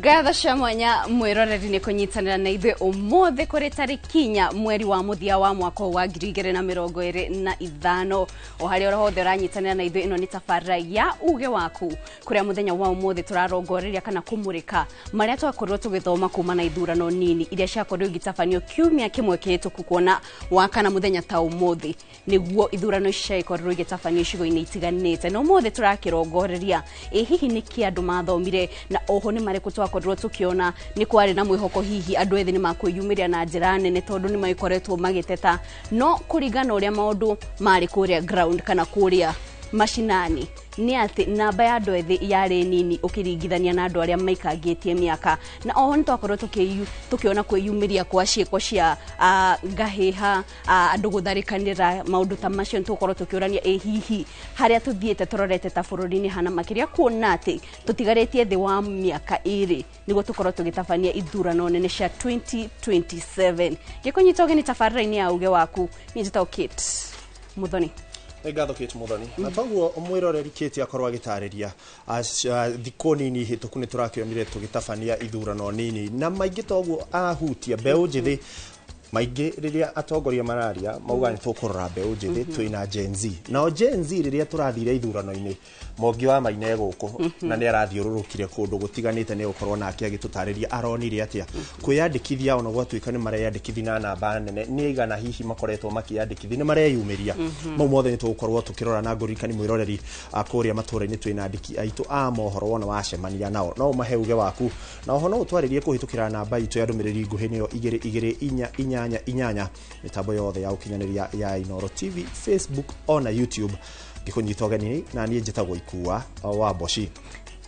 Ngatho cia mwanya mwiroreri ni kunyitanira na ithuĩ ũmũthĩ kũrĩ tarĩki 4 mweri wa mũthia wa mwaka wa 2025 o harĩa oro hothe ũranyitanĩra na ithuĩ. Ĩno nĩ tabarĩra ya uge waku kũrĩa mũthenya wa ũmũthĩ tũrarongoreria kana kũmũrĩka marĩa twakorirwo tũgĩthoma kuma na ithurano nini iria ciakorirwo igĩtabanio kiumia kĩmwe kĩhĩtũku, kuona wakana mũthenya ta ũmũthĩ nĩguo ithurano ici ciakorirwo igĩtabanio icigo-inĩ itiganĩte. Na ũmũthĩ tũrakĩrongoreria ĩ hihi nĩkĩ andũ mathomire na oho nĩ marĩkũ twakorirwo tukiona nĩ kwarĩ na mwĩhoko hihi andũ ethĩ nĩ makwĩyumĩria na njĩra nene tondũ nĩ magĩkoretwo magĩteta, no kũringana ũrĩa maũndũ marĩ kũrĩa ground kana kũrĩa mashinani nĩ atĩ namba ya andũ ethĩ yarĩ nini ũkĩringithania na andũ arĩa maikangĩtie mĩaka. Na oho nĩ twakorwo tukiona kwĩyumĩria kwa ciĩko cia ngahĩha, andũ gũtharĩkanĩra, maũndũ ta macio. Nĩ tũgũkorwo tũkĩũrania ĩ hihi harĩa tũthiĩte tũrorete ta bũrũri-inĩ hana, makĩria kuona atĩ tũtigarĩtie thĩ wa mĩaka 2 nĩguo tũkorwo tũgĩtabania ithurano nene cia 2027. Gĩkũnyita ũgeni tabarĩra-inĩ ya uge waku, niĩ njĩtagwo Kate Muthoni. Nĩ ngatho Kate Muthoni. Na toguo mwĩroreri Kate akorwo agĩtarĩria, thikũ nini hĩtũku nĩ tũrakĩonire tũgĩtabania ithurano nini na maingĩ, toguo ahutia mbeũ njĩthĩ maingĩ. Rĩrĩa atongoria mararia mauga nĩ tũkũrora mbeũ njĩthĩ, twĩna Gen Z. Nao Gen Z rĩrĩa tũrathire ithurano-inĩ, Mwangi wa Maina gũkũ na nĩ arathiũrũrũkire kũndũ gũtiganĩte, nĩ gũkorwo nake agĩtũtarĩria aronire atĩa kwĩyandĩkithia. Ona gwatuĩka nĩ mareyandĩkithia na namba nene, nĩ aigana hihi makoretwo makĩyandĩkithia, nĩ mareyumĩria? Mau mothe nĩ tũgũkorwo tũkĩrora. Na ngũririkani mwĩroreri, kũrĩa matũũra-inĩ twĩna andĩki aitũ a mohoro, wona wacemania nao no ũmahe uge waku, na oho no ũtwarĩrie kũhĩtũkĩra namba itũ ya ndũmĩrĩri nguhĩ, nĩyo 22488, mĩtambo yothe ya ũkinyanĩria ya Inooro TV, Facebook ona YouTube. Ngĩkũnyita ũgeni na niĩ njĩtagwo Ikua wa Mboci.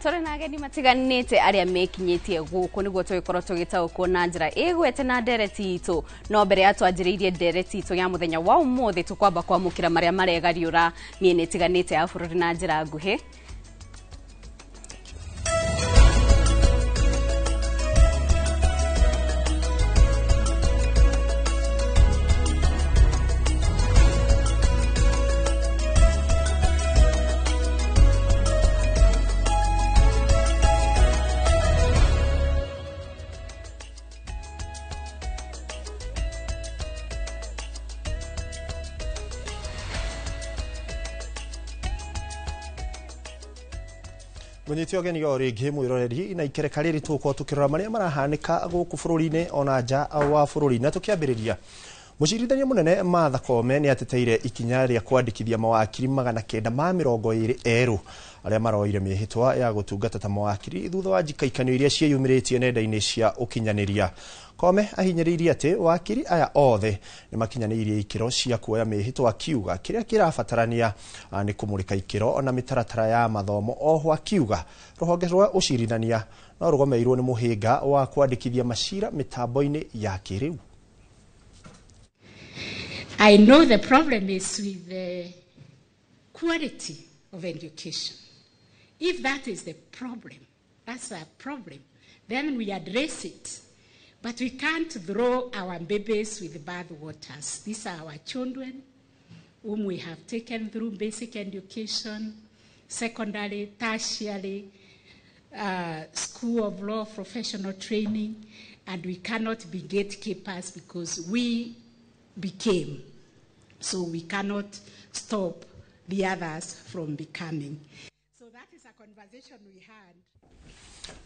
Tũrĩ na ageni matiganĩte arĩa mekinyĩtie gũkũ nĩguo tũgĩkorwo tũgĩtaũkwo na njĩra ĩgwete na ndereti itũ. No mbere ya twanjĩrĩirie ndereti itũ ya mũthenya wa ũmũthĩ, tũkwamba kwamũkĩra marĩa maregariũra mĩena ĩtiganĩte ya bũrũri na njĩra nguhĩ. Mũnyite ũgeni o rĩngĩ mwĩroreri, na ikereka rĩrĩ tũgũkorwo tũkĩrora marĩa marahanĩka gũkũ bũrũri-inĩ ona nja wa bũrũri. Na tũkĩambĩrĩria, mũcirithania mũnene Martha Koome nĩ ateteire ikinya rĩa kwandĩkithia mawakiri 920 erũ arĩa maroire mĩhĩtwa ya gũtungata ta mawakiri thutha wa njikaikanio iria ciĩyumĩrĩtie nenda-inĩ cia ũkinyanĩria. Koome ahinyĩrĩirie atĩ wakiri aya othe nĩ makinyanĩirie ikĩro cia kuoya mĩhĩtwa, akiuga kĩrĩa kĩrabatarania nĩ kũmũrĩka ikĩro na mĩtaratara ya mathomo. Oho akiuga rũhonge rwa ũcirithania no rũgomeirwo nĩ mũhĩnga wa kwandĩkithia macira mĩtambo-inĩ ya kĩrĩu. I know the problem is with the quality of education. If that is the problem, that's a problem, then we address it. But we can't throw our babies with the bath waters. These are our children whom we have taken through basic education, secondary, tertiary, school of law, professional training, and we cannot be gatekeepers because we became. So we cannot stop the others from becoming. So that is a conversation we had.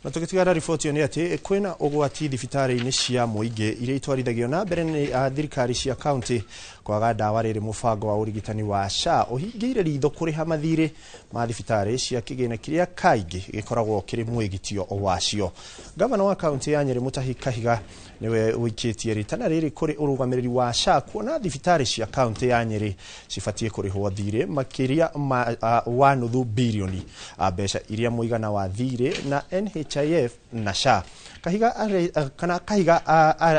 Na tũgĩtigana riboti ĩyo nĩ atĩ kwĩna ũgwati thibitarĩ-inĩ cia mũingĩ iria itwarithagio na mbere nĩ thirikari cia kaunti kwaga ndawa, rĩrĩ mũbango wa ũrigitani wa SHA ũhingĩire ritho kũrĩha mathirĩ ma thibitarĩ cia kĩgĩna kĩrĩa kaingĩ gĩkoragwo kĩrĩ mwĩgitio wacio. Gavana wa kaunti ya Nyĩrĩ Mutahi Kahiga nĩwe ũikĩtie rĩtana rĩrĩ kũrĩ ũrũgamĩrĩri wa SHA kuona thibitarĩ cia kaunti ya Nyĩrĩ cibatiĩ kũrĩhwo thirĩ makĩria wa nuthu birioni mbeca iria mũigana wa thirĩ na NHIF na SHA. Kahiga kana Kahiga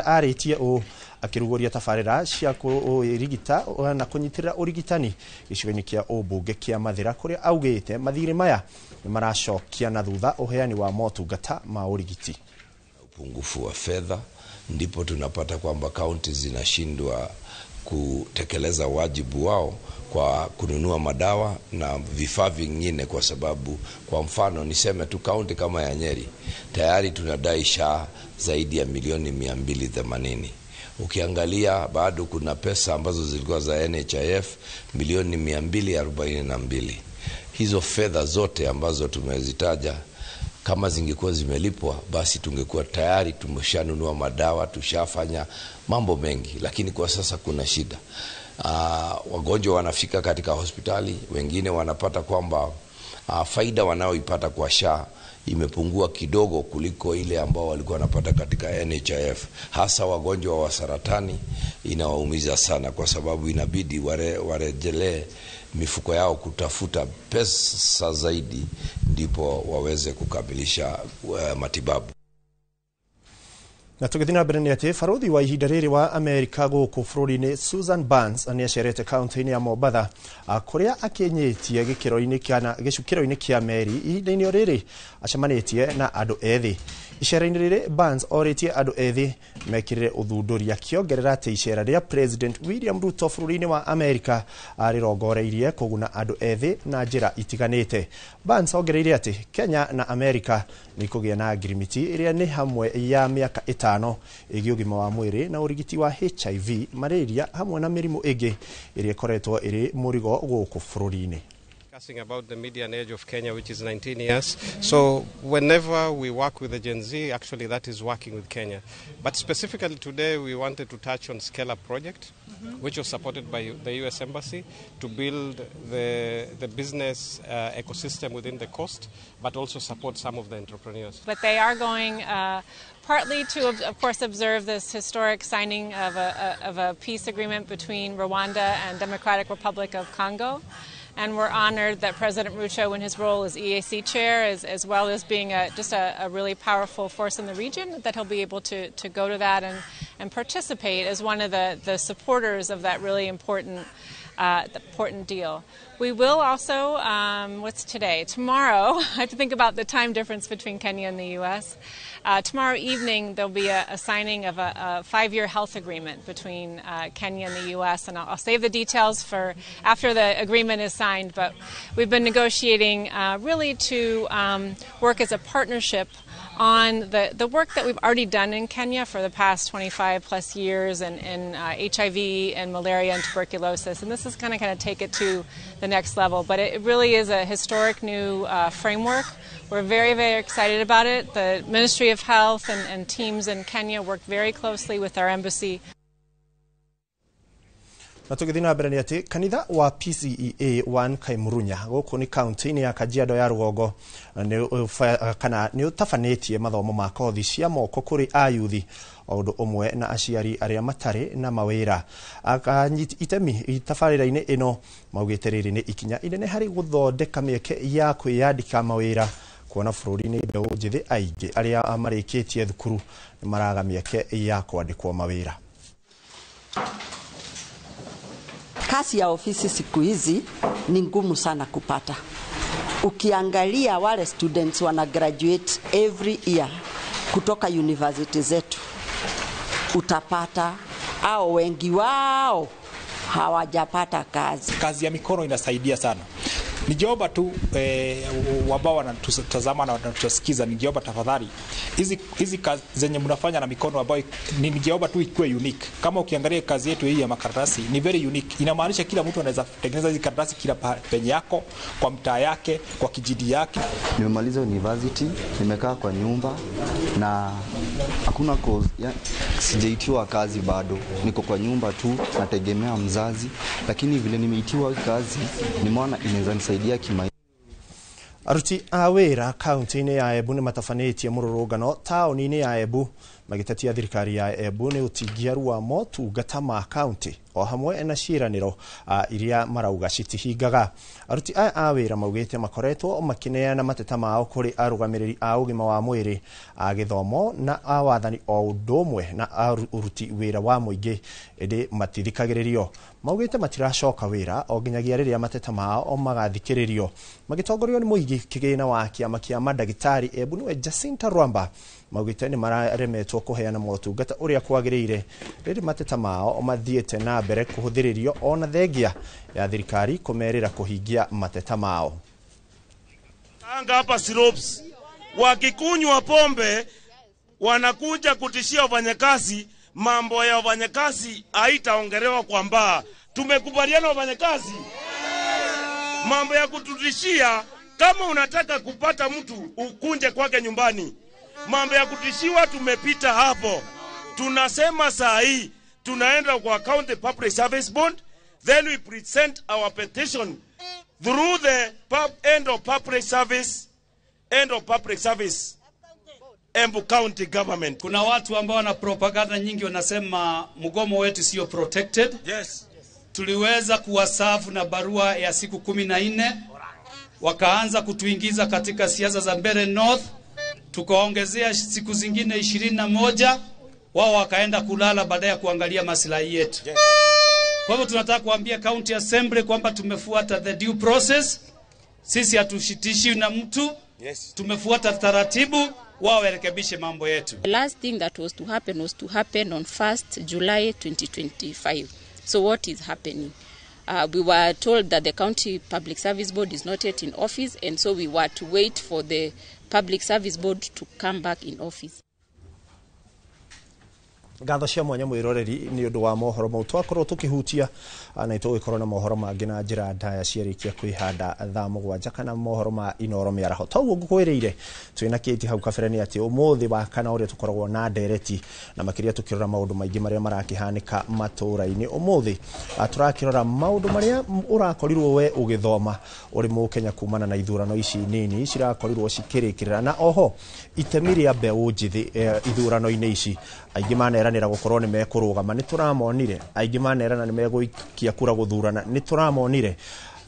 arĩtie ũũ akĩrugũria tabarĩra cia kũrigita na kũnyitĩrĩra ũrigitani gĩcigo-inĩ kĩa ũmbunge kĩa Mathĩra, kũrĩa augĩte mathirĩ maya nĩ maracokia na thutha ũheani wa motungata ma ũrigiti. Upungufu wa fedha, ndipo tunapata kwamba kaunti zinashindwa. kutekeleza wajibu wao kwa kununua madawa na vifaa vingine, kwa sababu kwa mfano niseme tu kaunti kama ya Nyeri tayari tunadai SHA zaidi ya milioni 280. Ukiangalia bado kuna pesa ambazo zilikuwa za NHIF milioni 242. Hizo fedha zote ambazo tumezitaja kama zingekuwa zimelipwa, basi tungekuwa tayari tumeshanunua madawa, tushafanya mambo mengi, lakini kwa sasa kuna shida. Wagonjwa wanafika katika hospitali, wengine wanapata kwamba faida wanaoipata kwa SHA imepungua kidogo kuliko ile ambao walikuwa wanapata katika NHIF. Hasa wagonjwa wa saratani inawaumiza sana, kwa sababu inabidi warejelee mifuko yao kutafuta pesa zaidi ndipo waweze kukamilisha matibabu. Na tũgĩthiĩ na mbere nĩ atĩ barũthi wa ihinda rĩrĩ wa Amerika gũkũ bũrũri-inĩ Susan Burns nĩ acerete kaunti-inĩ ya Mombatha, kũrĩa akinyĩtie gĩkĩro-inĩ kana gĩcukĩro-inĩ kĩa meri. Ihinda-inĩ o rĩrĩ acemanĩtie na andũ ethĩ. Icera-inĩ rĩrĩ Burns orĩtie andũ ethĩ mekĩrĩre ũthundũri, akĩongerera atĩ icera rĩa President William Ruto bũrũri-inĩ wa Amerika rĩrongoreirie kũguna andũ ethĩ na njĩra itiganĩte. Burns ongereire atĩ Kenya na Amerika nĩ ikũgĩa na ngirimiti ĩrĩa nĩ hamwe ya mĩaka 5 ĩgiĩ ũgima wa mwĩrĩ na ũrigiti wa HIV, malaria hamwe na mĩrimũ ĩngĩ ĩrĩa ĩkoretwo ĩrĩ mũrigo gũkũ bũrũri-inĩ. Discussing about the median age of Kenya, which is 19 years. So whenever we work with the Gen Z, actually that is working with Kenya. But specifically today, we wanted to touch on Scale Up project, which was supported by the US Embassy to build the business ecosystem within the coast, but also support some of the entrepreneurs. But they are going partly to, of course, observe this historic signing of a peace agreement between Rwanda and Democratic Republic of Congo. And we're honored that President Ruto, in his role as EAC chair, as well as being just a really powerful force in the region, that he'll be able to go to that and participate as one of the supporters of that really important deal. We will also, what's today? Tomorrow, I have to think about the time difference between Kenya and the U.S. Tomorrow evening, there'll be a signing of a 5-year health agreement between Kenya and the U.S., and I'll save the details for after the agreement is signed, but we've been negotiating really to work as a partnership on the work that we've already done in Kenya for the past 25 plus years in HIV and malaria and tuberculosis, and this is going to kind of take it to the next level. But it really is a historic new framework. We're very, very excited about it. The Ministry of Health and teams in Kenya work very closely with our embassy. Na tũgĩthiĩ na mbere nĩ atĩ kanitha wa PCEA 1 Kaimurunya gũkũ nĩ kaunti-inĩ ya Kajiado ya rũgongo kana nĩ ũtabanĩtie mathomo ma kothi cia moko kũrĩ ayuthi o ũndũ ũmwe na aciari arĩa matarĩ na mawĩra. Anyiti itemi tabarĩra-inĩ ĩno maugĩte rĩrĩ nĩ ikinya inene harĩ gũthondeka mĩeke ya kwĩyandĩka mawĩra, kuona bũrũri-inĩ mbeũ njĩthĩ aingĩ arĩa marĩkĩtie thukuru nĩ maraga mĩeke ya kwandĩkwo mawĩra. Kazi ya ofisi siku hizi ni ngumu sana kupata. Ukiangalia wale students wana graduate every year kutoka university zetu, utapata au wengi wao hawajapata kazi. Kazi ya mikono inasaidia sana. Nijiomba tu ambao wanatutazama na wanatusikiza, nijiomba tafadhali, hizi kazi zenye mnafanya na mikono ambayo nijiomba tu ikuwe unique. Kama ukiangalia kazi yetu hii ya makaratasi ni very unique. Inamaanisha kila mtu anaweza tengeneza hizi karatasi kila penye yako, kwa mtaa yake, kwa kijiji yake. Nimemaliza university, nimekaa kwa nyumba na hakuna cause, sijaitiwa kazi bado. Niko kwa nyumba tu, nategemea mzazi, lakini vile nimeitiwa kazi nimeona inaweza nisaidia kimaisha. Aruti a wĩra kaunti-inĩ ya Embu nĩ matabanĩtie mũrũrũngano taũni-inĩ ya Embu magĩtetia thirikari ya Embu nĩ ũtingiaru wa motungata ma kaunti o hamwe na ciĩranĩro iria marauga citihingaga. Aruti aya a wĩra maugĩte makoretwo makĩneana mateta mao kũrĩ arũgamĩrĩri a ũgima wa mwĩrĩ, a gĩthomo na a wathani o ũndũ ũmwe na ũruti wĩra wa mũingĩ, ĩndĩ matithikagĩrĩrio. Maugĩte matiracoka wĩra o nginyagia rĩrĩa mateta mao magathikĩrĩrio. Magĩtongorio nĩ mũigi kĩgĩna wa kĩama kĩa mandagĩtarĩ Embu nĩwe Jacinta Rwamba, maugĩte nĩ mararemetwo kũheana motungata ũrĩa kwagĩrĩire rĩrĩ mateta mao mathiĩte na mbere kũhũthĩrĩrio ona thengia ya thirikari kũmerĩra kũhingia mateta mao. Anga hapa sirops wakikunywa pombe wanakuja kutishia wafanyakazi, mambo ya wafanyakazi haitaongelewa kwa mbaa. Tumekubaliana wafanyakazi, mambo ya kututishia, kama unataka kupata mtu ukunje kwake nyumbani. Mambo ya kutishiwa tumepita hapo. Tunasema saa hii tunaenda kwa County Public Service Board, then we present our petition through the end of public service, end of public service Embu County Government. Kuna watu ambao wana propaganda nyingi wanasema mgomo wetu sio protected. Yes. Tuliweza kuwasafu na barua ya siku 14, wakaanza kutuingiza katika siasa za Mbeere North, tukaongezea siku zingine 21, wao wakaenda kulala baada ya kuangalia maslahi yetu. Yes. Kwa hivyo tunataka kuambia County Assembly kwamba tumefuata the due process. Sisi hatushitishi na mtu. Yes. Tumefuata taratibu, wao warekebishe mambo yetu. The last thing that was to happen was to happen on 1st July 2025. So what is happening? We were told that the County Public Service Board is not yet in office, and so we were to wait for the Public Service Board to come back in office. Ngatho cia mwanya mwiroreri ni undu wa mohoro mau twakorwo tukihutia na itugikorwo na mohoro mangi na njira ndaya ciarikia kwihanda thaa 7 kana mohoro ma Inoro miaraho. Toguo ngukwiriire twina kiti hau kabere ni ati umuthi wa kana uria tukoragwo na ndereti na makiria tukirora maundu maingi maria marakihanika matura-ini. Umuthi turakirora maundu maria urakorirwo we ugithoma uri Mukenya kumana na ithurano ici nini cirakorirwo cikirikirira, na oho itemi ria mbeũ njithi ithurano-inĩ ici. Aingĩ maneranĩra gũkorwo nĩ mekũrũgama, nĩ tũramonire. Aingĩ manerana nĩ megũikia kura gũthurana, nĩ tũramonire.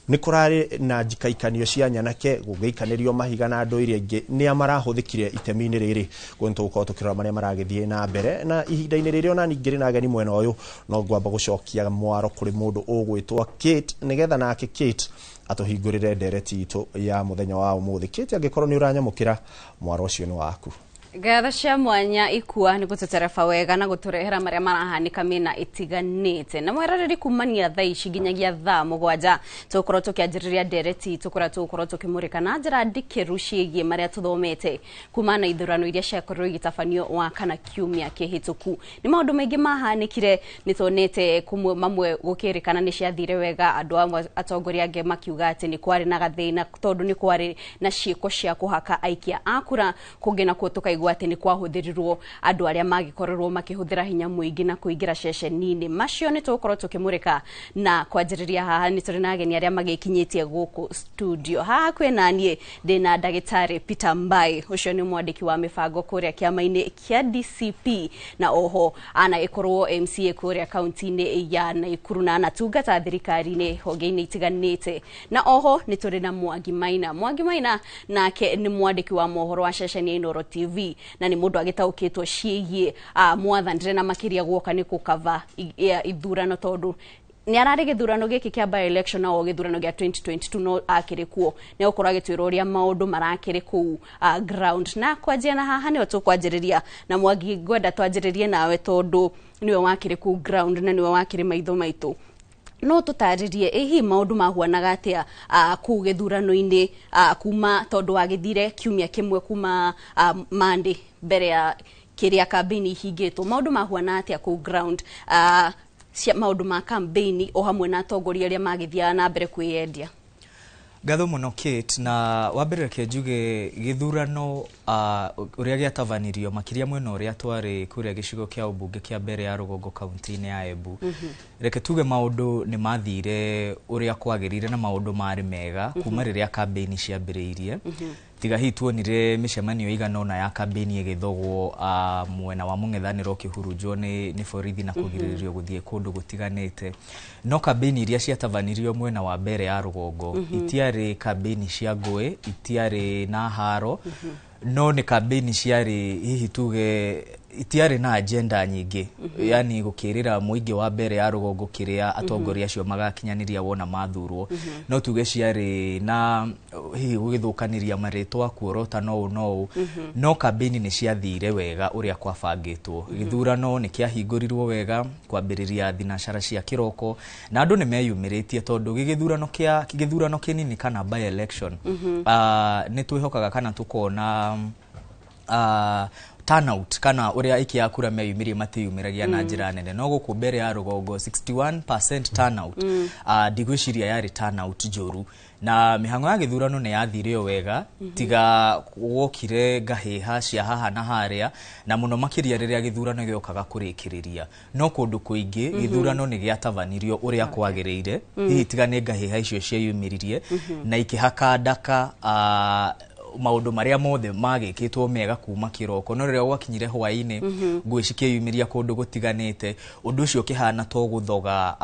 Nĩ kũrarĩ na njikaikanio cia nyanake gũgĩikanĩrio mahiga na andũ iria ingĩ nĩa marahũthĩkire itemi-inĩ rĩrĩ. Kuo nĩ tũgũkorwo tũkĩrora marĩa maragĩthiĩ na mbere na ihinda-inĩ rĩrĩ. Ona ningĩ na ageni mwena ũyũ, no ngwamba gũcokia mwaro kũrĩ mũndũ ũgwĩtwo Kate, nĩgetha nake Kate atũhingũrĩre ndereti itũ ya mũthenya wa ũmũthĩ. Kate, angĩkorwo nĩ ũranyamũkĩra, mwaro ũcio nĩ waku. Ngatho cia mwanya ikua nĩ gũtũtereba wega na gũtũrehera marĩa marahanĩka mĩena ĩtiganĩte. Na mweroreri kumania thaa ici nginyagia thaa 7 tũgũkorwo tũkĩanjĩrĩria ndereti itũ kũrĩa tũgũkorwo tũkĩmũrĩka na njĩra ndikĩru ciĩgiĩ marĩa tũthomete kuma na ithurano iria ciakorirwo igĩtabanio wa kana kiumia kĩhĩtũku. Nĩ maũndũ maingĩ mahanĩkire, nĩ tuonete kumwe mamwe gũkĩrĩkana nĩ ciathire wega, andũ amwe atongoria angĩ makiuga atĩ nĩ kwarĩ na gathĩna tondũ nĩ kwarĩ na ciĩko cia kũhaka aikia a kura, kũngĩ nakuo tũkaigua atĩ nĩ kwahũthĩrirwo andũ arĩa magĩkorirwo makĩhũthĩra hinya mũingĩ na kũingĩra ceceni-inĩ. Macio nĩ tũgũkorwo tũkĩmũrĩka na kwanjĩrĩria haha nĩ tũrĩ na ageni arĩa magĩkinyĩtie gũkũ studio. Haha kwĩna niĩ ndĩna ndagĩtarĩ Peter Mbai, ũcio nĩ mwandĩki wa mĩbango kũrĩa kĩama-inĩ kĩa DCP, na oho anagĩkorwo MCA kũrĩa kaunti-inĩ ya Nakuru na anatungata thirikari-inĩ honge-inĩ itiganĩte. Na oho nĩ tũrĩ na Mwangi Maina. Mwangi Maina nake nĩ mwandĩki wa mohoro wa ceceni ya Inoro TV na nĩ mũndũ agĩtaũkĩtwo ciĩgiĩ mwathanĩre na makĩria guoka nĩ gũkava ithurano tondũ nĩ ararĩ gĩthurano gĩkĩ kĩa by election na o gĩthurano gĩa 2022 no akĩrĩ kuo, nĩ egũkorwo agĩtwĩra ũrĩa maũndũ marakĩrĩ kũu ground. Na kwanjia na haha nĩho tũkwanjĩrĩria na Mwangi, ngwenda twanjĩrĩrie nawe tondũ nĩwe wakĩrĩ kũu ground na nĩwe wakĩrĩ maitho maitũ. No tũtarĩrie ĩ hihi maũndũ mahuanaga atĩa kũu gĩthurano-inĩ kuma tondũ wagĩthire kiumia kĩmwe kuma Monday mbere ya kĩrĩa kambĩini ihingĩtwo, maũndũ mahuana atĩa kũu ground cia maũndũ ma kambĩini o hamwe na atongoria arĩa magĩthiaga na mbere kwĩyendia? Ngatho mũno Kate, na wambere reke njuge gĩthurano ũrĩa gĩatabanirio makĩria mwena ũrĩa twarĩ kũrĩa gĩcigo kĩa ũmbunge kĩa mbere ya rũgongo kaunti-inĩ ya Embu. Reke tuge maũndũ nĩ mathire ũrĩa kwagĩrĩire na maũndũ marĩ mega kuma rĩrĩa kambĩini ciambĩrĩirie. Tiga hihi tuonire mĩcemanio ĩigana ũna ya kambĩini ĩgĩthogwo mwena wa mũng'ethanĩro ũkĩhurunjwo nĩ borithi na kũgirĩrĩrio gũthiĩ kũndũ gũtiganĩte. No kambĩini iria ciatabanirio mwena wa mbere ya rũgongo itiarĩ kambĩini cia ngũĩ, itiarĩ na haro, no nĩ kambĩini ciarĩ hihi tuge itiarĩ na agenda nyingĩ, yani gũkĩrĩra mũingĩ wa mbere ya rũgongo kĩrĩa atongoria acio magakinyanĩria wona mathurwo. No tuge ciarĩ na hihi gũgĩthũkanĩria marĩtwa kuorota no ũũ no ũũ, no kambĩini nĩ ciathire wega ũrĩa kwabangĩtwo. Gĩthurano nĩ kĩahingũrirwo wega kwambĩrĩria thinacara cia kĩroko, na andũ nĩ meyumĩrĩtie tondũ gĩgĩthurano kĩa gĩthurano kĩnini kana by election, nĩ twĩhokaga kana tũkona turnout kana ũrĩa aikia a kura meyumĩrie matiyumĩragia na njĩra nene, no gũkũ mbere ya rũgongo 61% turnout, ndigwĩciria yarĩ turnout njũru, na mĩhang'o ya gĩthurano nĩ yathire o wega, tiga wokire ngahĩha cia haha na harĩa, na mũno makĩria rĩrĩa gĩthurano gĩokaga kũrĩkĩrĩria. No kũndũ kũingĩ gĩthurano nĩ gĩatabanirio ũrĩa kwagĩrĩire, hihi tiga nĩ ngahĩha icio cieyumĩririe na ikĩhaka ndaka maũndũ marĩa mothe magĩkĩtwo mega kuma kĩroko. No rĩrĩa gwakinyire hwaĩ-inĩ, ngũĩ cikĩyumĩria kũndũ gũtiganĩte, ũndũ ũcio ũkĩhana to gũthoga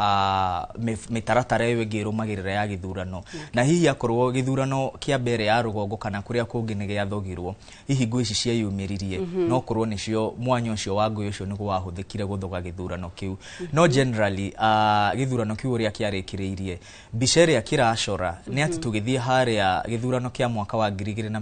mĩtaratara ĩyo ĩngĩ ĩrũmagĩrĩra ya gĩthurano. Na hihi akorwo gĩthurano kĩa mbere ya rũgongo kana kũrĩa kũngĩ nĩ gĩathogirwo, hihi ngũĩ ici cieyumĩririe, no korwo nĩcio mwanya ũcio wa ngũĩ ũcio nĩguo wahũthĩkire gũthoga gĩthurano kĩu. No generally gĩthurano kĩu ũrĩa kĩarĩkĩrĩirie, mbica ĩrĩa kĩracora nĩ atĩ tũgĩthiĩ harĩa gĩthurano kĩa mwaka wa 2027,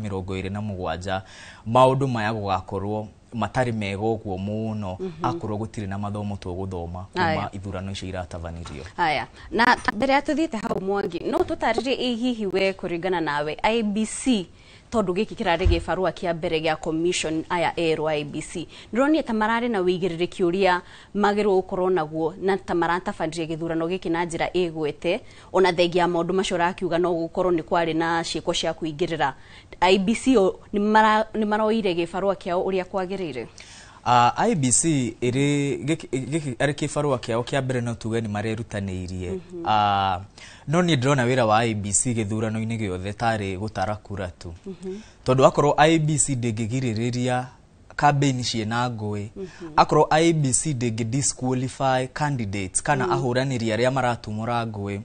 maũndũ maya gũgakorwo matarĩ mega ũguo mũno, akorwo gũtirĩ na mathomo tũgũthoma kuma ithurano icio iratabanirio. Haya, na mbere ya tuthiĩte hau, Mwangi, no tũtarĩrie ĩ hihi we kũringana nawe IEBC, tondũ gĩkĩ kĩrarĩ gĩbarũa kĩa mbere gĩa commission aya erũ a IEBC, ndĩronire ta mararĩ na wĩigĩrĩrĩki ũrĩa magĩrĩirwo gũkorwo naguo na ta maratabanirie gĩthurano gĩkĩ na njĩra ĩgwete, ona thengia ya maũndũ macio ũrakiuga no gũkorwo nĩ kwarĩ na ciĩko cia kũingĩrĩra, IEBC o nĩ maroire gĩbarũa kĩao ũrĩa kwagĩrĩire? IEBC ĩrĩ gĩkĩ arĩ kĩbarũa kĩao kĩa mbere, no tuge nĩ marerutanĩirie. No niĩ ndĩrona wĩra wa IEBC gĩthurano-inĩ gĩothe tarĩ gũtara kura tu, tondũ akorwo IEBC ndĩngĩgirĩrĩria campaign ciĩna ngũĩ, akorwo IEBC ndĩngĩ disqualify candidates kana ahũranĩri arĩa maratumũra ngũĩ,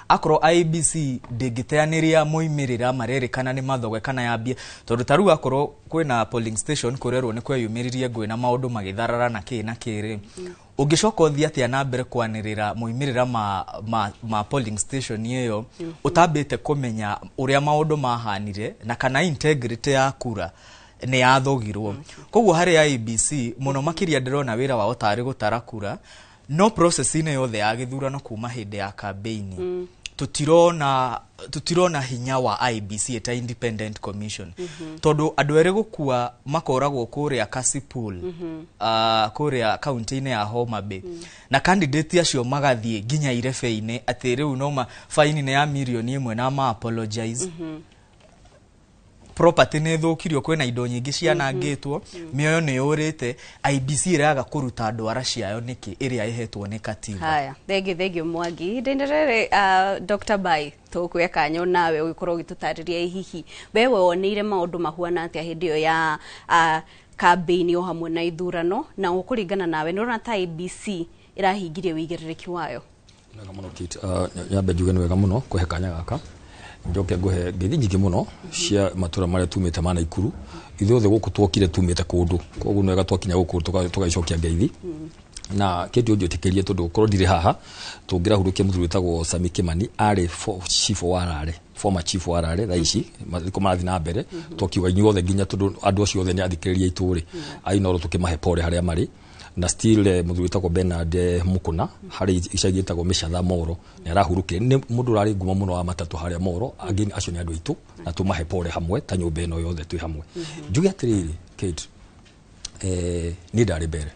akorwo IEBC ndĩngĩteanĩria moimĩrĩra marerĩkana nĩ mathoge kana yambie, tondũ ta rĩu akorwo kwĩna polling station kũrerwo nĩ kweyumĩririe ngũĩ na maũndũ magĩtharara na kĩ na kĩrĩ, ũngĩcoka ũthiĩ atĩa na mbere kwanĩrĩra moimĩrĩra ma polling station ĩyo ũtambĩte kũmenya ũrĩa maũndũ mahanire na kana integrity ya kura nĩ yathogirwo? Koguo harĩ IEBC mũno makĩria ndĩrona wĩra wao tarĩ gũtara kura, no process-inĩ yothe ya gĩthurano kuma hĩndĩ ya campaign, tutirona hinya wa IEBC ĩta independent commission, tondũ andũ erĩ gũkua makoragwo kũrĩa Kasipul, kũrĩa kaunti-inĩ ya Homa Bay, na candidate acio magathiĩ nginya irebe-inĩ atĩ rĩu no ma faini nĩ ya mirioni 1 na ma apologize. Property nĩ thũkirio, kwĩna indo nyingĩ cianangĩtwo, mĩoyo nĩ yũrĩte. IEBC ĩraga kũruta ndwara ciayo nĩkĩ ĩrĩa ĩhetwo nĩ katiba? Haya, thengi thengi Mwangi. Ihinda-inĩ rĩrĩ, Dr. Bai, tũkuoya kanya nawe ũgĩkorwo ũgĩtũtarĩria hihi we woneire maũndũ mahuana atĩa hĩndĩ ĩyo ya campaign o hamwe na ithurano, na ũkũringana nawe nĩ ũrona ta IEBC ĩrahingirie wĩigĩrĩrĩki wayo? Wega mũno, Kate. Nyambe njuge nĩ wega mũno kũhe kanya gaka, njoke ngũhe ngeithi nyingĩ mũno cia matũra marĩa tumĩte ma Naikuru. Ithuothe gũkũ twokire tumĩte kũndũ, koguo nĩ wega twakinya gũkũ tũgaicokia ngeithi. Na kĩndũ ũnjĩtĩkĩrie, tondũ korwo ndirĩ haha tũngĩrahurũkia mũthuri wĩtagwo Sami Kimani, arĩ chief wa Rare, former chief wa Rare. Thaa ici mathiko marathiĩ na mbere, twakiuga inyuothe nginya tondũ andũ acio othe nĩ athikĩrĩria itũrĩ ainoro, tũkĩmahe pole harĩa marĩ. Na still mũthuri wĩtagwo Bernard Mukuna harĩ icagi ĩtagwo Mĩcatha Moro nĩ arahurũkire, nĩ mũndũ ũrarĩ ngumo mũno wa matatũ harĩa Moro. Angĩ acio nĩ andũ aitũ na tũmahe pole hamwe ta nyũmba ĩno yothe twĩ hamwe. Njuge atĩrĩrĩ, Kate, niĩ ndarĩ mbere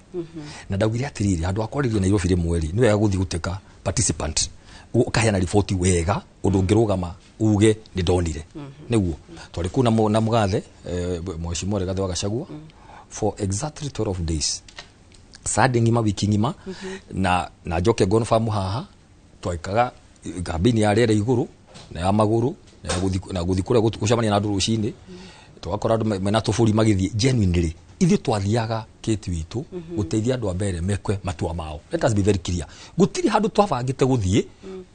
na ndaugire atĩrĩrĩ, handũ ha kwarĩria Nairobi rĩmwe rĩ, nĩ wega gũthiĩ gũtuĩka participant, ũkaheana riboti wega ũndũ ũngĩrũgama uge nĩ ndonire. Nĩguo twarĩ kũu na mũgathe Mheshimiwa Rigathĩ wa Gachagua for exactly 12 days, Sunday ng'ima, wiki ng'ima. Na njoke ngonfamu haha twekaga kambĩini ya rĩera igũrũ na ya magũrũ na ya na gũthiĩ kũrĩa gũcemania na andũ rũcinĩ, tũgakora andũ mena tũbũri magĩthiĩ. Genuinely ithuĩ twathiaga kĩti witũ gũteithia andũ a mbere mekwe matua mao. Let us be very clear, gũtirĩ handũ twabangĩte gũthiĩ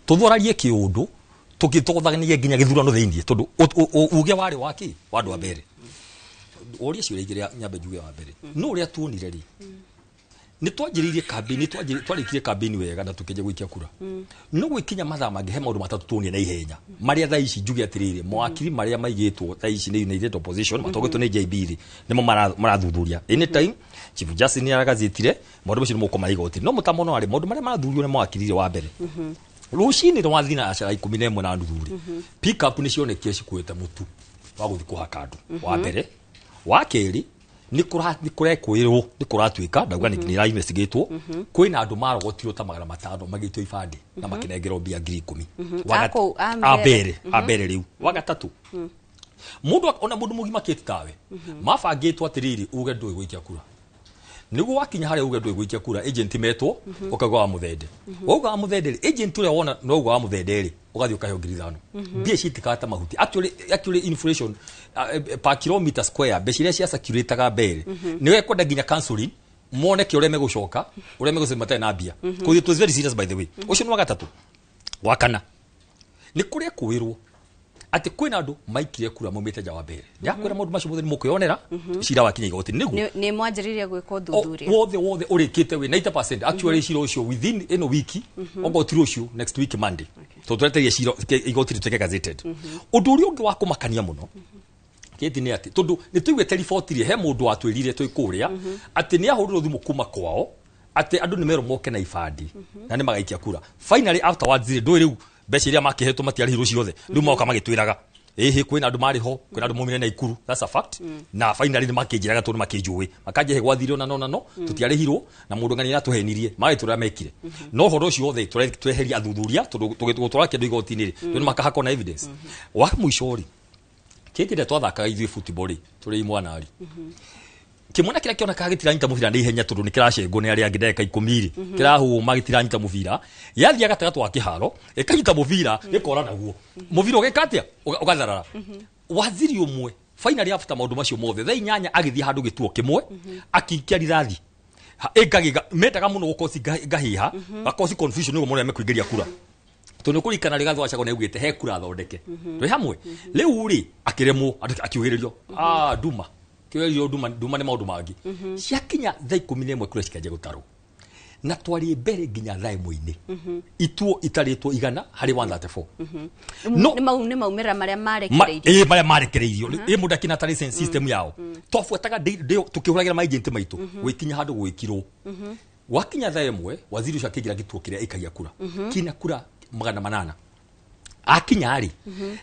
tũthwararie kĩũndũ tũgĩtothanie nginya gĩthurano thĩiniĩ, tondũ uge warĩ wa kĩ wa andũ a mbere. Ũria ciũria igĩrĩ, nyambe njuge wa mbere no ũrĩa tuonire rĩ, Nĩ twanjĩrĩirie campaign, twarĩkirie campaign wega na tũkĩanjia gũikia kura. No gwĩkinya mathaa mangĩ, he maũndũ matatũ tuonire na ihenya marĩa thaa ici njuge atĩrĩrĩ, mawakiri marĩa maigĩtwo thaa ici nĩ United Opposition matongoretio nĩ JB rĩ, nĩmo marathuthuria. Anytime Chief Justice nĩ aragazetire maũndũ macio, nĩ mũkũma igoti no mũtamono arĩ maũndũ marĩa marathurio nĩ mawakiri rĩ. Wa mbere, rũcinĩ rwa thinacara 11:30 rĩ, pick up nĩ cionekire cikuĩte mũtu wa gũthiĩ kũhaka andũ. Wa mbere. Wa kerĩ, nĩ kũrekũĩrwo, nĩ kũratuĩka ndauga nĩ nĩ ĩrainvestigatwo, kwĩna andũ marogotirwo ta 500 magĩitio ibandĩ na makĩnengerwo mbia 10,000. A kũu, a a mbere. Mbere a mbere. Rĩu wa gatatũ, mũndũ ona mũndũ mũgima kĩti tawe mabangĩtwo atĩrĩrĩ, uge ndũĩ gũikia kura, nĩguo wakinya harĩa uge ndũĩ gũikia kura, agent metwo, ũkauga wa mũthende. Wauga wa mũthende rĩ, agent ũrĩa wona no uga wa mũthende rĩ, ũgathiĩ ũkaheo 5,000. Mbia ici itikata mahuti. Actually inflation per kilometer square, mbeca iria ciacirculataga mbere, nĩ wekwenda nginya counseling mone ke ũrĩa megũcoka, ũrĩa megũcoka matarĩ na mbia. Koguo it was very serious, by the way. Ũcio nĩ wa gatatũ. Wa kana, nĩ kũrĩa kwĩrwo atĩ kwĩna andũ maikire kura maumĩte nja wa mbere. Ndakwĩra maũndũ macio mothe nĩ mũkwĩonera cira wakinya igoti nĩguo. Nĩ mwanjĩrĩria gwĩka ũthuthuria? Wothe wothe ũrĩkĩte wĩ 90% actually. Cira ũcio within ĩno wiki, okorwo ti rũciũ, next week Monday, tondũ tũreterie cira igoti rĩtuĩke gazetted. Ũndũ ũrĩa ũngĩ wa kũmakania mũno kĩti nĩ atĩ tondũ nĩ tũiguĩte riboti rĩ, he mũndũ watwĩrire twĩ kũrĩa atĩ nĩ ahũrĩrwo thimũ kuma kwao atĩ andũ nĩ merwo moke na ibandĩ na nĩ magaikia kura. Finally afterwards rĩ, ndũĩ rĩu mbeca iria makĩhetwo matiarĩhirwo ciothe. Rĩu moka magĩtwĩraga ĩhĩ kwĩna andũ marĩ ho, kwĩna andũ maumire Naikuru. That's a fact. Na finally nĩ makĩnjĩraga tondũ nĩ makĩnjũĩ makanjĩhe gwathire ona no tũtiarĩhirwo na mũndũ ng'ania atũhenirie magĩtũrĩa mekire. No ũhoro ũcio wothe tweheria athuthuria tondũ tũgĩtwara kĩndũ igoti-inĩ rĩ, nĩ makahakwo na evidence. Wa mũico rĩ, kĩndĩ ĩrĩa twathakaga ithuĩ football rĩ, tũrĩ imwana rĩ, kĩmwana kĩrĩa kĩonekaga gĩtiranyita mũbira na ihenya tondũ nĩ kĩracengwo nĩ arĩa angĩ ndagĩka 10 rĩ, kĩrahũma gĩtiranyita mũbira, yathiĩ gatagatĩ wa kĩharo ĩkanyita mũbira, gĩkora naguo mũbira ũgĩka atĩa? Ũgatharara. Waziri ũmwe finally after maũndũ macio mothe thaa 8 agĩthiĩ handũ gĩtuo kĩmwe akĩikia rithathi. Ĩngagĩga mendaga mũno gũkosi ngahĩha gakosi confusion nĩguo mũno mekũingĩria kura, tondũ nĩ kũririkana Rigathĩ wa Gachagua nĩ augĩte he kura thondeke twĩ hamwe. Rĩu rĩ, akĩremwo, akiugĩrĩrio nduma kĩũrĩrio nduma nduma nĩ maũndũ mangĩ. Ciakinya thaa 11 kura cikĩanjia gũtarwo na twarĩ mbere nginya thaa 1-inĩ, ituo itarĩtwo 100 harĩ 134. No. Nĩ mau nĩ maumĩrĩra marĩa marekereirio? Ĩ, marĩa marekereirio ĩ, mũndũ akĩna tarĩcen system yao twabuataga tũkĩhũragĩra maagent maitũ gwĩkinya handũ gwĩkirwo. Wakinya thaa 1, waziri ũcio akĩingĩra gĩtuo kĩrĩa ĩkagia kura kina kura 800. Akinya rĩ,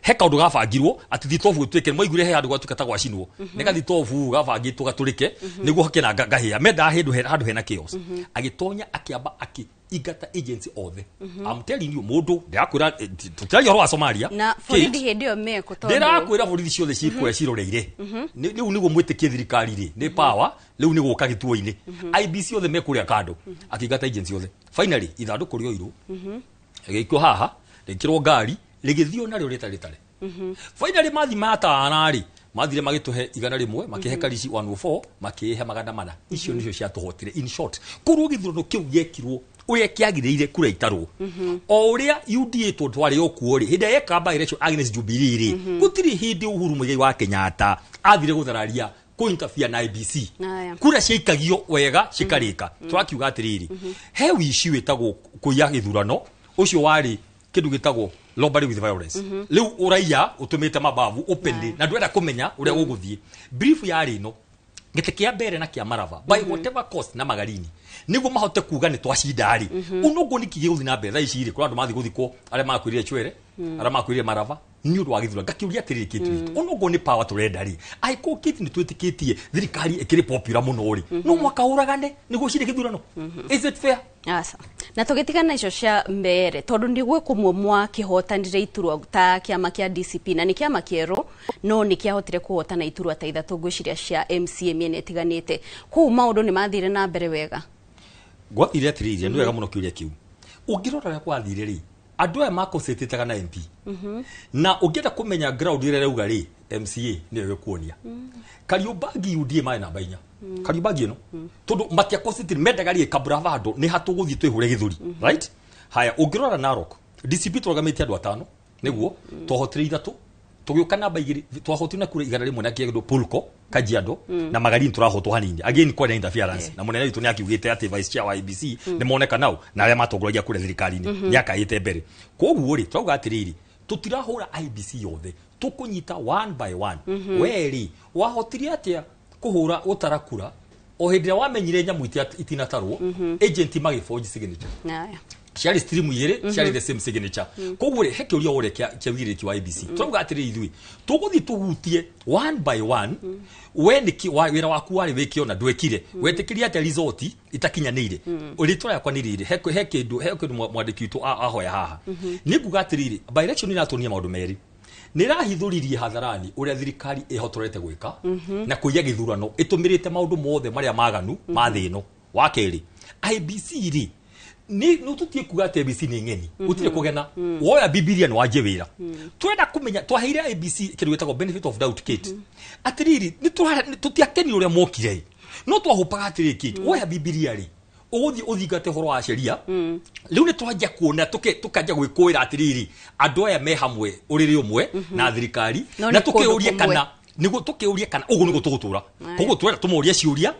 he kaũndũ gabangirwo atĩ thitobu ĩtuĩke, mwaiguire he handũ gwatuĩka ta gwacinwo, nĩ gathitobu gabangĩtwo gatũrĩke nĩguo hakĩe na ngahĩa mendaga handũ hena chaos. Agĩtonya, akĩamba akĩingata agency othe. I'm telling you, mũndũ ndĩrakwĩra, tũtiraria ũhoro wa Somalia. Na Kate, borithi hĩndĩ ĩyo mekũ tondũ ndĩrakwĩra borithi ciothe ciĩkũrĩa ciroreire. Rĩu nĩguo mwĩtĩkie thirikari rĩ nĩ power, rĩu nĩ gũka gĩtuo-inĩ. IBC othe mekũrĩa kando, akĩingata agency othe. Finally ithandũkũ rĩoirwo, rĩgĩikio haha, rĩkĩrwo ngari, rĩgĩthio narĩo rĩtarĩ rĩtare. Finally mathi matana rĩ, mathire magĩtũhe 100, makĩhe Karici 104, makĩhe 400. Icio nĩcio ciatũhotire. In short, korwo gĩthurano kĩu gĩekirwo ũrĩa kĩagĩrĩire, kura itarwo o ũrĩa UDA tondũ twarĩ o kuo rĩ, hĩndĩ ĩrĩa yekaga by election against Jubilee rĩ, gũtirĩ hĩndĩ Uhuru Muigai wa Kenyatta athire gũthararia kũ interfere na IBC. Aya. Kura ciaikagio wega cikarĩka. Tũrakiuga atĩrĩrĩ, he wici wĩtagwo kũiya gĩthurano, ũcio warĩ kĩndũ gĩtagwo robbery with violence. Rĩu ũraiya ũtũmĩte mabavu openly na ndwenda kũmenya ũrĩa gũgũthiĩ. Brief yarĩ ĩno, gĩtĩ kĩa mbere na kĩa Marava by whatever cost na Magarini nĩguo mahote kuga nĩ twacinda rĩ. Ũnoguo nĩkĩ gĩgũthiĩ na mbere thaa ici rĩ, kũrĩ andũ mathiĩ gũthikwo, arĩa makuĩrire Chwere, arĩa makuĩrire Marava nĩ ũndũ wa gĩthurano. Ngakĩũria atĩrĩrĩ, kĩtu gitũ onoguo nĩ power tũrenda rĩ, angĩkorwo kĩtu nĩ twĩtĩkĩtie thirikari ĩkĩrĩ popular mũno rĩ, no mwaka ũragane nĩguo cire gĩthurano? Is it fair? Aca. Na tũgĩtigana icio cia mbere, tondũ nĩ gwĩ kũmwe mwakĩhotanire iturwa ta kĩama kĩa DCP, na nĩ kĩama kĩerũ no nĩ kĩahotire kũhotana iturwa ta ithatũ ngwĩciria cia MCA mĩena ĩtiganĩte. Kũu maũndũ nĩ mathire na mbere wega? Gwathire atĩrĩrĩ, nĩ wega mũno kĩũria kĩu. Ũngĩrora ũrĩa gwathire rĩ, andũ aya makocetĩtaga na MP, na ũngĩenda kũmenya ground ĩrĩa ĩrauga rĩ, MCA nĩyo ĩgũkuonia Kariũmbangi UDA marĩ namba 4, Kariũmbangi ĩno, tondũ matiakocetire mendaga rĩ Kabravado nĩ hatũgũthiĩ twĩhũre gĩthũri, right? Haya, ũngĩrora Narok, DCP tũrũgamĩtie andũ atano nĩguo twahotire ithatũ. Tũgĩũka namba 2 twahotire na kura 100 na kĩndũ Pulko Kajiado na Magarini tũrahotwo hanini again kwa interference na mũnene witũ nĩ akiugĩte atĩ vice chair wa IEBC nĩ moneka nao na arĩa matongoragia kũrĩa thirikari-inĩ nĩ akaĩte mbere. Koguo rĩ twauga atĩrĩrĩ, tũtirahũra IEBC yothe, tũkũnyita one by one. We rĩ wahotire atĩa kũhũra gũtara kura o hĩndĩ ĩrĩa wamenyire nyamũ itinatarwo, agent magĩforge signature? Ciarĩ stream igĩrĩ ciarĩ the same signature. Koguo rĩ he kĩũria ũrĩa kĩa wĩigĩrĩrĩki wa IEBC. Tũrauga atĩrĩ, ithuĩ tũgũthiĩ tũhutie one by one. We nĩkĩ wĩra waku warĩ wĩke ona ndwekire? Wetĩkĩria atĩa result itakinyanĩire? Rĩtwa rĩakwa nĩ rĩrĩ, he kĩndũ mwandĩki witũ ahoya haha. Nĩ nguga atĩrĩrĩ, by election ĩratuonia maũndũ merĩ. Nĩ ĩrahithũririe hadharani ũrĩa thirikari ĩhotorete gwĩka na kũiya gĩthurano ĩtũmĩrĩte maũndũ mothe marĩa maganu ma thĩ ĩno. Wa kerĩ, IEBC rĩ nĩ tũtie kuga atĩ IEBC nĩ ng'eni, gũtirĩ kũgena. Woya Bibilia nĩ wanjie wĩra. Twenda kũmenya twaheire IEBC kĩndũ gĩtagwo benefit of doubt, Kate. Atĩrĩrĩ, nĩ tũtiakenire ũrĩa mokire, no twahũpaga atĩrĩrĩ, Kate, woya Bibilia rĩ ũgũthiĩ ũthingate ũhoro wa sheria. Rĩu nĩ twanjia kuona tũkanjia gwĩkũĩra atĩrĩrĩ, andũ aya me hamwe ũrĩrĩ ũmwe na thirikari. No Na nĩ kũndũ tũkĩũrie kũmwe. kana nĩguo tũkĩũrie kana ũguo nĩguo tũgũtũra. Koguo twenda tũmorie ciũria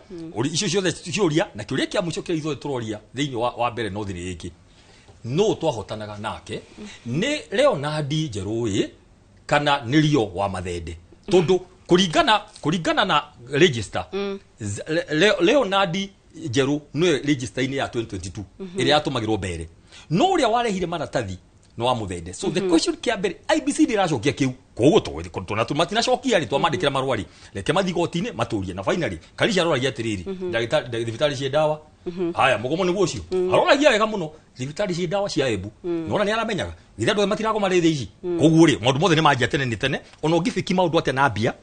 icio ciothe ciũria, na kĩũria kĩa mũico kĩrĩa ithuothe tũroria thĩinĩ wa mbere no thĩ gĩkĩ: nũ twahotanaga nake, nĩ Leonard Njerũĩ kana nĩ Rio wa Mathende? Tondũ kũringana na register, Leonard Njerũ nĩwe register-inĩ ya 2022 ĩrĩa yatũmagĩrwo mbere, no ũrĩa warehire maratathi nĩ wa Mũthende. So the question kĩa mbere, IEBC ndĩracokia kĩu. Koguo tũna matinacokia rĩ, twamandĩkĩra marũa rĩ, reke mathiĩ igoti-inĩ matũrie. Na finally Karisha aroragia atĩrĩrĩ, ndagĩtarĩ, thibitarĩ ciĩ ndawa? Haya, mũgomo nĩguo ũcio aroragia wega mũno, thibitarĩ ciĩ ndawa cia Embu? Nona nĩ aramenyaga githĩ andũ matiragoma rĩrĩ ici. Koguo rĩ maũndũ mothe nĩ manjia tene nĩ tene. Ona ũngĩbĩki maũndũ atĩa na mbia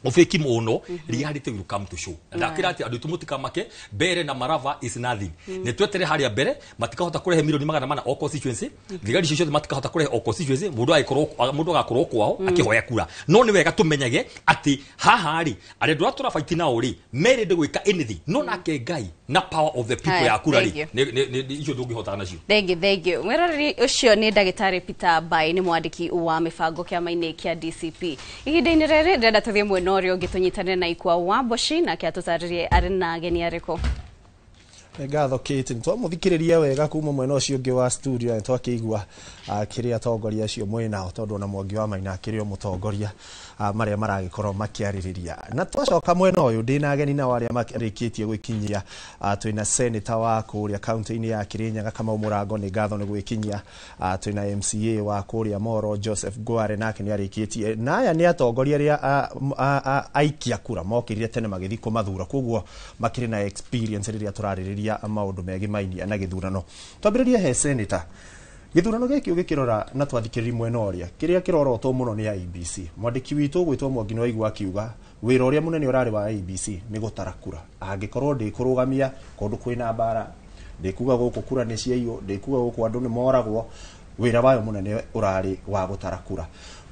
ũbĩki mũno, reality will come to show. Na ndakĩra atĩ andũ aitũ mũtikamake, mbere na Marava is nothing. Nĩ twetere harĩa mbere matikahota kũrehe milioni 400 o constituency. Thigari icio ciothe matikahota kũrehe o constituency. Mũndũ agĩkorwo mũndũ agakorwo kwao akĩhoya kura. No nĩ wega tũmenyage atĩ haha rĩ arĩa andũ arĩa tũrabaiti nao rĩ merĩndĩ gwĩka anything, no nake Ngai na power of the people Haya, ya kura thank rĩ you. Icio ndũngĩhotana nacio. Thank you, thank you. Mwĩroreri ũcio nĩ ndagĩtarĩ Peter Bai, nĩ mwandĩki wa mĩbango kĩama-inĩ kĩa DCP. Ihinda-inĩ rĩrĩ ndĩrenda tũthiĩ mwena ũrĩa ũngĩ tũnyitanĩre na Ikwa wa Mboci nake atũtarĩrie arĩ na ageni arĩkũ. Nĩ ngatho, Kate. Nĩ twamũthikĩrĩria wega kuma mwena ũcio ũngĩ wa studio, nĩ twakĩigua kĩrĩa atongoria acio mwĩ nao, tondũ ona Mwangi wa Maina akĩrĩ o mũtongoria, marĩa maragĩkorwo makĩarĩrĩria. Na twacoka mwena ũyũ ndĩna ageni nao arĩa marĩkĩtie gwĩkinyia. Twĩna senator wa kũrĩa kaunti-inĩ ya Kirinyaga, Kamau Mũrango, nĩ ngatho nĩ gwĩkinyia. Twĩna MCA wa kũrĩa Moro, Joseph Ngware, nake nĩ arĩkĩtie. Na aya nĩ atongoria arĩa aikia kura mokĩrire tene magĩthiĩ kũmathura, koguo makĩrĩ na experience rĩrĩa tũrarĩrĩria maũndũ megimainia na gĩthurano. Twambĩrĩrie he senator. Gĩthurano gĩkĩ ũgĩkĩrora na twathikĩrĩria mwena ũrĩa kĩrĩa kĩrorotwo mũno nĩ IEBC. Mwandĩki witũ ũgwĩtwo Mwangi nĩ waigua akiuga wĩra ũrĩa mũnene ũrarĩ wa IEBC nĩ gũtara kura. Angĩkorwo ndĩkũrũgamia kũndũ kwĩna mbara, ndĩkuga gũkũ kura nĩ ciaiywo, ndĩkuga gũkũ andũ nĩ moragwo, wĩra wayo mũnene ũrarĩ wa gũtara kura.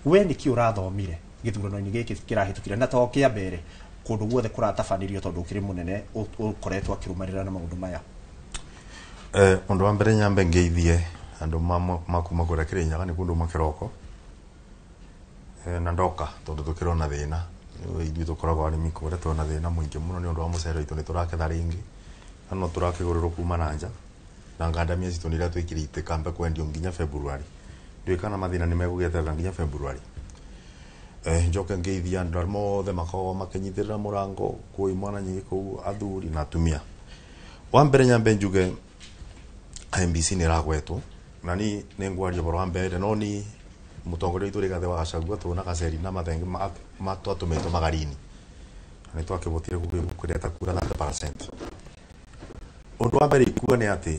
We nĩkĩ ũrathomire gĩthurano-inĩ gĩkĩ kĩrahĩtũkire, na to kĩa mbere kũndũ guothe kũratabanirio, tondũ ũkĩrĩ mũnene ũkoretwo akĩrũmanĩrĩra na maũndũ maya? Ũndũ wa mbere nyambe ngeithie andũ makuma kũrĩa Kĩrĩnyaga nĩ kũndũ makĩroko na ndoka tondũ tũkĩrona thĩna. Ithuĩ tũkoragwo arĩmi kũrĩa, twĩna thĩna mũingĩ mũno nĩ ũndũ wa mũcere witũ. Nĩ tũraketha rĩngĩ na no tũrakĩgũrĩrwo kuma na nja, na ngandamia citũ nĩ iria twĩkĩrĩte itikambe kwendio nginya February. Ndiũĩ kana mathĩna nĩ megũgĩeterera nginya February. Njoke ngeithia andũ arĩa mothe makoragwo makĩnyitĩrĩra mũrango kũu imwana nyingĩ kũu, athuri na atumia. Wa mbere nyambe njuge IEBC nĩ ĩragwetwo na ni nĩ ngwaria ũhoro wa mbere, no ni mũtongoria witũ Rigathĩ wa Gachagua tũna Gaceri na Mathenge twatũmĩtwo Magarini na nĩ twakĩhotire kũreta kura 30%. Ũndũ wa mbere ikuga nĩ atĩ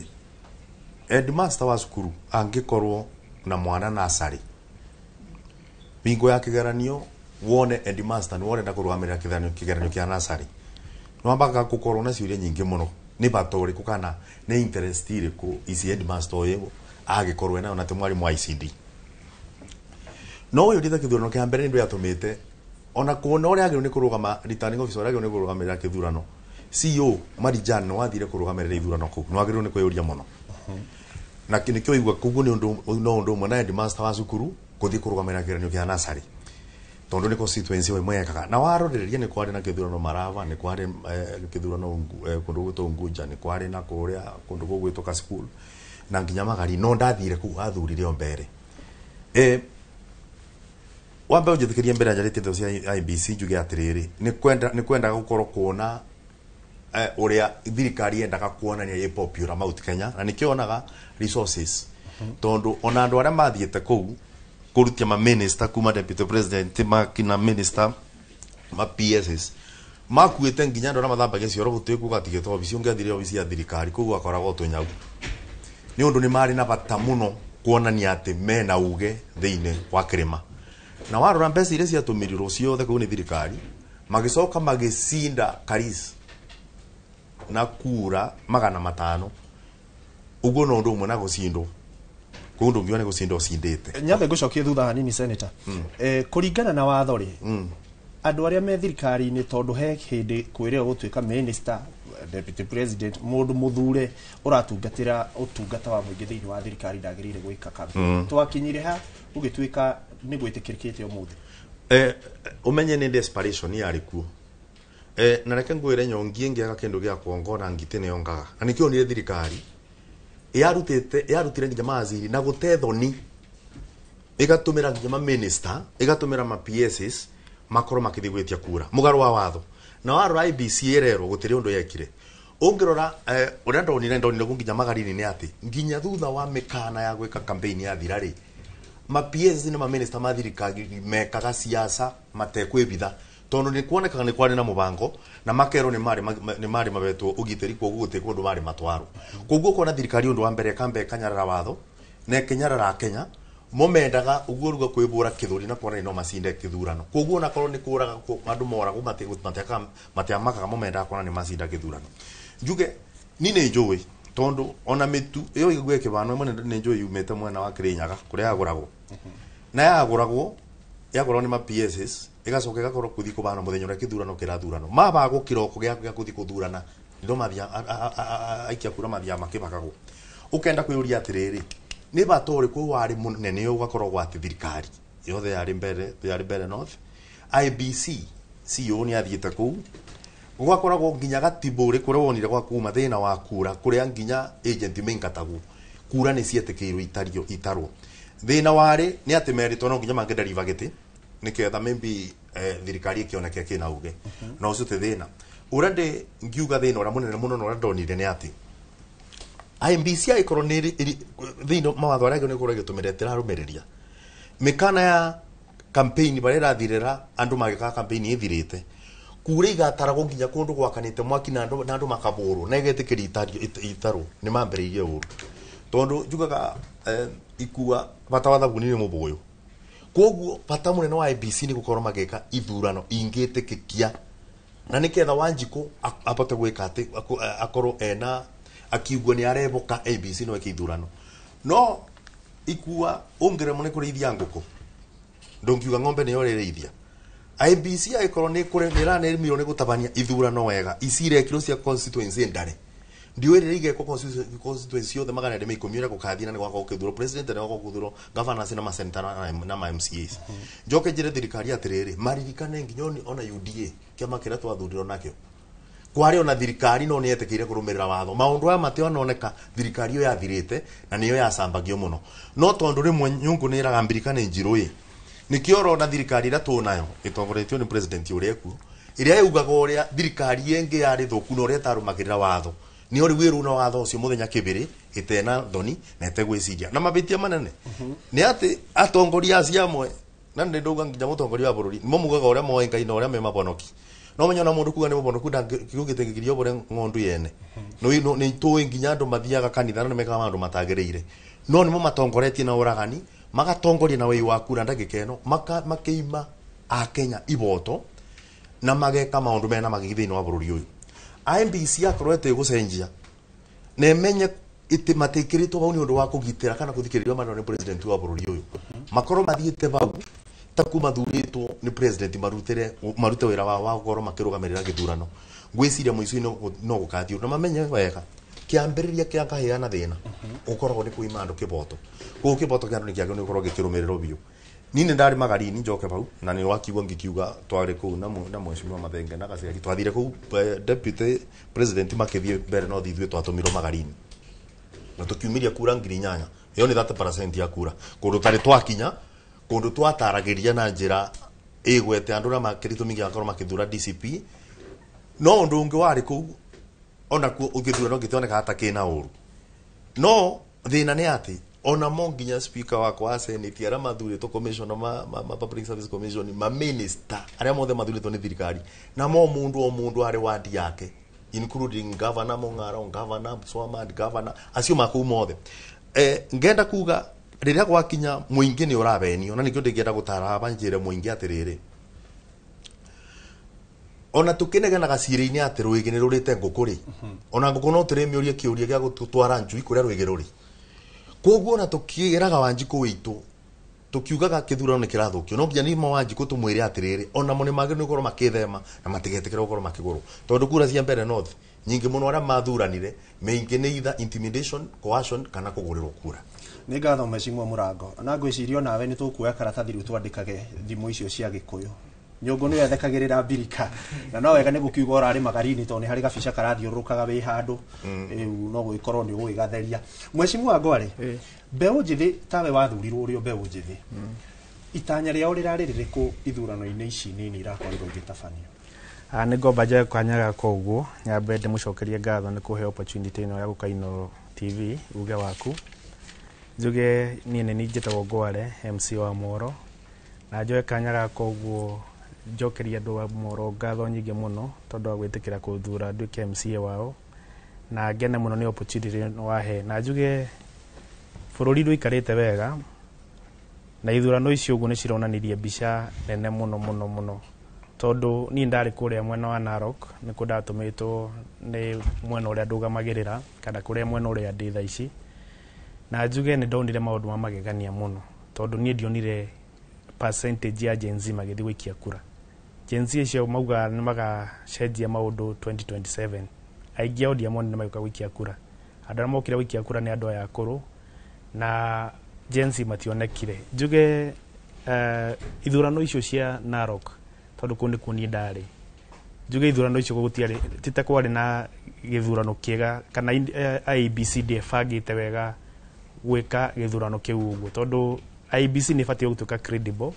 headmaster wa cukuru angĩkorwo na mwana nasarĩ bingo ya kĩgeranio, wone headmaster nĩ ũrenda kũrũgamĩrĩra kĩgeranio kĩa nasarĩ, nĩ wambaga gũkorwo na ciũria nyingĩ mũno: nĩ bata ũrĩkũ kana nĩ interest ĩrĩkũ ici headmaster ũyũ agĩkorwo enayo na ti mwarimũ wa ICD? No ũyũ ndĩta kĩthurano kĩa mbere nĩ ndũ yatũmĩte ona kuona ũrĩa agĩrĩirwo nĩ kũrũgama, returning officer ũrĩa agĩrĩirwo nĩ kũrũgamĩrĩra kĩthurano, CEO Marijan nĩ wathire kũrũgamĩrĩra ithurano kũu, nĩ wagĩrĩirwo nĩ kwĩyũria mũno. Na nĩkĩo igua koguo nĩ ũndũ no ũndũ ũmwe na headmaster wa cukuru gũthiĩ kũrũgamĩrĩra kĩgeranio kĩa nasarĩ. Tondu ni constituency imwe yekaga na warorereria ni kwari na kithurano Marava, ni kwari kithurano kundu gwitwo Unguja, ni kwari na kuria kundu gugwitwo Kasipul na nginya Magari, no ndathire kuu athurire o mbere. Wambe unjithikirie mbere njarĩtie ndeto cia IEBC njuge atiriri, ni kwendaga gukorwo kuona uria thirikari yendaga kuonania ĩ popular Mount Kenya, na nikionaga resources tondu ona andu aria mathiĩte kuu kurutia ma minister kuma deputy president makina minister ma PSs makuĩte nginya andu aria mathambagia cioro gũtuĩka gũgatigĩtwo obici ũngĩathire obici ya thirikari kũu gwakoragwo tũnyau nĩ ũndũ nĩ marĩ na bata mũno kuonania atĩ mena uge thĩinĩ wa kĩrĩma. Na warora mbeca iria ciatũmĩrirwo ciothe kũu nĩ thirikari, magĩcoka magĩcinda Karis na kura 500, ũguo no ũndũ ũmwe na gũcindwo kũu ndũngiuga nĩ gũcinda ũcindĩte. Nyambe ngũcokie thutha hanini senator. Kũringana na watho rĩ, andũ arĩa me thirikari-inĩ, tondũ he hĩndĩ kwĩrĩo gũtuĩka minister, deputy president, mũndũ mũthure ũratungatĩra ũtungata wa mũingĩ thĩinĩ wa thirikari ndagĩrĩire gwĩka campaign. Twakinyire ha gũgĩtuĩka nĩ gwĩtĩkĩrĩkĩte ũmũthĩ? Ũmenye nĩ desperation yarĩ kuo. Na reke ngwĩre nyongi ĩngĩaga kĩndũ gĩa kuongona ngitĩ nĩyo ngaga, na nĩkĩo onire thirikari yarutire nginya mawaziri na gũte thoni, ĩgatũmĩra nginya ma minister, ĩgatũmĩra ma PSs makorwo makĩthiĩ gwĩtia kura mũgarũ wa watho. Na warora IEBC ĩrerwo gũtirĩ ũndũ yekire. Ũngĩrora ũrĩa ndonire kũ nginya Magarini nĩ atĩ nginya thutha wa mĩkana ya gwĩka campaign yathira rĩ, ma PS na ma minister ma thirikari mekaga siasa matekwĩbitha, tondu nĩ kuonekaga nĩ kwarĩ na mũbango na makerwo nĩ marĩ mabetwo ũgitĩri, kwoguo gũtirĩ kũndũ marĩ matwarwo. Koguo ũkona thirikari ũndũ wa mbere ĩkamba ĩkanyarara watho na ĩkĩnyarara Kenya, mo mendaga ũguo ruga kwĩbũra kĩthũri na kuona no macinde kĩthurano. Koguo onakorwo nĩ kũraga andũ moragwo matiamakaga, mo mendaga kuona nĩ macinda kĩthurano. Njuge ni nĩ njũĩ tondu ona mĩtu ĩyo ĩgwe kĩbano ĩmwe nĩ njũĩ yumĩte mwena wa Kĩrĩnyaga kũrĩa yagũragwo, na yagũragwo nĩ ma PSs, ĩgacoka ĩgakorwo kũthi kũbana mũthenya ũrĩa kĩthurano kĩrathurano mabagwo kĩroko gĩa kũthi kũthurana ndo mathia aikia kura mathia makĩbakagwo. Ũkenda kwĩyũria atĩrĩrĩ, nĩ bata ũrĩkũ warĩ mũnene ũgakorwo gwatĩ thirikari yothe yarĩ mbere North IEBC CEO nĩ athiĩte kũu, gwakoragwo nginya gatibũrĩ kũrĩa wonire gwa kuma thĩna wa kura kũrĩa nginya agent maingatagwo kura nĩ cietĩkĩirwo itarwo. Thĩna warĩ nĩ atĩ merĩtwo no nginya mangĩnderiva gĩtĩ nĩketha maybe thirikari ĩkĩoneke kĩna uge, na ũcio ti thĩna. Ũrĩa ndĩ ngiuga thĩna ũrĩa mũnene mũno na ũrĩa ndonire nĩ atĩ IEBC agĩkorwo nĩ thĩinĩ mawatho arĩa nĩ gũkorwo ĩgĩtũmĩra ĩtĩrarũmĩrĩria mĩkana ya campaign barĩa ĩrathirĩra andũ magĩkaga campaign ĩthirĩte, kura igataragwo nginya kũndũ gwakanĩte mwaki na andũ makabũrwo na ĩgetĩkĩria itarwo, nĩ mambĩrĩirie ũru tondu njugaga ikua bata wa thabuni nĩ mũbũyũ. Koguo bata mũnene wa IEBC nĩ gũkorwo magĩka ithurano ingĩtĩkĩkia na nĩketha Wanjikũ abote gwĩka atĩ akorwo ena akiugua nĩ areboka IEBC no eke ithurano. No ikua ũngĩremwo nĩ kũrĩithia ngũkũ ndũngiuga ng'ombe nĩyo ũrĩrĩithia. IEBC agĩkorwo nĩ ĩranemirwo nĩ gũtabania ithurano wega, ici irekirwo cia constituency ndare ndiũĩ rĩrĩa igekwo constituency yothe 210 ũrĩa gũkathiĩ na nĩ gwakorwo gũkĩthurwo president, nĩ gwakorwo gũkĩthurwo governors na maseneta na ma MCAs. Njoke njĩre thirikari atĩrĩrĩ, maririkane nginya ona UDA kĩama kĩrĩa twathurirwo nakĩo kwarĩ ona thirikari no nĩ yetĩkĩire kũrũmĩrĩra watho. Maũndũ aya mationoneka thirikari ĩyo yathirĩte na nĩyo yacambagio mũno, no tondũ rĩmwe nyũngũ nĩ ĩraga mbirika nĩ njirũ ĩ, nĩkĩo ũrona thirikari ĩrĩa tũnayo ĩtongoretio nĩ president ũrĩa ekuo, ĩrĩa yugaga ũrĩa thirikari ĩngĩ yarĩ thũku na ũrĩa ĩtarũmagĩrĩra watho, nĩ ũrĩ wĩrũ na watho ũcio mũthenya kĩbĩrĩ ĩtena thoni na ĩtegwĩciria. Na mabĩtia manene nĩ atĩ atongoria acio amwe, na nĩ ndauga nginya mũtongoria wa bũrũri, nĩmo mugaga ũrĩa moĩ Ngai na ũrĩa me mabonoki. No menya ona mũndũ kuga nĩ mũbonoku ndangĩkiugĩte ũbore ng'ondu yene. Nĩ tũĩ nginya andũ mathiaga kanitha na nĩmekaga maũndũ matagĩrĩire, no nĩmo matongoretie na ũragani, magatongoria na wĩi wa kura ndagĩka ĩno, makĩima akenya iboto na mageka maũndũ mena magigi thĩinĩ wa bũrũri ũyũ. IEBC akorwo ĩtĩgũcenjia na ĩmenye ĩtĩ matikĩrĩtwo hau nĩ ũndũ wa kũgitĩra kana gũthikĩrĩrio maneno nĩ president wa bũrũri ũyũ, makorwo mathiĩte hau ta kuma mathurĩtwo nĩ president marute wĩra wao wa gũkorwo makĩrũgamĩrĩra gĩthurano. Ngwĩciria mũico-inĩ no gũkathiĩ na mamenye wega kĩambĩrĩria kĩa kaheana thĩna ũkoragwo nĩ kũima andũ kĩboto. Koguo kĩboto kĩa andũ nĩ kĩagĩrĩirwo nĩ gũkorwo gĩkĩrũmĩrĩrwo biũ. Nini ndari Magarini njoke bau na ni wakiuga ngikiuga twari kuu na mheshimiwa Mathenge na Gaciari twathire kuu deputy president makithie mbere no thithuĩ twatũmirwo Magarini na tukiumiria kura 8,000. Iyo ni 30% ya kura kundu tari twakinya kundu twataragĩria na njĩra ĩgwete andũ na makĩritũmi gĩakorwo makĩthura DCP. No ũndũ ũngĩ warĩ kũu ona kuo ũgĩthura no gĩtionekaga ta kĩna ũru, no thĩna nĩ atĩ ona mo nginya speaker wakwa wa senate arĩa mathurĩtwo commissioner ma public service commission, ma minister arĩa mothe mathurĩtwo nĩ thirikari, na mo mũndũ o mũndũ arĩ wadi yake, including governor Mong'aro, governor Swamad, governor acio makũu mothe. Ngenda kuga rĩrĩa gwakinya mũingĩ nĩ ũrabenio, na nĩkĩo ndĩngĩenda gũtara aba njĩre mũingĩ atĩrĩrĩ, ona tukinegenaga cira-inĩ atĩ rwĩgĩ nĩ rũrĩte ngũkũ rĩ, ona ngũkũ no tũrĩmĩũrie kĩũria gĩa gũtwara njui kũrĩa rwĩgĩ rũrĩ. Koguo ona tukĩraga Wanjikũ witũ tukiugaga kĩthurano nĩ kĩrathũkio, no nginya nĩ Wanjikũ tũmwĩre atĩrĩrĩ, ona mo nĩ magĩrĩirwo nĩ gũkorwo makĩthema na matigetĩkĩre gũkorwo makĩgũrwo, tondũ kura cia Mbere North nyingĩ mũno arĩa mathuranire mĩingĩ nĩ either intimidation, coercion kana kũgũrĩrwo kura. Nĩ ngatho mheshimiwa Mũrango, na ngwĩciria onawe nĩ tũkuoya karatathi rĩu twandĩkage thimũ icio cia Gĩkũyũ. Nyũngũ nĩyo ethekagĩrĩra mbirika, na no wega nĩ gũkiuga ũrarĩ Magarini tondũ nĩ harĩ gabica karathiũrũrũkaga wĩ handũ, rĩu no gũgĩkorwo nĩ ũgũgĩgatheria. Mheshimiwa Ngware, mbeũ njĩthĩ tawe wathurirwo ũrĩ o mbeũ njĩthĩ, itanya rĩao rĩrarĩ rĩrĩkũ ithurano-inĩ ici nini irakorirwo igĩtabanio? Nĩ ngomba njoe kanya gaka ũguo nyambe ndĩmũcokerie ngatho nĩ kũhe opportunity ĩno ya gũka Inooro TV uge waku. Njuge niĩ nĩ niĩ njĩtagwo Ngware, MC wa Moro, na njoe kanya gaka ũguo njokerie andũ a Moro ngatho nyingĩ mũno tondũ wa gwĩtĩkĩra kũthura nduĩke MCA wao, na ngene mũno nĩ opportunity ĩno wahe. Na njuge bũrũri ndũikarĩte wega, na ithurano icio ũguo nĩ cironanirie mbica nene mũno mũno mũno, tondũ niĩ ndarĩ kũrĩa mwena wa Narok nĩkuo ndatũmĩtwo nĩ mwena ũrĩa ndũgamagĩrĩra kana kũrĩa mwena ũrĩa ndĩ thaa ici, na njuge nĩ ndonire maũndũ ma magegania mũno tondũ niĩ ndionire percentage ya Gen Z magĩthiĩ gũikia kura. Gen Z icio mauga nĩ magacenjia maũndũ 2027, aingĩ ao ndiamonire magĩũka gũikia kura. Andũ arĩa mokire gũikia kura nĩ andũ aya akũrũ, na Gen Z mationekire. Njuge ithurano icio cia Narok, tondũ kũu nĩkuo niĩ ndarĩ, njuge ithurano icio gũtiarĩ, ti ta kwarĩ na gĩthurano kĩega kana IEBC ndĩebangĩte wega gwĩka gĩthurano kĩu ũguo, tondũ IEBC nĩ ĩbatiĩ gũtuĩka credible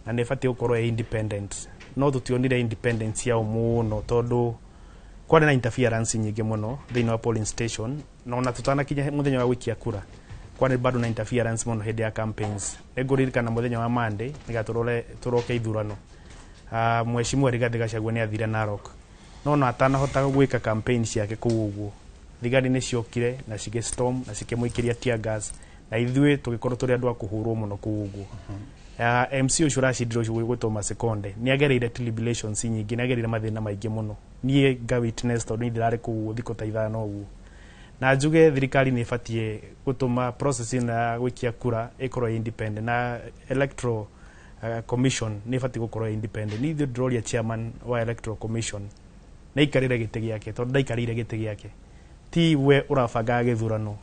na nĩ ĩbatiĩ gũkorwo ĩ independent, no tũtionire independence yao mũno tondũ kwarĩ na interference nyingĩ mũno thĩinĩ wa polling station, na ona tũtanakinya mũthenya wa gũikia kura kwarĩ bado na interference mũno hĩndĩ ya campaigns. Nĩngũririkana mũthenya wa Monday nĩgetha tũroke ithurano, mheshimiwa Rigathĩ Gachagua nĩ athire Narok, no ona atanahota gwĩka campaign ciake kũu ũguo, thigari nĩ ciokire na cigĩ storm na cikĩmũikĩria tear gas, na ithuĩ tũgĩkorwo tũrĩ andũ a kũhũrwo mũno kũu ũguo. MC ũcio ũracindirwo ũcio gwĩtwo Masekonde nĩ agereire tribulations nyingĩ, nĩ agereire mathĩna maingĩ mũno. Niĩ nga witness tondũ niĩ ndĩrarĩ kũu thikũ ta 5 ũguo. Na njuge thirikari nĩ ĩbatiĩ gũtũma process ĩno ya gũikia kura ĩkorwo independent, na electoral commission nĩ ĩbatiĩ gũkorwo independent. Niĩ ithuĩ ndĩroria chairman wa electoral commission nĩ aikarĩre gĩtĩ gĩake, tondũ ndaikarĩire gĩtĩ gĩake, ti we ũrabangaga gĩthurano,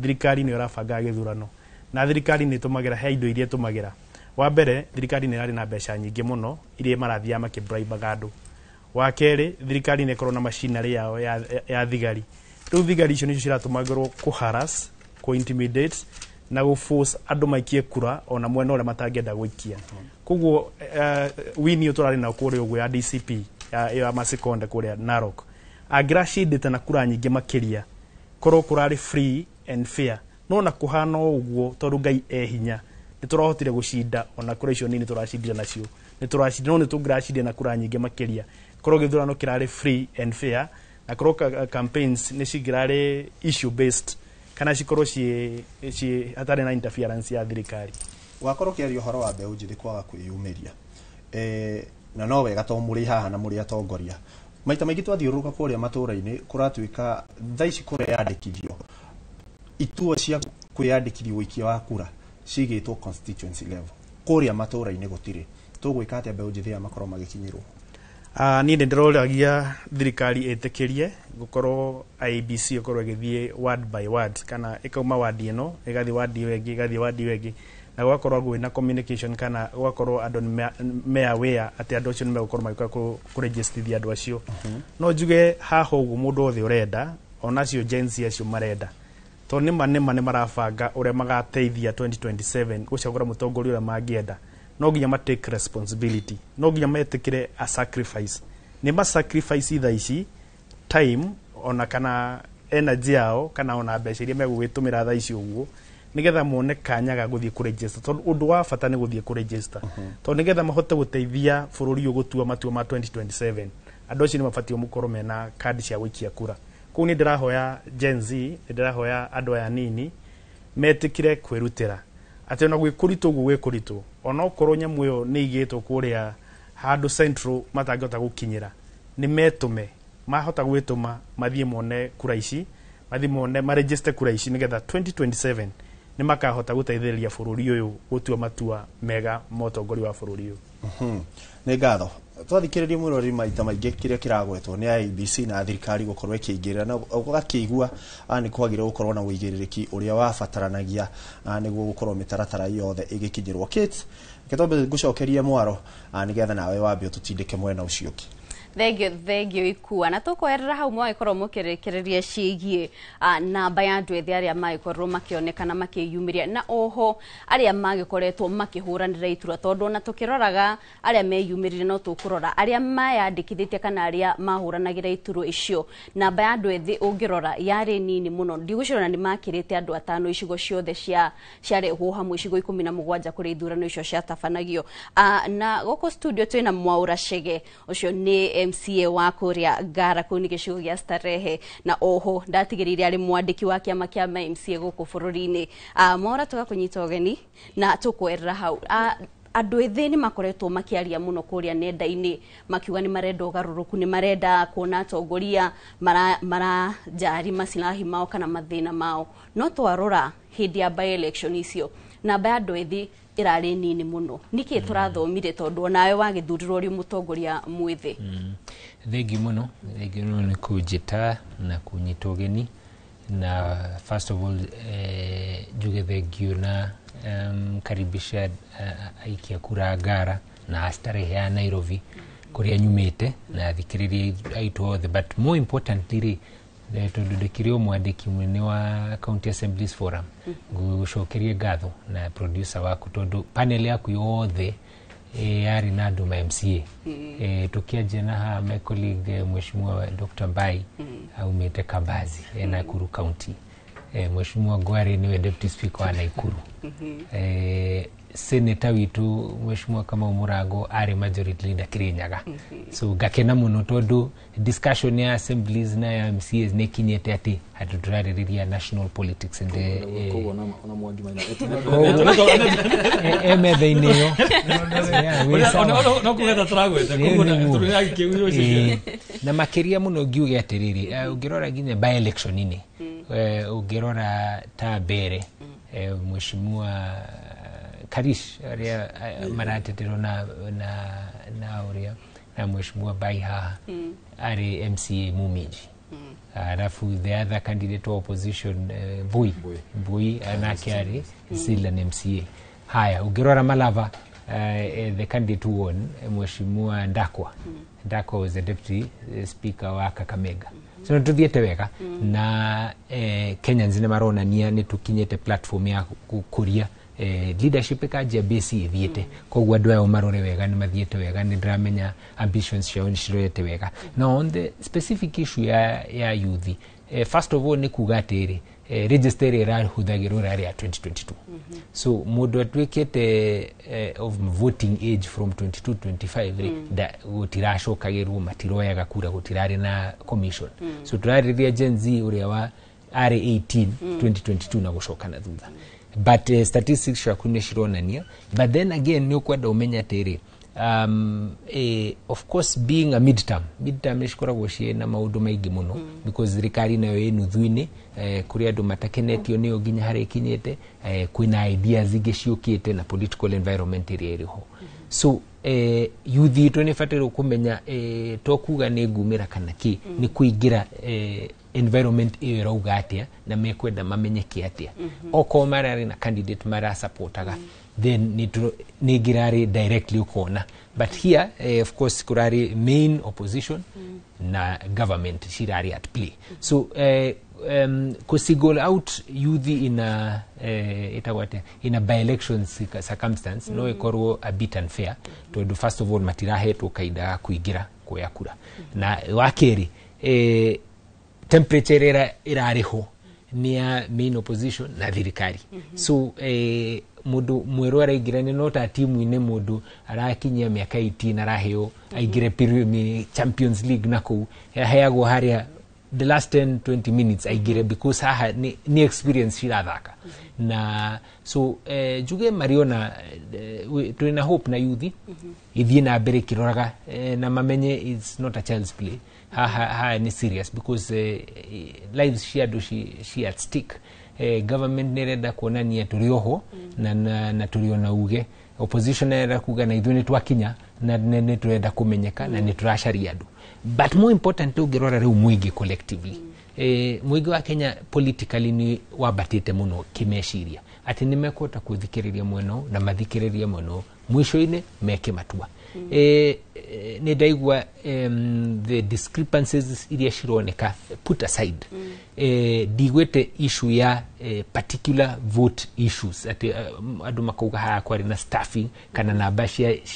thirikari nĩyo ĩrabangaga gĩthurano, na thirikari nĩ ĩtũmagĩra, he indo iria ĩtũmagĩra. Wa mbere, thirikari nĩ ĩrarĩ na mbeca nyingĩ mũno iria marathiaga makĩbraibaga andũ. Wa kerĩ, thirikari nĩ ĩkorwo na machinery yao ya thigari. Rĩu thigari icio nĩcio ciratũmagĩrwo kũ harass, kũ intimidate na gũ force andũ maikie kura ona mwena ũrĩa matangĩenda gũikia. Koguo wini ũyũ tũrarĩ nao kũrĩa ũguo ya DCP ya Masikonde kũrĩa Narok, angĩracindĩte na kura nyingĩ makĩria korwo kũrarĩ free and fair, no na kũhana o ũguo tondũ Ngai e hinya nĩ tũrahotire gũcinda ona kura icio nini tũracindire nacio, nĩ tũracindire, no nĩ tũngĩracindire na kura nyingĩ makĩria korwo gĩthurano kĩrarĩ free and fair, na korwo campaigns nĩ cingĩrarĩ issue based kana cikorwo ciĩ hatarĩ na interference ya thirikari. Wakorwo ũkĩaria ũhoro wa mbeũ njĩthĩ kwaga kwĩyumĩria, na no wega to mũrĩ haha na mũrĩ atongoria, maita maingĩ twathiũrũrũka kũrĩa matũũra-inĩ kũratuĩka thaa ici kũreyandĩkithio, ituo cia kwĩyandĩkithia ũikia wa kura cigĩtwo constituency level, kũrĩa matũũra-inĩ gũtirĩ. Tũgwĩka atĩa mbeũ njĩthĩ aya makorwo magĩkinyĩrwo? Niĩ nĩ ndĩroragia thirikari ĩtĩkĩrie gũkorwo IEBC ĩkorwo ĩgĩthiĩ ward by ward, kana ĩkauma ward ĩno ĩgathiĩ ward ĩyo ĩngĩ, ĩgathiĩ ward ĩyo ĩngĩ, Na gũgakorwo kwĩna communication kana gũgakorwo andũ nĩ me aware atĩ andũ acio nĩ megũkorwo magĩũka kũregistithia andũ acio. No njuge haha ũguo, mũndũ wothe ũrenda, ona acio Gen Z acio marenda, tondũ nĩma nĩ marabanga ũrĩa magateithia 2027 gũcagũra mũtongoria ũrĩa mangĩenda, no nginya ma take responsibility, no nginya metĩkĩre a sacrifice. Nĩ ma sacrifice thaa ici time ona kana energy yao kana ona mbeca iria megũgĩtũmĩra thaa ici ũguo, nigetha mone kanya ga gũthiĩ kũregister, tondũ ũndũ wa bata nĩ gũthiĩ kũregister, tondũ nigetha mahote gũteithia bũrũri ũyũ gũtua matua ma 2027, andũ acio nĩ mabatiĩ gũkorwo mena kandi cia gũikia kura. Kũu nĩ ndĩrahoya Gen Z, nĩ ndĩrahoya andũ aya nini metĩkĩre kwĩrutĩra, atĩ ona gwĩ kũritũ ũguo gwĩ kũritũ, ona okorwo nyamũ ĩyo nĩ igĩtwo kũrĩa handũ central matangĩhota gũkinyĩra, nĩ metũme. Mahota gwĩtũma, mathiĩ mone kura ici, mathiĩ mone maregister kura ici, nĩgetha 2027 nĩ makahota gũteithĩrĩria bũrũri ũyũ gũtua matua mega ma ũtongoria wa bũrũri ũyũ. Nĩ ngatho. Twathikĩrĩria mwĩroreri, maita maingĩ kĩrĩa kĩragwetwo nĩ IEBC na thirikari gũkorwo ĩkĩingĩrĩra na ũgakĩigua nĩ kwagĩrĩire gũkorwo na ũigĩrĩrĩki ũrĩa wabataranagia nĩguo gũkorwo mĩtaratara yothe ĩgĩkinyĩrwo. Kate, reke twambe ngũcokerie mwaro nĩgetha nawe wambe ũtũtindĩke mwena ũcio ũngĩ. Thengio, thengio ikua. Na tũkweherera hau mwagĩkorwo mũkĩrĩkĩrĩria ciĩgiĩ namba ya andũ ethĩ arĩa magĩkorwo makĩonekana makĩyumĩria, na oho arĩa magĩkoretwo makĩhũranĩra iturwa, tondũ ona tũkĩroraga arĩa meyumĩrire, no tũkũrora arĩa mayandĩkithĩtie kana arĩa mahũranagĩra iturwa icio, namba ya andũ ethĩ ũngĩrora yarĩ nini mũno. Ndigũcirora nĩ makĩrĩte andũ atano icigo ciothe cia ciarehwo hamwe, icigo 17 kũrĩa ithurano icio ciatabanagio. Na gũkũ studio twĩna Mwaũra Chege, ũcio nĩ MCA wa kũrĩa Ngara, kũu nĩ gĩcigo gĩa Starehe, na oho ndatigĩrĩire arĩ mwandĩki wa kĩama kĩa ma MCA gũkũ bũrũri-inĩ. Mwaũra, tũgakũnyita ũgeni na tũkwerera hau. Andũ ethĩ nĩ makoretwo makĩaria mũno kũrĩa nenda-inĩ, makiuga nĩ marenda ũgarũrũku, nĩ marenda kuona atongoria marajarĩ masilahi mao kana mathĩna mao. No twarora hĩndĩ ya by election icio, namba ya andũ ethĩ ĩrarĩ nini mũno. Nĩkĩ tũrathomire, tondũ onawe wagĩthurirwo ũrĩ mũtongoria mwĩthĩ? Thengiũ mũno, thengiũ mũno nĩ kũnjĩta na kũnyita ũgeni. Na first of all, njuge thengiũ na karibisha aikia kura Ngara na Starehe ya Nairobi kũrĩa nyumĩte, na athikĩrĩria aitũ othe. But more importantly rĩ, tondũ ndĩkĩrĩ o mwandĩki mũnene wa County Assemblies Forum, ngũgũcokerie ngatho na producer waku, tondũ panel yaku yothe yarĩ na andũ ma MCA. Tukianjia na haha my colleague, Mheshimiwa Dr. Mbai aumĩte Kabazi, Nakuru County. Mheshimiwa Ngware niwe deputy speaker wa Nakuru. Senator witũ Mheshimiwa Kamau Mũrango arĩ majority leader Kirinyaga. So ngakena mũno tondũ discussion ya assemblies na ya MCAs nĩ ikinyĩte atĩ handũ tũrarĩrĩria national politics and Koguo ona Mwangi Maina e metha-inĩ ĩyo. Yeah, wĩ sawa. No kũgetha tũragwete, koguo tũrĩ ũcio. Na makĩria mũno ngiuge atĩrĩrĩ, ũngĩrora nginya by election inĩ, ũngĩrora ta mbere, Mheshimiwa Karish arĩa marateterwo na ũrĩa na Mheshimiwa Bai haha arĩ MCA Mumiji, alafu the other candidate wa opposition, Mbui nake arĩ still an MCA. Haya, ũngĩrora Malava, the candidate who won, Mheshimiwa Ndakwa was the deputy speaker wa Kakamega. So nĩ tũthiĩte wega na Kenyans nĩ maronania nĩ tũkinyĩte platform ya gũkũria leadership ĩkanjia base ĩthiĩte. Koguo andũ aya marore wega, nĩ mathiĩte wega, nĩ ndĩramenya ambitions ciao nĩ cirorete wega. Now on the specific issue ya youth, first of all nĩ kuga atĩrĩ, register ĩrĩa ĩrahũthagĩrwo ĩrarĩ ya 2022. So mũndũ atuĩkĩte of voting age from 22 25 rĩ, gũtiracokagĩrwo, matiroyaga kura, gũtirarĩ na commission. So tũrarĩrĩria Gen Z ũrĩa wa arĩ 18 2022 na gũcoka na thutha. But statistics ciaku nĩ cironania. But then again, nĩ ũkwenda ũmenye atĩrĩ, of course being a midterm nĩ cikoragwo ciĩ na maũndũ maingĩ mũno, because thirikari nayo ĩ nuthu-inĩ, kũrĩ andũ matakenetio nĩyo nginya harĩa ĩkinyĩte, kwĩna ideas ingĩ ciũkĩte na political environment ĩrĩa ĩrĩ ho. So youth itũ nĩ batairwo kũmenya, to kuga nĩ ngumĩra kana kĩ, nĩ kũingĩra environment ĩyo ĩrauga atĩa na mekwenda mamenyeke atĩa. Okorwo mararĩ na candidate marasupportaga, Then nĩ ngĩrarĩ directly ũkona, but here of course kũrarĩ main opposition na government cirarĩ at play. So single out youth in a ĩtagwo atĩa, in a by election circumstance no ĩkorwo a bit unfair, tondũ first of all matirahetwo kahinda ga kũingĩra kuoya kura, na wa kerĩ temperature ĩrĩa ĩrarĩ ho nĩ ya main opposition na thirikari. So mũndũ mwerũ araingĩra nĩ no ta timu-inĩ, mũndũ arakinyia mĩaka 18 araheo aingĩre Champions League, na kũu aheagwo harĩa the last 10 20 minutes aingĩre, because haha nĩ experience cirathaka. Na so njuge mariona twĩna hope na youth ithiĩ na mbere ĩkĩroraga na mamenye it's not a child's play. Haha haha nĩ serious because lives cia andũ ci at stake. Government nĩ ĩrenda kuonania tũrĩ oho na tũrĩ ona uge, opposition ĩrenda kuga na ithuĩ nĩ twakinya na nĩ tũrenda kũmenyeka na nĩ tũracaria andũ. But more important, ũngĩrora rĩu mũingĩ collectively, mũingĩ wa Kenya politically nĩ wambatĩte mũno kĩmeciria atĩ nĩ mekũhota kwĩthikĩrĩria mwena ũyũ na mathikĩrĩrie mwena ũyũ, mwisho-inĩ meke matua. Nĩ ndaigua the discrepancies iria cironeka put aside, ndigwĩte issue ya particular vote issues atĩ andũ makauga haha kwarĩ na staffing kana namba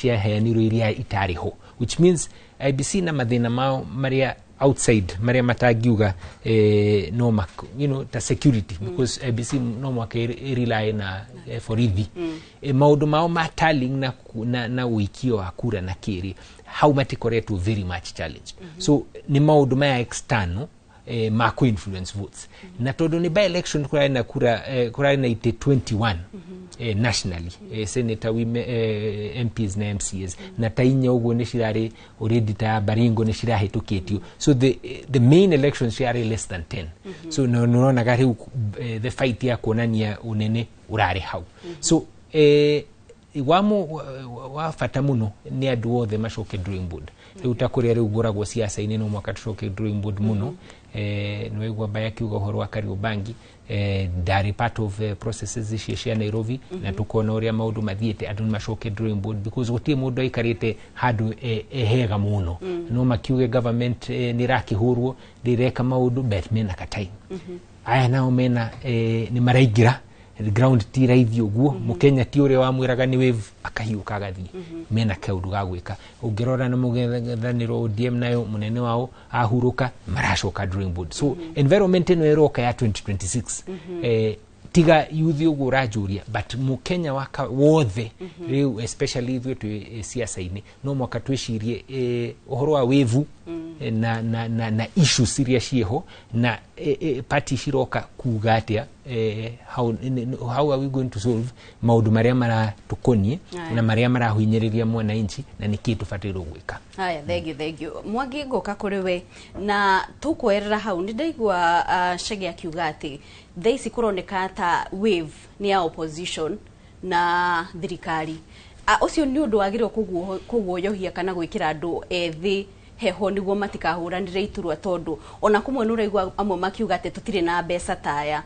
ciaheanirwo iria itarĩ ho, which means IEBC na mathĩna mao marĩa outside marĩa matangiuga no ta security, because IEBC no mwaka ĩrely na borithi. Maũndũ mao ma tallying na ũikio wa kura na kĩrĩ hau matikoretwo very much challenged. So nĩ maũndũ maya external ma ku-influence votes, na tondũ nĩ by election kũrarĩ na kura kũrarĩ na itĩ 21 nationally, senator, women, MPs na MCAs, na ta inya ũguo nĩ cirarĩ already, ta Baringo nĩ cirahĩtũkĩtio. So the main elections ciarĩ less than 10. So no nĩũronaga rĩu the fight ya kuonania ũnene ũrarĩ hau. So wa bata mũno nĩ andũ othe macoke drawing board rĩu, ta kũrĩa rĩu ngũragwo ciaca-inĩ, no mwaka tũcoke drawing board mũno. Nĩwaigua Mbaya akiuga ũhoro wa Kariobangi, ndarĩ part of processes icio cia Nairobi, na tukona ũrĩa maũndũ mathiĩte. Andũ nĩmacoke drawing board because gũtirĩ mũndũ aikarĩte handũ hega mũno. No makiuge government nĩ ĩrakĩhũrwo, ndĩreka maũndũ, but mena ka time. Aya nao mena nĩ maraingĩra ground, ti raithi ũguo. Mũkenya ti ũrĩa wamwĩraga nĩ wave akahiũka agathiĩ. Mena kaũndũ ga gwĩka. Ũngĩrora na mũng'ethanĩro ODM nayo mũnene wao ahurũka, maracoka drawing board. So environment ĩno ĩroka ya 2026, tiga youth ũguo ũranjũria, but mũkenya waka wothe rĩu, especially ithuĩ twĩ ciaca-inĩ, no mwaka twĩcirie ũhoro wa wĩvu na issues iria ciĩho na party ciroka kuga atĩa, how are we going to solve maũndũ marĩa maratũkoniĩ Aya. na marĩa marahinyĩrĩria mwananchi, na nĩkĩĩ tũbatairwo gwĩka. Haya, thengiũ, thengiũ Mwangi. Ngũka kũrĩ we na tũkwerera hau. Nĩ ndaigua Chege akiuga atĩ thaa ici kũroneka ta wave nĩ ya opposition na thirikari. Ũcio nĩ ũndũ wagĩrĩirwo kũguoyohia kana gwĩkĩra andũ ethĩ heho nĩguo matikahũranĩre iturwa, tondũ ona kũmwe nĩ ũraigua amwe makiuga atĩ tũtirĩ na mbeca taya.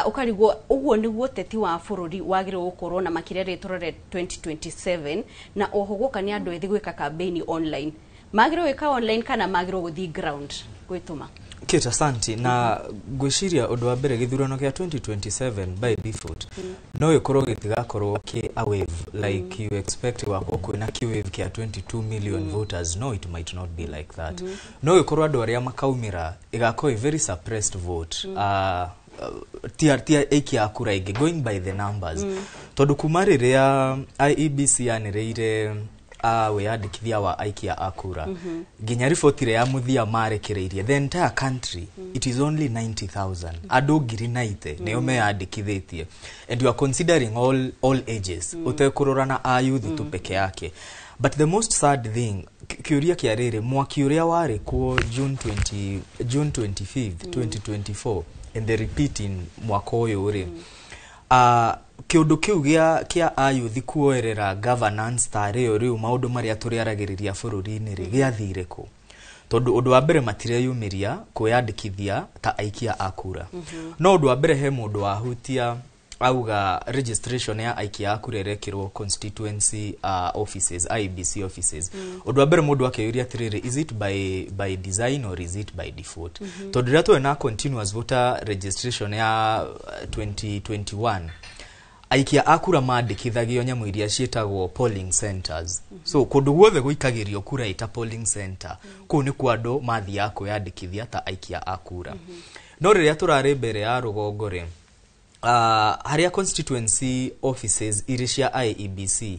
Ũkarigwo ũguo nĩguo ũteti wa bũrũri wagĩrĩirwo gũkorwo na makĩria rĩ tũrore 2027. Na oho guoka nĩ andũ ethĩ gwĩka campaign online, magĩrĩirwo gwĩka online kana magĩrĩirwo gũthiĩ ground gwĩtũma? Kate, asante. Na ngwĩciria ũndũ wa mbere, gĩthurano kĩa 2027 by default no gĩkorwo gĩtigakorwo kĩ a wave like you expect, gwakorwo kwĩna kĩ wave kĩa 22 million voters. No, it might not be like that. No gĩkorwo andũ arĩa makaumĩra ĩgakorwo a very suppressed vote, tia aikia a kura aingĩ going by the numbers, tondũ kuma rĩrĩa IEBC yanĩrĩire wĩyandĩkithia wa aikia a kura nginya riboti ĩrĩa ya mũthia marekereirie, the entire country, it is only 90,000, andũ 90,000 nĩo meyandĩkithĩtie, and you are considering all ages, ũtekũrora na a youth tu peke yake. But the most sad thing, kĩũria kĩa rĩrĩ, mwaki ũrĩa warĩ kuo June 20, June 25th 2024 and the repeat in mwaka ũyũ rĩ, kĩũndũ kĩu gĩa ayuthi kuoerera governance tarĩo rĩu maũndũ marĩa tũrĩaragĩrĩria bũrũri-inĩ rĩ, gĩathire kũ? Tondũ ũndũ wa mbere matireyumĩria kwĩyandĩkithia ta aikia a kura. No ũndũ wa mbere he mũndũ wahutia Auga registration ya aikia a kura ĩrekĩrwo constituency offices, IEBC offices. Ũndũ wa mbere mũndũ akeyũria atĩrĩrĩ, is it by design or is it by default? Tondũ rĩrĩa tũrĩ na continuous voter registration ya 2021, aikia a kura mandĩkithagio nyamũ iria ciĩtagwo polling centers. So kũndũ guothe gũikagĩrio kura ĩta polling center, kũu nĩkuo andũ mathiaga kwĩyandĩkithia ta aikia a kura. No rĩrĩa tũrarĩ mbere ya rũgongo rĩ, harĩa constituency offices irĩ cia IEBC,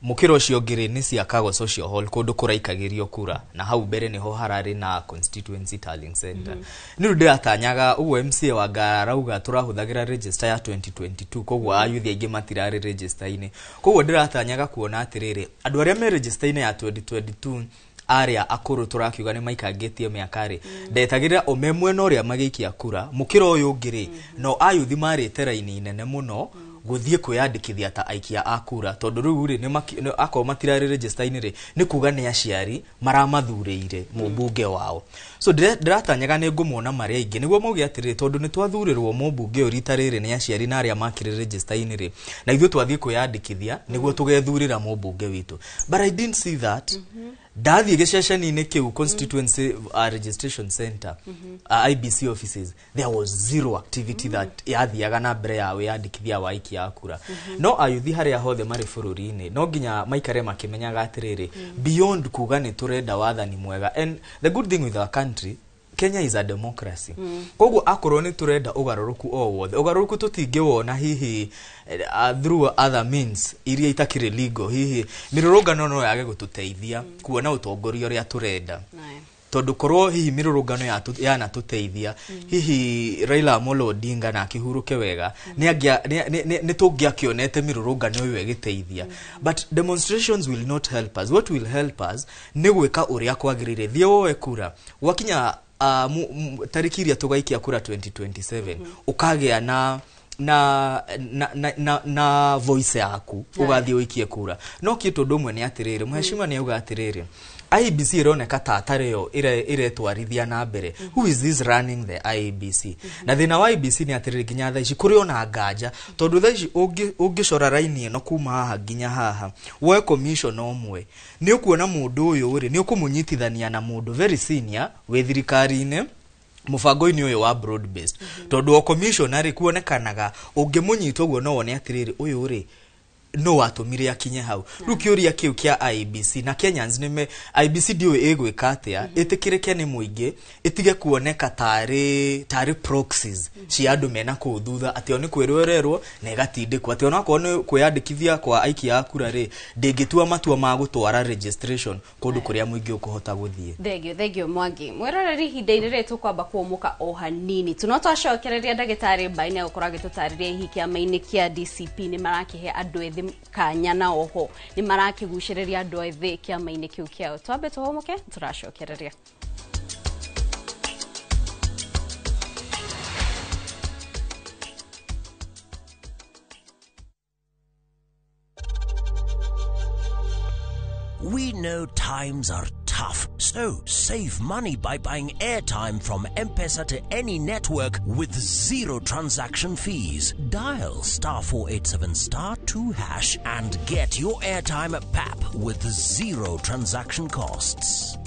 mũkĩra ũcio ũngĩ rĩ, nĩ cia Kago Social Hall, kũndũ kũraikagĩrio kura, na hau mbere nĩho hararĩ na constituency tallying center. Nĩ rĩu ndĩratanyaga ũguo MCA wa Ngara arauga tũrahũthagĩra register ya 2022, koguo ayuthi aingĩ matirarĩ register-inĩ. Koguo ndĩratanyaga kuona atĩrĩrĩ, andũ arĩa me register-inĩ ya 2022, arĩa akũrũ tũrakiuga nĩ maikangĩtie mĩaka rĩ, ndetagĩrĩra o me mwena ũrĩa magĩikia kura, mũkĩra ũyũ ũngĩ rĩ, no ayuthi marĩte raini nene mũno gũthiĩ kwĩyandĩkithia ta aikia a kura, tondũ rĩu rĩ, akorwo matirarĩ register-inĩ rĩ, nĩ kuga nĩ aciari maramathurĩire mũmbunge wao. So ndĩratanyaga nĩ ngũmona marĩ aingĩ nĩguo mauge atĩrĩrĩ, tondũ nĩ twathurĩrwo mũmbunge ũyũ rita rĩrĩ nĩ aciari na arĩa makĩrĩ register-inĩ rĩ, na ithuĩ twathiĩ kwĩyandĩkithia nĩguo tũgethurĩra mũmbunge witũ. But I didn't see that. Ndathiĩ gĩceceni-inĩ kĩu, constituency registration center, IEBC offices, there was zero activity that yathiaga na mbere ya wĩyandĩkithia wa aikia a kura. No ayuthi harĩa hothe marĩ bũrũri-inĩ no nginya maikare makĩmenyaga atĩrĩrĩ, beyond kuga nĩ tũrenda wathani mwega, and the good thing with our country, Kenya is a democracy. Koguo akorwo nĩ tũrenda ũgarũrũku o wothe, ũgarũrũku tũtingĩwona hihi through other means iria itakĩrĩ legal. Hihi mĩrũrũngano no yage gũtũteithia kuona ũtongoria ũrĩa tũrenda, tondũ korwo hihi mĩrũrũngano yanatũteithia, hihi Raila Amolo Odinga na akĩhurũke wega, nĩ tũngĩakĩonete mĩrũrũngano ĩyo ĩgĩteithia. But demonstrations will not help us. What will help us nĩ gwĩka ũrĩa kwagĩrĩire. Thiĩ woe kura, gwakinya tarĩki iria tũgaikia kura 2027, ũkagĩa na voice yaku, ũgathiĩ ũikie kura. No kĩtũ ũndũ ũmwe nĩ atĩrĩrĩ, mheshimiwa nĩ auga atĩrĩrĩ, IEBC ĩroneka ta atarĩ yo ĩretwarithia na mbere. Who is this running the IEBC? Na thĩna wa IEBC nĩ atĩrĩrĩ, nginya thaa ici kũrĩ ona nganja, tondũ thaa ici ũngĩcora raini ĩno kuma haha nginya haha, woe commission ũmwe, nĩ ũkuona mũndũ ũyũ rĩ, nĩ ũkũmũnyitithania na mũndũ very senior wĩ thirikari-inĩ mũbango-inĩ ũyũ wa broad based, tondũ o commissioner rĩ, kuonekanaga ũngĩmũnyita ũguo no wone atĩrĩrĩ, ũyũ rĩ, no watũmire akinye hau. Rĩu kĩũria kĩu kĩa IEBC na Kenyans nĩme IEBC ndiũĩ ĩgwĩka atĩa ĩtĩkĩrĩke nĩ mũingĩ, ĩtige kuoneka tarĩ proxies cia andũ mena kũu thutha, atĩ o nĩ kwĩrwo ĩrerwo na ĩgatindĩkwo, atĩ onakorwo nĩ kwĩyandĩkithia kwa aikia a kura rĩ, ndĩngĩtua matua ma gũtwara registration kũndũ kũrĩa mũingĩ ũkũhota gũthiĩ. Thengio, thengio Mwangi. Mwĩroreri, ihinda-inĩ rĩrĩ tũkwamba kũũmũka o hanini, tuno twacokereria ndagĩtarĩ Mbai nĩ agũkorwo agĩtũtarĩria hihi kĩama-inĩ kĩa DCP nĩ marakĩhe andũ ethĩ kanya, na oho nĩ marakĩgucĩrĩria andũ ethĩ kĩama-inĩ kĩu kĩao. Twambe tũhũmũke, tũracokereria. We know times are tough, so save money by buying airtime from M-Pesa to any network with zero transaction fees. Dial *487 *2# and get your airtime at PAP with zero transaction costs.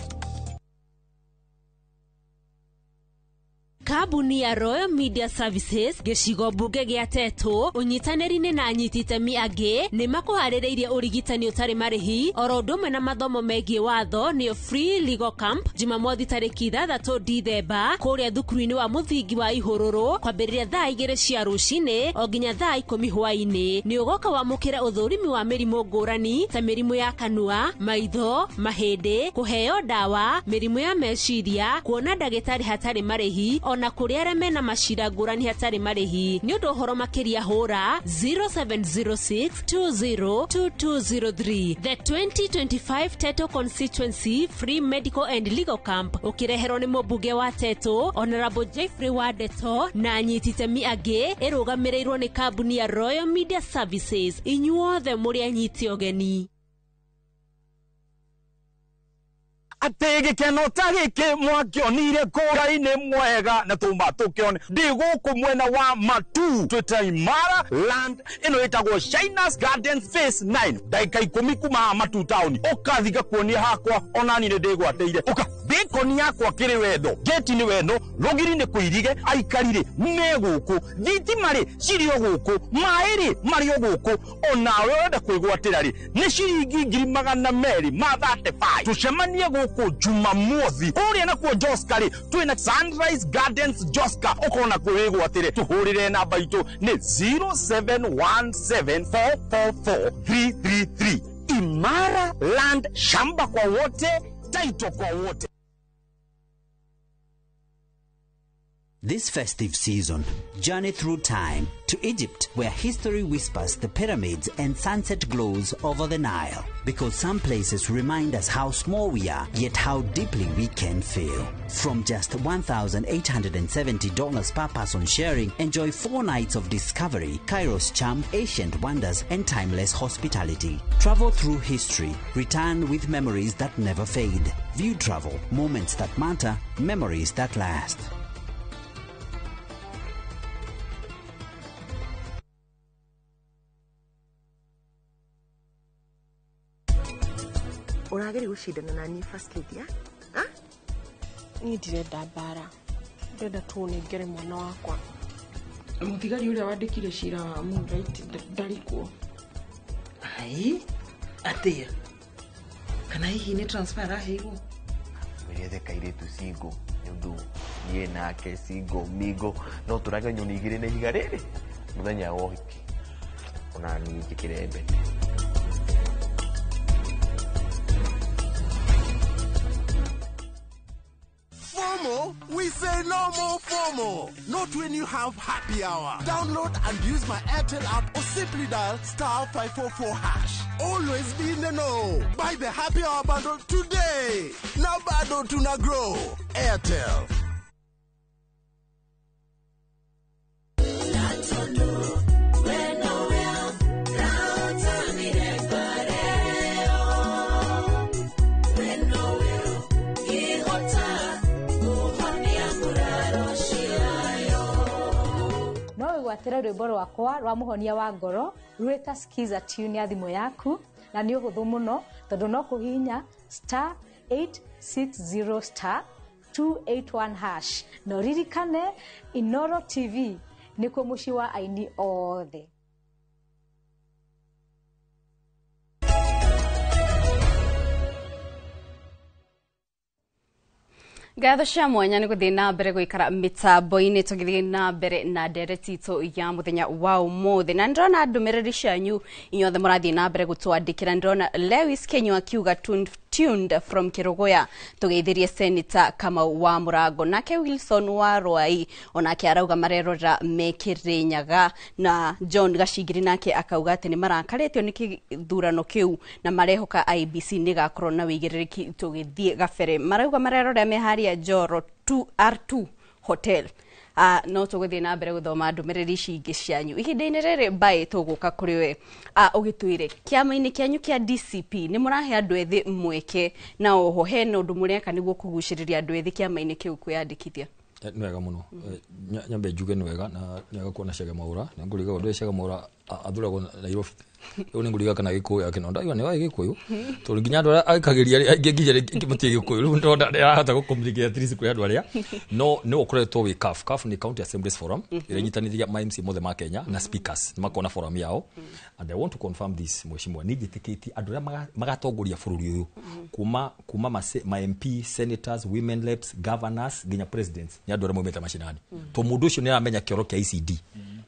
Kambuni ya Royal Media Services gĩcigo mbunge gĩa Tetũ ũnyitanĩri-inĩ na anyiti itemi angĩ nĩ makũharĩrĩirie ũrigitani ũtarĩ marĩhi oro ũndũ ũmwe na mathomo megiĩ watho, nĩyo Free Legal Camp, Jumamothi tarĩki 6 Dithemba kũrĩa thukuru-inĩ wa mũthingi wa Ihũrũrũ kwambĩrĩria thaa 2 cia rũcinĩ o nginya thaa 10 hwaĩ-inĩ. Nĩ ũgoka wamũkĩre ũthũrimi wa mĩrimũ ngũrani ta mĩrimũ ya kanua, maitho, mahĩndĩ, kũheo ndawa, mĩrimũ ya meciria, kuona ndagĩtarĩ hatarĩ marĩhi, ona kũrĩ arĩa mena macira ngũrani hatarĩ marĩhi. Nĩ ũndũ ũhoro makĩria hũra 0706 202203. The 2025 Teto Constituency Free Medical and Legal Camp ũkĩreherwo nĩ mũmbunge wa Teto Honorable Jeffrey Wadeto na anyiti itemi angĩ, ĩrũgamĩrĩirwo nĩ kambuni ya Royal Media Services. Inyuothe mũrĩ anyiti ũgeni. Atĩ gĩkeno ta gĩkĩ mwakĩonire kũra-inĩ mwega na tũma tũkĩone ndĩ gũkũ mwena wa Matu twĩta Imara Land ĩno ĩtagwo Shinas Gardens Phase 9 ndagĩka 10 kuma haha Matu town ũkathi ngakuonia hakwa onani nĩ ndĩgwatĩire ũka bĩkoni yakwa kĩrĩ wendo geti nĩ wendo rũgiri nĩ kũirige aikari rĩ me gũkũ thitima rĩ cirĩ o gũkũ maĩ rĩ marĩ o gũkũ onawe ũrenda kwĩgwatĩra rĩ nĩ ciringi 235,000 tũcemanie gũkũ Jumamothi kũrĩa nakuo Joska rĩ twĩna Sunrise Gardens Joska ũkona kwĩgwatĩre tũhũrĩre namba itũ nĩ 0717444333 Imara Land, shamba kwa wote, title kwa wote. This festive season, journey through time to Egypt, where history whispers the pyramids and sunset glows over the Nile. Because some places remind us how small we are, yet how deeply we can feel. From just $1,870 per person sharing, enjoy 4 nights of discovery, Cairo's charm, ancient wonders, and timeless hospitality. Travel through history, return with memories that never fade. View travel, moments that matter, memories that last. Ũrageria gũcindana na niĩ first lady ah? Niĩ ndirenda mbara, ndĩrenda tu ũnengere mwana wakwa. Mũthigari ũrĩa wandĩkire cira wa Moonlight ndarĩ kuo. Ai, atĩa? Kana hihi nĩ transfer araheirwo? Mwĩrĩ kairĩtu single nĩ ũndũ niĩ nake single mingle no tũrage nyoni igĩrĩ na ihiga rĩrĩ mũthenya wa ũhiki ona niĩ njĩkĩre mbete. FOMO? We say no more FOMO. Not when you have happy hour. Download and use my Airtel app or simply dial *544#. Always be in the know. Buy the happy hour bundle today. Now bado tuna grow. Airtel. Gwatĩra rwĩmbo rwakwa rwa mũhonia wa ngoro rwĩta skiza tune ya thimũ yaku na nĩ ũhũthũ mũno tondũ no kũhihinya *860*281# na ũririkane Inoro TV nĩkuo mũciĩ wa aini othe. Ngatho cia mwanya nĩ gũthiĩ na mbere gũikara mĩtambo-inĩ tũgĩthiĩ na mbere na ndereti itũ ya mũthenya wa ũmũthĩ na ndĩrona ndũmĩrĩri cianyu inyuothe mũrathiĩ na mbere gũtwandĩkĩra. Ndĩrona Lewis Kenywa akiuga tuned from Kirogoya tũgeithirie Senator Kamau wa Mũrango, nake Wilson wa Rwai onake arauga marerora me Kĩrĩnyaga, na John Gacingiri nake akauga atĩ nĩ marakarĩtio nĩ kĩthurano kĩu na marehoka IEBC nĩ gakorwo na wĩigĩrĩrĩki tũgĩthiĩ gabere. Marauga marerora me harĩa Njoro 2R2 Hotel. No tũgũthiĩ na mbere gũthoma ndũmĩrĩri ici ingĩ cianyu ihinda-inĩ rĩrĩ mbaĩ tũgũka kũrĩ we. Ũgĩtwĩre kĩama-inĩ kĩanyu kĩa DCP nĩ mũrahe andũ ethĩ mweke na oho hena ũndũ mũreka nĩguo kũgucĩrĩria andũ ethĩ kĩama-inĩ kĩu kwĩyandĩkithia? Nĩ wega mũno, nyambe njuge nĩ wega na nĩ wega kuona Chege Mwaura. Nĩ ngũriga ũndũ Chege Mwaura athuragwo Nairobi rĩu nĩ ngũriga kana Gĩkũyũ akĩno ndaiga nĩ wa Gĩkũyũ tondũ nginya andũ arĩa aikagĩria aingĩ nginya rĩngĩ matirĩ Gĩkũyũ rĩu ndĩrona nĩarahota gũ-communicate at least kũrĩ andũ arĩa no nĩ ũkoretwo wĩ CAF. CAF nĩ County Assemblies Forum ĩrĩa ĩnyitanithagia ma MC mothe ma Kenya na speakers nĩ makoragwo na forum yao. And I want to confirm this mheshimiwa, nĩ njĩtĩkĩtie andũ arĩa magatongoria bũrũri ũyũ kuma ma MP, senators, women reps, governors nginya presidents nĩ andũ arĩa maumĩte macinani to mũndũ ũcio nĩ aramenya kĩoro kĩa ICD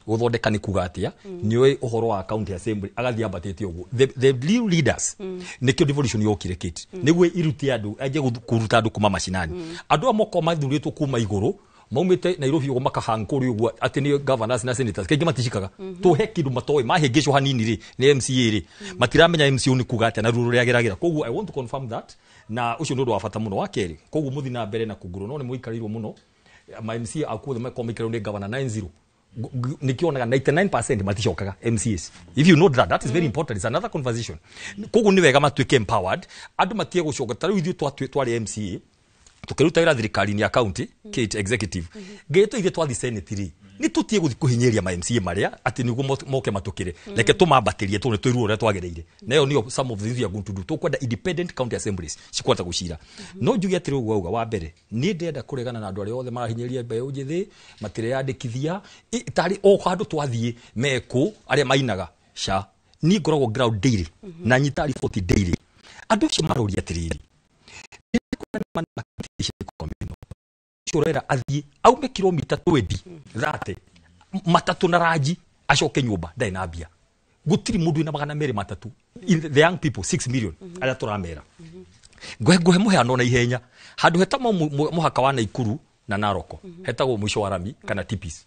gũthondeka nĩ kuga atĩa, nĩ ũĩ ũhoro wa county assembly agathiĩ ambatĩte ũguo. The real leaders nĩkĩo devolution yokire kĩti nĩguo irute andũ anjie kũruta andũ kuma macinani. Andũ amwe okorwo mathurĩtwo kuma igũrũ maumĩte Nairobi ũguo makahang kũrĩa ũguo atĩ nĩ governors na senators kaingĩ maticikaga tũhe kĩndũ matoĩ mahĩngĩcwo hanini rĩ nĩ MCA rĩ matiramenya MCA nĩ kuga atĩa na ruo rũrĩa ageragĩra. Koguo I want to confirm that na ũcio nĩ ũndũ wa bata mũno. Wa kerĩ, koguo mũthiĩ na mbere na kũngũrwo no nĩ mũikarĩirwo mũno ma MCA akuothe makorwo maikarĩirwo nĩ governor 90 Nikionaga 99% maticokaga MCAs. If you know that, that is very important. It's another conversation. Koguo nĩ wega matuĩke empowered, andũ matige gũcoka. Ta rĩu ithuĩ twarĩ MCA, tukiruta wĩra thirikari-inĩ ya county Kate executive, ngĩtwo ithuĩ twathi senate rĩ, nĩ tũtige gũthiĩ kũhinyĩrĩria ma MCA marĩa atĩ nĩguo moke matũkĩre. Reke tũmambatĩrie tondũ nĩ tũirwo ũrĩa twagĩrĩire. Na ĩyo nĩyo some of the things we are going to do. Tũkwenda independent county assemblies cikũhota gũcira. No njuge atĩrĩ, ũguo auga wa mbere, niĩ ndĩrenda kũregana na andũ arĩa othe marahinyĩrĩria mbeũ njĩthĩ matireyandĩkithia. Tarĩ o handũ twathiĩ mekũ arĩa mainaga ca, niĩ ngoragwo ground daily na nyita riboti daily. Andũ acio maroria atĩrĩrĩ, ũcio ũrera athiĩ aume kilomita 20 30 matatũ na ranji acoke nyũmba, ndarĩ na mbia. Gũtirĩ mũndũ wĩna 230 in the young people 6 million arĩa tũramera. Ngũhe mũheano na ihenya, handũ hetagwo mũhaka wa Naikuru na Naroko, hetagwo mũico wa rami kana Tipis.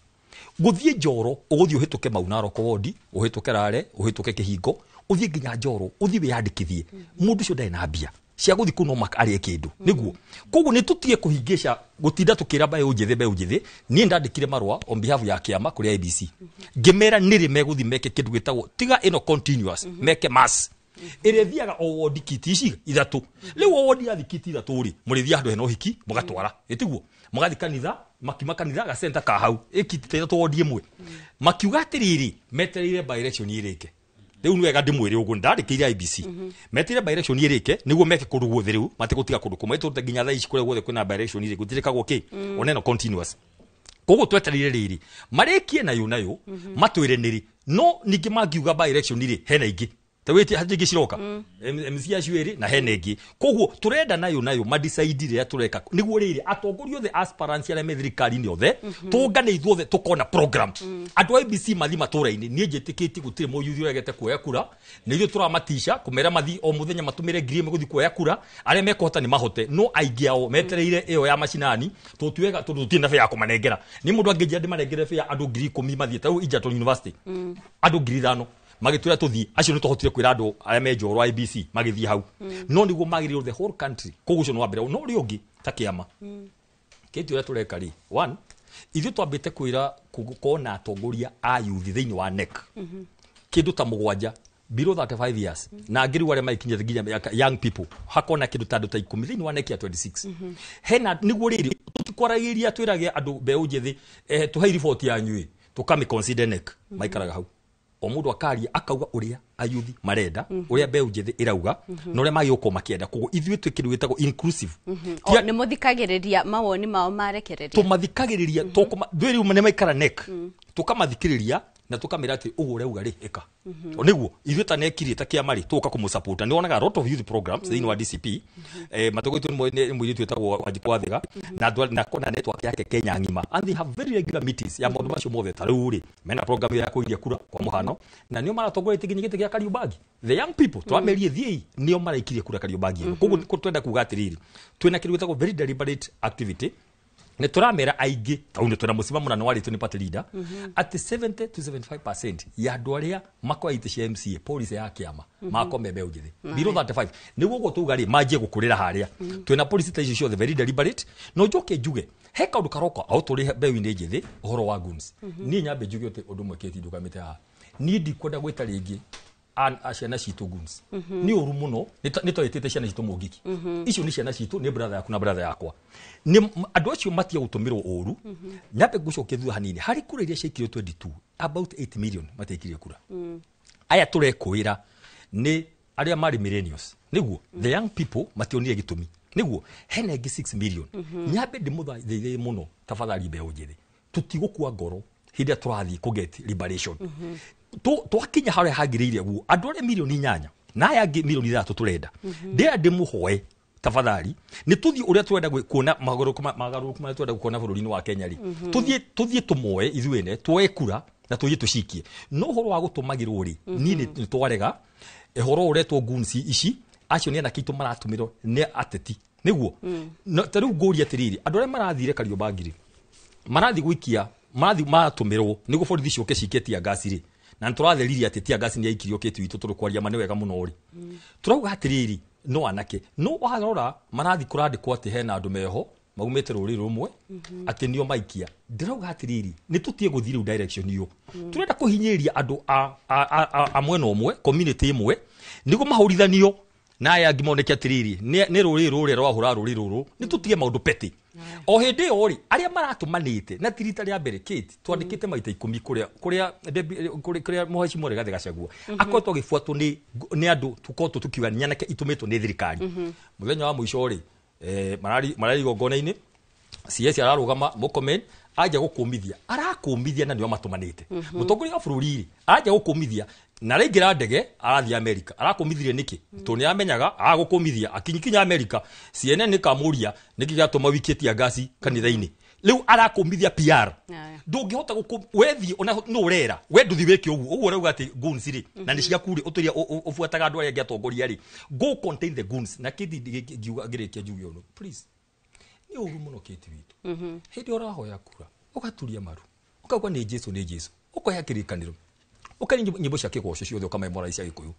Gũthiĩ Njoro, ũgũthiĩ ũhĩtũke mau Naroko wodi, ũhĩtũke Rare, ũhĩtũke Kĩhingo, ũthiĩ nginya Njoro, ũthiĩ wĩyandĩkithie. Mũndũ ũcio ndarĩ na mbia cia gũthiĩ kũu, no maka arĩe kĩndũ nĩguo. Koguo nĩ tũtige kũhingĩca gũtinda tũkĩra mbeũ njĩthĩ, mbeũ njĩthĩ. Niĩ ndandĩkire marũa on behalf ya kĩama kũrĩ IEBC, ngĩmera nĩrĩ megũthiĩ meke kĩndũ gĩtagwo tiga ĩno continuous, meke mass ĩrĩa ĩthiaga o wodi kiti ici ithatũ. Rĩu o wodi yathi kiti ithatũ rĩ, mũrĩthiĩ handũ hena ũhiki mũgatwara, ĩtiguo mũgathiĩ kanitha, makiuma kanitha gacenta ka hau ĩkiti ta ithatũ wodi ĩmwe. Makiuga atĩrĩrĩ, metereire by election ĩrĩke. Rĩu nĩ wega ndĩmwĩre ũguo, ndandĩkĩire IEBC metereire by election ĩrĩke nĩguo meke kũndũ guothe. Rĩu matigũtiga kũndũ kũmwe tondũ nginya thaa ici kũrĩa guothe kwĩna by election rĩ, gũtirĩkagwo kĩ ona ĩno continuous. Koguo twetereire rĩrĩ marĩkie nayo nayo matwĩre nĩrĩ. No ningĩ mangiuga by election rĩ, hena ingĩ ta wĩtie hatirĩ ingĩ ciroka MC acio ĩrĩ na hena ĩngĩ. Koguo tũrenda nayo nayo madecide rĩrĩa tũreka nĩguo rĩrĩ atongoria othe, aspirants arĩa me thirikari-inĩ othe, tũngane ithuothe tũkona program. Andũ a IEBC mathi matũra-inĩ, niĩ njĩtĩkĩtie gũtirĩ mũyuthi ũregete kuoya kura. Nĩ ithuĩ tũramatisha kũmera mathi o mũthenya matũmĩre 1000 gũthiĩ kuoya kura. Arĩa mekũhota nĩ mahote, no aingĩ ao metereire ĩyo ya macinani. Tũtiwega tondũ tũtirĩ na bĩa ya kũmanengera. Nĩ mũndũ angĩnjĩra ndĩmanengere bĩa andũ 10,000 mathiĩ ta rĩu Egerton University, andũ 5,000 magĩtwĩra tũthiĩ, acio nĩ twahotire kwĩra andũ arĩa me Njoro IEBC magĩthiĩ hau. No nĩguo magĩrĩirwo the whole country. Koguo ũcio nĩ wa mbere. No ũrĩa ũngĩ ta kĩama kĩti ũrĩa tũreka rĩ, one, ithuĩ twambĩte kwĩra gũkorwo na atongoria a youth thĩinĩ wa NEC, kĩndũ ta mũgwanja below 35 years, na angĩ rĩu arĩa maikinyĩte nginya mĩaka young people, hakona kĩndũ ta andũ ta 10 thĩinĩ wa NEC ya 26 hena. Nĩguo rĩrĩ tũtikwaragĩria, twĩrage andũ mbeũ njĩthĩ, tũhei riboti yanyu ĩ, tũkamĩ consider. NEC maikaraga hau, o mũndũ akaria akauga ũrĩa ayuthi marenda, ũrĩa mbeũ njĩthĩ ĩrauga na ũrĩa magĩrĩirwo gũkorwo makĩenda. Koguo ithuĩ twĩ kĩndũ gĩtagwo inclusive. O nĩ mũthikagĩrĩria mawoni mao marekereria? Tũmathikagĩrĩria, ndwĩ rĩu nĩ maikara NEC, tũkamathikĩrĩria na tũkamĩra atĩ ũguo ũrauga rĩ, ĩka. O nĩguo ithuĩ ta NEC rĩ, ta kĩama rĩ, tũgoka kũmũsupport. Nĩ wonaga a lot of youth programs thĩinĩ wa DCP, matongoretio nĩ mũirĩtu wĩtagwo Wanjikũ wa Thĩga na andũ na kona network yake Kenya ng'ima, and they have very regular meetings ya maũndũ macio mothe. Ta rĩu rĩ, mena program ya kũiria kura kwa mũhano, na nĩo maratongoretie nginya gĩtĩ gĩa Kariobangi. The young people tũramerie thiĩi, nĩo maraikirie kura Kariobangi ĩno. Koguo twenda kuga atĩrĩrĩ, twĩna kĩndũ gĩtagwo very deliberate activity. Nĩ tũramera aingĩ tau nĩ twĩna mũcima mũnene warĩtwo nĩ party leader atĩ 70 to 75% ya andũ arĩa makoya itĩ cia MCA, policy ya kĩama, makorwo me mbeũ njĩthĩ below 35, nĩguo ũguo tuga rĩ manjie gũkũrĩra harĩa. Twĩna policy ta icio ciothe very deliberate. No njoke njuge he kaũndũ karoka o tũrĩ mbeũ-inĩ njĩthĩ, ũhoro wa goons. Niĩ nyambe njuge atĩ ũndũ ũmwe kĩti ndũgamĩte haha, niĩ ndikwenda gwĩta rĩngĩ ciana citũ goons. Nĩ ũru mũno nĩ twĩtĩte ciana citũ mũngiki. Icio nĩ ciana citũ, nĩ brother yaku na brother yakwa. Nĩ andũ acio matige gũtũmĩrwo ũru. Nyambe ngũcokie thutha hanini, harĩ kura iria ciaikirio 22, about 8 million matiaikirie kura. Aya tũrekũĩra nĩ arĩa marĩ millennials, nĩguo the young people mationire gĩtũmi, nĩguo hena ĩngĩ 6 million. Nyambe ndĩmũthaithe mũno, tafadhali, mbeũ njĩthĩ, tũtigũkua ngoro hĩndĩ ĩrĩa tũrathiĩ kũ get liberation. Twakinya harĩa hagĩrĩire guo, andũ arĩa milioni 8 na aya angĩ milioni 3 tũrenda, ndĩra ndĩmũhoe tafadhali, nĩ tũthiĩ ũrĩa tũrenda kuona mogarũrũku marĩa tũrenda kuona bũrũri-inĩ wa Kenya rĩ. Tũthiĩ tũmoe ithuĩ ene, tuoe kura na tũthiĩ tũcikie. No ũhoro wa gũtũmagĩrwo rĩ, niĩ nĩ twarega ũhoro ũretwo goons ici. Acio nĩ anake aitũ maratũmĩrwo nĩ ateti nĩguo. No, ta rĩu ngũria atĩrĩrĩ, andũ arĩa marathire Kariobangi rĩ, marathiĩ gũikia, marathiĩ maratũmĩrwo nĩguo borithi ciũke cikie tear gas rĩ, na nĩtũratheririe atĩ tear gas nĩ yaikirio kĩtu itũ tondũ kwaria ma nĩ wega mũno rĩ, tũrauga atĩrĩrĩ, no anake no warora marathiĩ kũrandĩkwo atĩ hena andũ meho maumĩte rũrĩrĩ rũmwe atĩ nĩo maikia. Ndĩrauga atĩrĩrĩ, nĩ tũtige gũthiĩ rĩu direction ĩyo. Tũrenda kũhinyĩrĩria andũ a mwena ũmwe, community ĩmwe, nĩguo mahũrithanio na aya angĩ moneke atĩrĩrĩ nĩ rũrĩrĩ rũrĩa rwahũra rũrĩrĩ rũrũ. Nĩ tũtige maũndũ petty. O hĩndĩ ĩyo rĩ, arĩa maratũmanĩte na ti rita rĩa mbere, Kate, twandĩkĩte maita 10 kũrĩa kũrĩa mũhecimwo Rigathĩ Gachagua akoretwo agĩbuatwo nĩ andũ tũkoretwo tũkiuga nyanake itũmĩtwo nĩ thirikari. Mũthenya wa mũico rĩ, mararĩ igongona-inĩ, CS ararũgama Murkomen anja gũkũmithia, arakũmithia na nĩo matũmanĩte. Mũtongoria wa bũrũri rĩ, anja gũkũmithia na araingĩra ndege arathiĩ America. Arakũmithirie nĩkĩ? Tondũ nĩ amenyaga agũkũmithia akinyikinya America, CNN ĩkamũria nĩkĩ gĩatũma wikie tear gas kanitha-inĩ. Rĩu arakũmithia PR. Ndũngĩhota wethiĩ ona nũ ũrera we ndũthi wĩke ũguo ũguo ũrauga atĩ goons rĩ na nĩ ciaku rĩ ũtũria ũbuataga andũ arĩa angĩ atongoria rĩ, go contain the goons. Na kĩthi ngiuga ngĩrĩkia njuge ũndũ, please, nĩ ũru mũno Kate witũ. Hĩndĩ ũrahoya kura ũgaturia maru ũkauga nĩ Jesu nĩ Jesu, ũkoya kĩrĩkanĩro ũkaina nyĩmbo cia kĩgoco ciothe ũkamemora cia Gĩkũyũ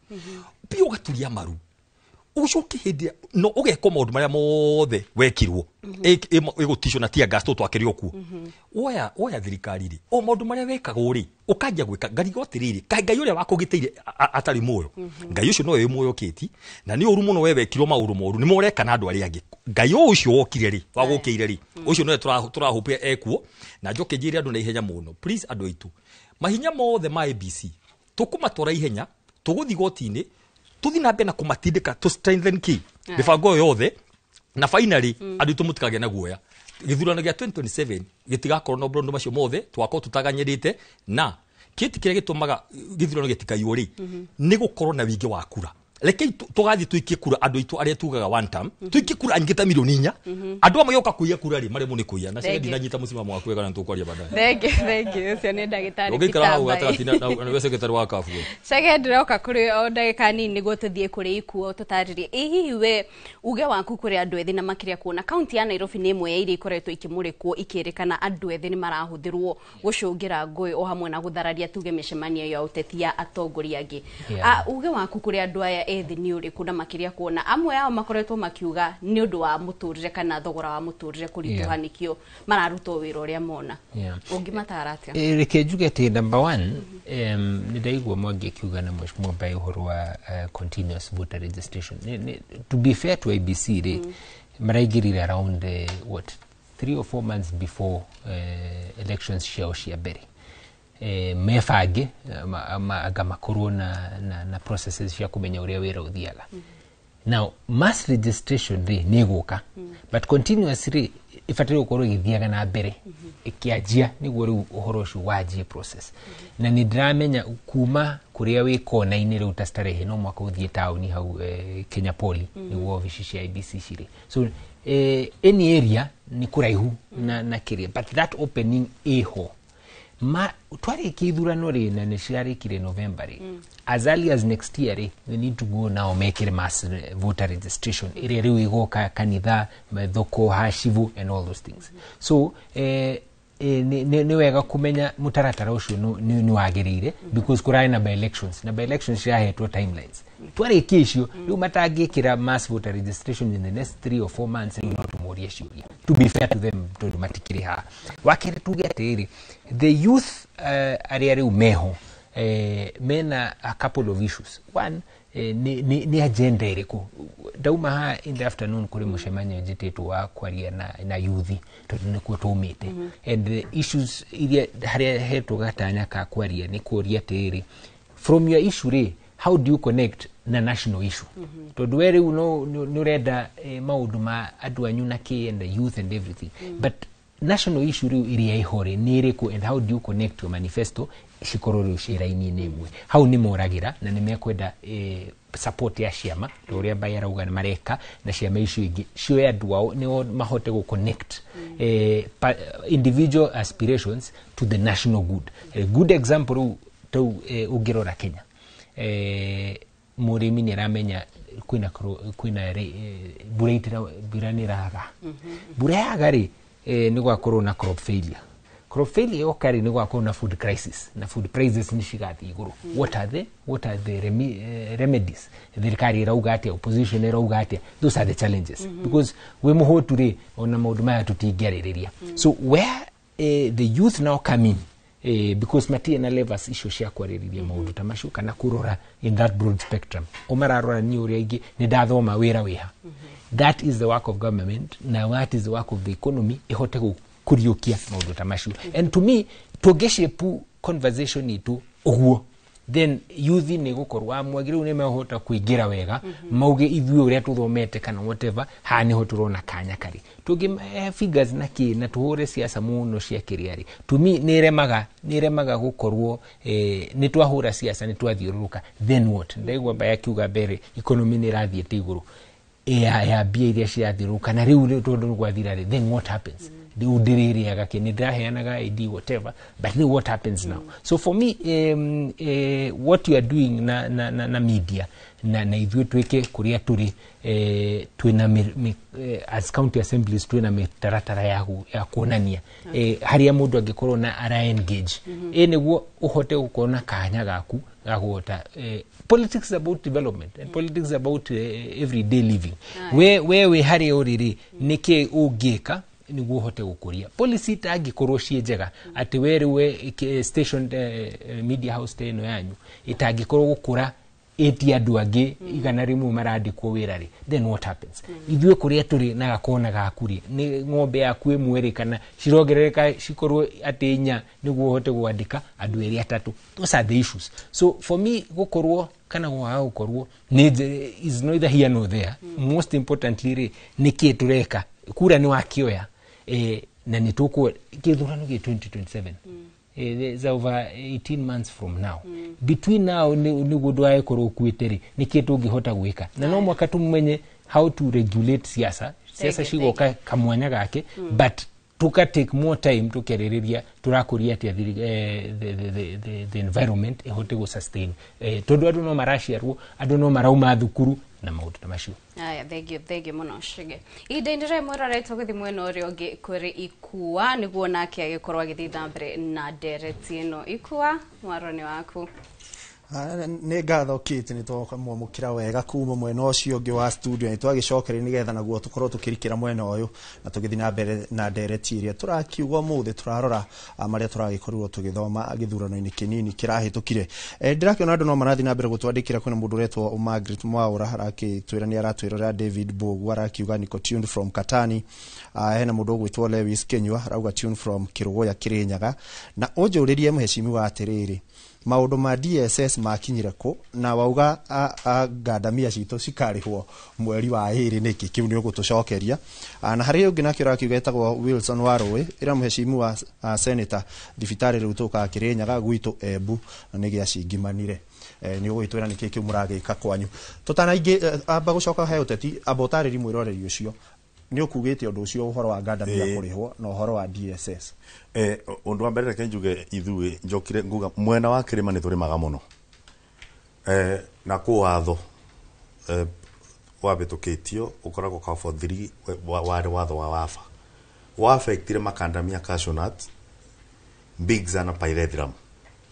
pia ũgaturia maru ucoke hĩndĩ no ũgeka maũndũ marĩa mothe wekirwo ĩgũticwo na tear gas tũ twakĩrĩ o kuo. Woya thirikari rĩ, o maũndũ marĩa wekagwo rĩ ũkanjia gwĩka ngarigwo atĩrĩrĩ, kaĩ Ngai ũrĩa wakũgitĩire atarĩ muoyo? Ngai ũcio nowe wĩ muoyo Kate, na nĩ ũru mũno we wekirwo maũndũ moru nĩ moreka na andũ arĩa angĩ. Ngai o ũcio wokire rĩ, wagũkĩire rĩ, ũcio nowe tũrahũpia ekuo. Na njoke njĩre andũ na ihenya mũno, please, andũ aitũ, mahinya mothe ma ABC tũkũmatwara ihenya, tũgũthiĩ igoti-inĩ, tũthiĩ na mbere na kũmatindĩka to strengthen key mĩbango ĩyo yothe. Na finally, andũ aitũ mũtikagĩe na guoya, gĩthurano gĩa 2027 gĩtigakorwo na maũndũ macio mothe twakorwo tũtaganyĩrĩte. Na kĩti kĩrĩa gĩtũmaga gĩthurano gĩtikaiywo rĩ, nĩ gũkorwo na wingĩ wa kura. Rekei tũgathiĩ tũikie kura andũ aitũ arĩa tugaga one term, tũikie kura nyingĩ ta milioni 4. Andũ amwe gĩoka kũiya kura rĩ, maremwo nĩ kũiya na Thank you. Ndinanyita mũsimamo waku wega na nĩtũkwaria baadaye. Thank you, thank you. Ũcio nĩ ndagĩtarĩ Ũngĩikara hau Peter Mbai. gatagatĩ na nĩwe secretary wa kabu we. Chege, ndĩroka kũrĩ o ndagĩka nini nĩguo tũthiĩ kũrĩ ikuo tũtarĩrie. Ĩ hihi we uge waku kũrĩ andũ ethĩ, na makĩria kuona kaunti ya Nairobi nĩ ĩmwe ya iria ikoretwo ikĩmũrĩkwo ikĩrĩkana andũ ethĩ nĩ marahũthĩrwo gũcũngĩra ngũĩ o hamwe na gũthararia tuge mĩcemanio ya ũteti ya atongoria angĩ. Uge waku kũrĩ andũ aya ethĩ nĩ ũrĩkũ, na makĩria kuona amwe ao makoretwo makiuga nĩ ũndũ wa mũtũrĩre kana thogora wa mũtũrĩre kũritũha nĩkĩo mararutwo wĩra ũrĩa mona? Ũngĩmatara atĩa? Reke njuge atĩ number one, nĩ ndaigua Mwangi akiuga na Mheshimiwa Mbai ũhoro wa continuous voter registration. To be fair to IEBC rĩ, maraingĩrire around what, 3 or 4 months before elections ciao cia mbere, mebange anga makorwo na processes cia kũmenya ũrĩa wĩra ũthiaga. Now mass registration rĩ nĩ ĩgũka, but continuous rĩ ĩbataire gũkorwo ĩgĩthiaga na mbere ĩkĩanjia nĩguo rĩu ũhoro ũcio wanjie process. Na nĩ ndĩramenya kuma kũrĩa wĩ kona-inĩ rĩu ta Starehe no mwaka ũthiĩ taũni hau Kenya Poly nĩguo obici cia IEBC cirĩ. So any area nĩ kũraihu na kĩrĩa, but that opening ĩho ma twarĩkia ithurano rĩ, na nĩ cirarĩkire November rĩ, as early as next year rĩ, they need to go now mekĩre mass voter registration ĩrĩa rĩu ĩgoka kanitha, thoko, hacibu and all those things. So nĩ wega kũmenya mũtaratara ũcio nĩ wagĩrĩire, because kũrarĩ na by elections, na by elections cirahetwo timelines. Twarĩkia icio rĩu matangĩkĩra mass voter registration in the next 3 or 4 months, rĩu no tũmorie ciũria, to be fair to them, tondũ matikĩrĩ haha. Wakerĩ, tuge atĩrĩrĩ, the youth arĩa rĩu meho mena a couple of issues. One, nĩ agenda ĩrĩkũ? Ndauma haha in the afternoon kũrĩ mũcemanio njĩtĩtwo wa kwaria na yuthi tondũ nĩkuo tũmĩte, and the issues iria harĩa hetwo gatanya ka kwaria nĩ kũria atĩrĩrĩ, from your issue rĩ, how do you connect na national issue? Tondũ we rĩu no nĩ ũrenda maũndũ ma andũ anyu na kĩ and the youth and everything, but national issue rĩu ĩrĩa ĩho rĩ nĩ ĩrĩkũ, and how do you connect your manifesto cikorwo rĩu ciĩ raini-inĩ ĩmwe? Hau nĩ moragĩra na nĩ mekwenda support ya ciama ta ũrĩa Mbai arauga nĩ mareka na ciama icio ingĩ cioe andũ ao nĩo mahote gũ connect individual aspirations to the national good. A good example rĩu tau ũngĩrora Kenya, mũrĩmi nĩ aramenya kwĩna mbura mbura nĩ ĩraga. Mbura yaga rĩ, nĩ gwakorwo na crop failure. Crop Crop failure yoka rĩ, nĩ gwakorwo na food crisis na food prices nĩ cigathiĩ igũrũ. What are the remedies? Thirikari ĩrauga atĩa? Opposition ĩrauga atĩa? Those are the challenges, because wĩ mũhũtu rĩ, ona maũndũ maya tũtingĩarĩrĩria. So where the youth now come in, because matirĩ na levers icio cia kwarĩrĩria maũndũ ta macio kana kũrora in that broad spectrum. O mararora niĩ ũrĩa ingĩ nĩ ndathoma, wĩra wĩha. That is the work of government na that is the work of the economy, ĩhote kũriũkia maũndũ ta macio. And to me, tũngĩshape conversation itũ ũguo, then youth nĩ gũkorwo amwagi rĩu nĩ mehota kũingĩra wega, mauge ithuĩ ũrĩa tũthomete kana whatever, haha nĩho tũrona kanya karĩ tũngĩ figures na kĩ na tũhũre siasa mũno cia kĩrĩa rĩ. To me, nĩ ĩremaga gũkorwo nĩ twahũra siasa, nĩ twathiũrũrũka, then what? Ndaigua mbaya akiuga mbere economy nĩ ĩrathiĩte igũrũ ya mbia iria cirathiũrũrũka, na rĩu tondũ gwathira rĩ, then what happens? Rĩu ndĩrĩrĩaga kĩ? Nĩ ndĩraheanaga ID, whatever, but rĩu what happens now? So for me, what you are doing na media na ithuĩ twĩke kũrĩa tũrĩ, twĩna as county assemblies twĩna mĩtaratara ya kuonania harĩa mũndũ angĩkorwo na ara engage, ĩ nĩguo ũhote gũkorwo na kanya gaku ga kũhota. Politics is about development and politics is about everyday living. We wĩ harĩa ũrĩ rĩ, nĩkĩ ũngĩka nĩguo ũhote gũkũria policy itangĩkorwo ciĩ njega atĩ we rĩu we station, media house ta ĩno yanyu ĩtangĩkorwo gũkũra ĩti andũ angĩ 100 marandĩkwo wĩra rĩ, then what happens? Ithuĩ kũrĩa tũrĩ na gakona gaku rĩ, nĩ ng'ombe yaku ĩmwe rĩ, kana cirongerereka cikorwo atĩ inya nĩguo ũhote gwandĩka andũ erĩ atatũ? Those are the issues. So for me, gũkorwo kana gwaga gũkorwo nĩ is neither here nor there. Most importantly rĩ, nĩkĩ tũreka? Kura nĩ wakĩoya, na nĩ tũkũ gĩthurano gĩ 2027. There's over 18 months from now. Between now nĩguo ndũgagĩkorwo ũkuĩte rĩ, nĩkĩ tũngĩhota gwĩka? Na no mwaka tũmenye how to regulate siasa. Siasa Thank you. cigoka kamwanya gake, but tuka take more time tukiarĩrĩria tũrakũria atĩa the environment ĩhote gũ sustain, tondũ andũ no maraciarwo, andũ no marauma thukuru na maũndũ ta macio. Aya, thengio, thengio mũno Shige. Ihinda-inĩ rĩrĩa mwĩrorete, ũgĩthiĩ mwena ũrĩa ũngĩ kũrĩ Ikua nĩguo nake agĩkorwo agĩthiĩ na mbere na ndereti ĩno. Ikua, mwaro nĩ waku. Nĩ ngatho Kate, nĩ twamwamũkĩra wega kuma mwena ũcio ũngĩ wa studio. Nĩ twagĩcokeria nĩgetha naguo tũkorwo tũkĩrikĩra mwena ũyũ na tũgĩthiĩ na mbere na ndereti ĩrĩa tũrakiuga ũmũthĩ. Tũrarora marĩa tũragĩkorirwo tũgĩthoma gĩthurano-inĩ kĩnini kĩrahĩtũkire. Ndĩrakĩona andũ no marathiĩ na mbere gũtwandĩkĩra. Kwĩna mũndũ ũretwo Margaret Mwaũra, arakĩtwĩra nĩ aratwĩrora. David Bogu arakiuga niko tuned from Katani. Hena mũndũ ũgwĩtwo Lewis Kenyua, arauga tuned from Kĩrũgũya, Kĩrĩnyaga. Na ũnjũrĩrie mheshimiwa atĩrĩrĩ, maũndũ ma DSS makinyire kũ? Na wauga ngandamia citũ cikarĩhwo mweri wa ĩrĩ, nĩkĩ kĩu nĩ ũgũtũcokeria? Na harĩ ũngĩ nake ũrakiuga etagwo Wilson Warũĩ, ĩra mheshimiwa senator thibitarĩ rĩu tũkaga Kĩrĩnyaga gwitũ Embu na nĩ gĩacingimanire. Nĩ ũgũgĩtwĩra nĩkĩ kĩu mũragĩka kwanyu tũtanaingĩ amba gũcoka he ũteti. Amba ũtarĩri mwĩroreri ũcio nĩ ũkugĩte ũndũ ũcio, ũhoro wa ngandamia kũrĩhwo na ũhoro wa DSS. Ũndũ wa mbere, reke njuge ithuĩ njokire nguga mwena wa kĩrĩma nĩ tũrĩmaga mũno, na kũ watho wabĩtũkĩtio ũkoragwo ka for three warĩ watho wa wafa waffectire makandamia, cashew nut, bigs na pyrethrum,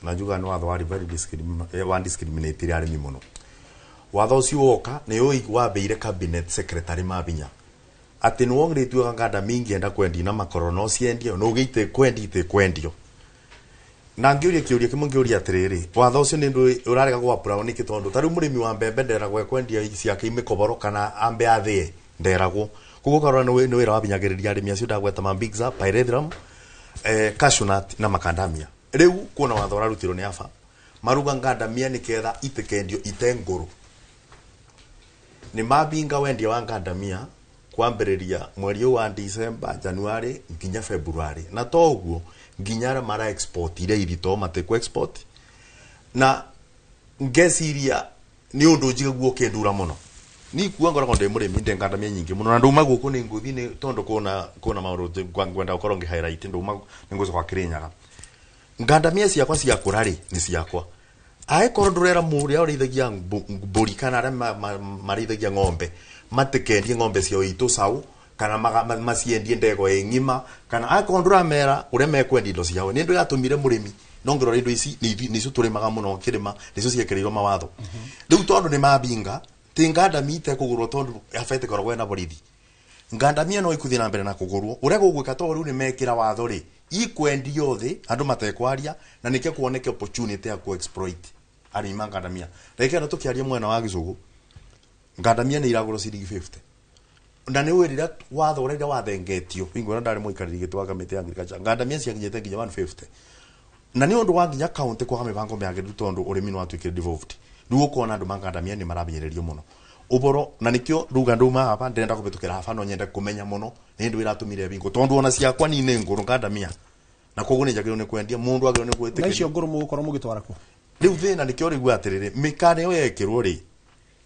na njuga nĩ watho warĩ very wa discriminate arĩmi mũno. Watho ũcio woka nĩ ũĩ wambĩire cabinet secretary mabinya atĩ nĩ wongĩrĩtuaga ngandamia ingĩenda kwendia na makoro no ciendio, no ũgĩite kwendia itikwendio. Na ngĩũria kĩũria kĩmwe, ngĩũria atĩrĩrĩ, watho ũcio nĩ ndũ ũrarega gwapũrawo nĩkĩ? Tondũ ta rĩu mũrĩmi wa mbembe nderagwo ekwendia ciake imĩkoboro kana ambe athĩe, nderagwo. Koguo ũkarora nĩ wĩra wabinyagĩrĩria arĩmi acio ndagweta ma Bigsa, pyrethrum, cashew nut na macadamia. Rĩu kuona watho ũrarutirwo nĩ aba maruga ngandamia nĩketha itikendio ite ngũrũ, nĩ mabinga wendia wa ngandamia kwambĩrĩria mweri ũyũ wa December, January nginya February, na to ũguo nginya arĩa mara export iria irito matikũ export. Na ngeciria nĩ ũndũ njiguo ũkĩndura mũno. Ni kuga ngoragwo ndĩ mũrĩmi, ndĩ ngandamia nyingĩ mũno, na nduma gũkũ nĩ ngũthi nĩ tondũ kũna maũndũ ngwenda gũkorwo ngĩ highlight. Nduma nĩ ngũcoka Kĩrĩnyaga. Ngandamia ciakwa ciakũra rĩ, nĩ ciakwa. Angĩkorwo ndũrera mũrĩa ũrĩithagia mbũri kana arĩa marĩithagia ng'ombe matikendie ng'ombe ciao itũcaũ Kana maciendie ndego ĩ ng'ima kana akorwo ndũramera ũrĩa mekwendia indo ciao nĩ ndũ yatũmire mũrĩmi no ngĩrora indo ici nĩcio tũrĩmaga mũno kĩrĩma nĩcio ciekĩrĩirwo mawatho. Rĩu tondũ nĩ mabinga ti ngandamia itekũgũrwo tondũ abete koragwo ena borithi, ngandamia no ikuthie na mbere na kũgũrwo ũrĩa gũgwĩka tondũ rĩu nĩ mekĩra watho rĩ ikwendio thĩ andũ matekwaria na nĩkĩo kuoneke opportunity ya ku-exploit arĩmi ma ngandamia. Reke ĩno tũkĩaria mwena wa gĩcũgũ, ngandamia nĩ iragũrwo ciringi 50 na nĩ ũĩ rĩrĩa watho ũrĩa wathengetio hingo ĩrĩa ndarĩ mũikarĩri gĩtĩ wa kamĩtĩ ya agriculture, ngandamia ciakinyĩte nginya 150 na nĩ ũndũ wa nginya kaunti kwaga mĩbango mĩagĩrĩru tondũ ũrĩmi nĩ watuĩkire devolved. Rĩu ũkona andũ ma ngandamia nĩ marabinyĩrĩrio mũno ũboro na nĩkĩo ruga nduma haba ndĩrenda kũhĩtũkĩra haba no nyende kũmenya mũno nĩ ndũ ĩratũmire bingo tondũ ona ciakwa ni nĩ ngũrũ ngandamia na koguo nĩ njagĩrĩirwo nĩ kwendia mũndũ agĩrĩirwo nĩ Na gwĩtĩkĩrio. icio ngũrũ mũgũkorwo mũgĩtwara kũ? Rĩu thĩna nĩkĩo rĩu atĩrĩrĩ mĩkana ĩyo yekĩrwo rĩ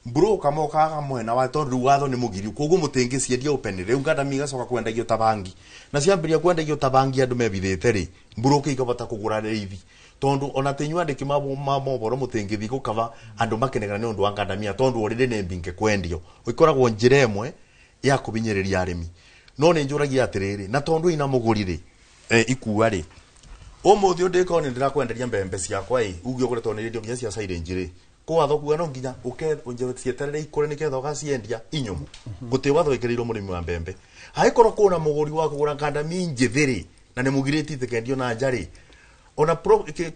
mburoka mokaga mwena wa tondũ rĩu watho nĩ mũgiriu koguo mũtingĩciendia open. Rĩu ngandamia igacoka kwendagio ta bangi na ciambĩrĩria kwendagio ta bangi andũ mebithĩte rĩ mburoka ikabota kũgũra rĩithi tondũ ona tinyu andĩki ma mohoro mũtingĩthiĩ gũkaba andũ makenegana nĩ ũndũ wa ngandamia tondũ already nĩ mbinge kwendio ĩkoragwo njĩra ĩmwe ya kũbinyĩrĩria arĩmi. No nĩ njũragia atĩrĩrĩ na tondũ ina mũgũri rĩ ikua rĩ ũmũthĩ ũndĩkorwo nĩ ndĩrakwenderia mbembe ciakwa ĩ uge ũgũre tondũ nĩ rendio nginya cia silage rĩ kũ watho kuga no nginya ũke cieterere ikũre nĩgetha ũgaciendia inyũmũ gũtĩ watho wĩkĩrĩirwo mũrĩmi wa mbembe angĩkorwo kwĩna mũgũri wa kũgũra ngandamia njĩthĩ rĩ na nĩ mũgirĩtie itikendio na nja rĩ ona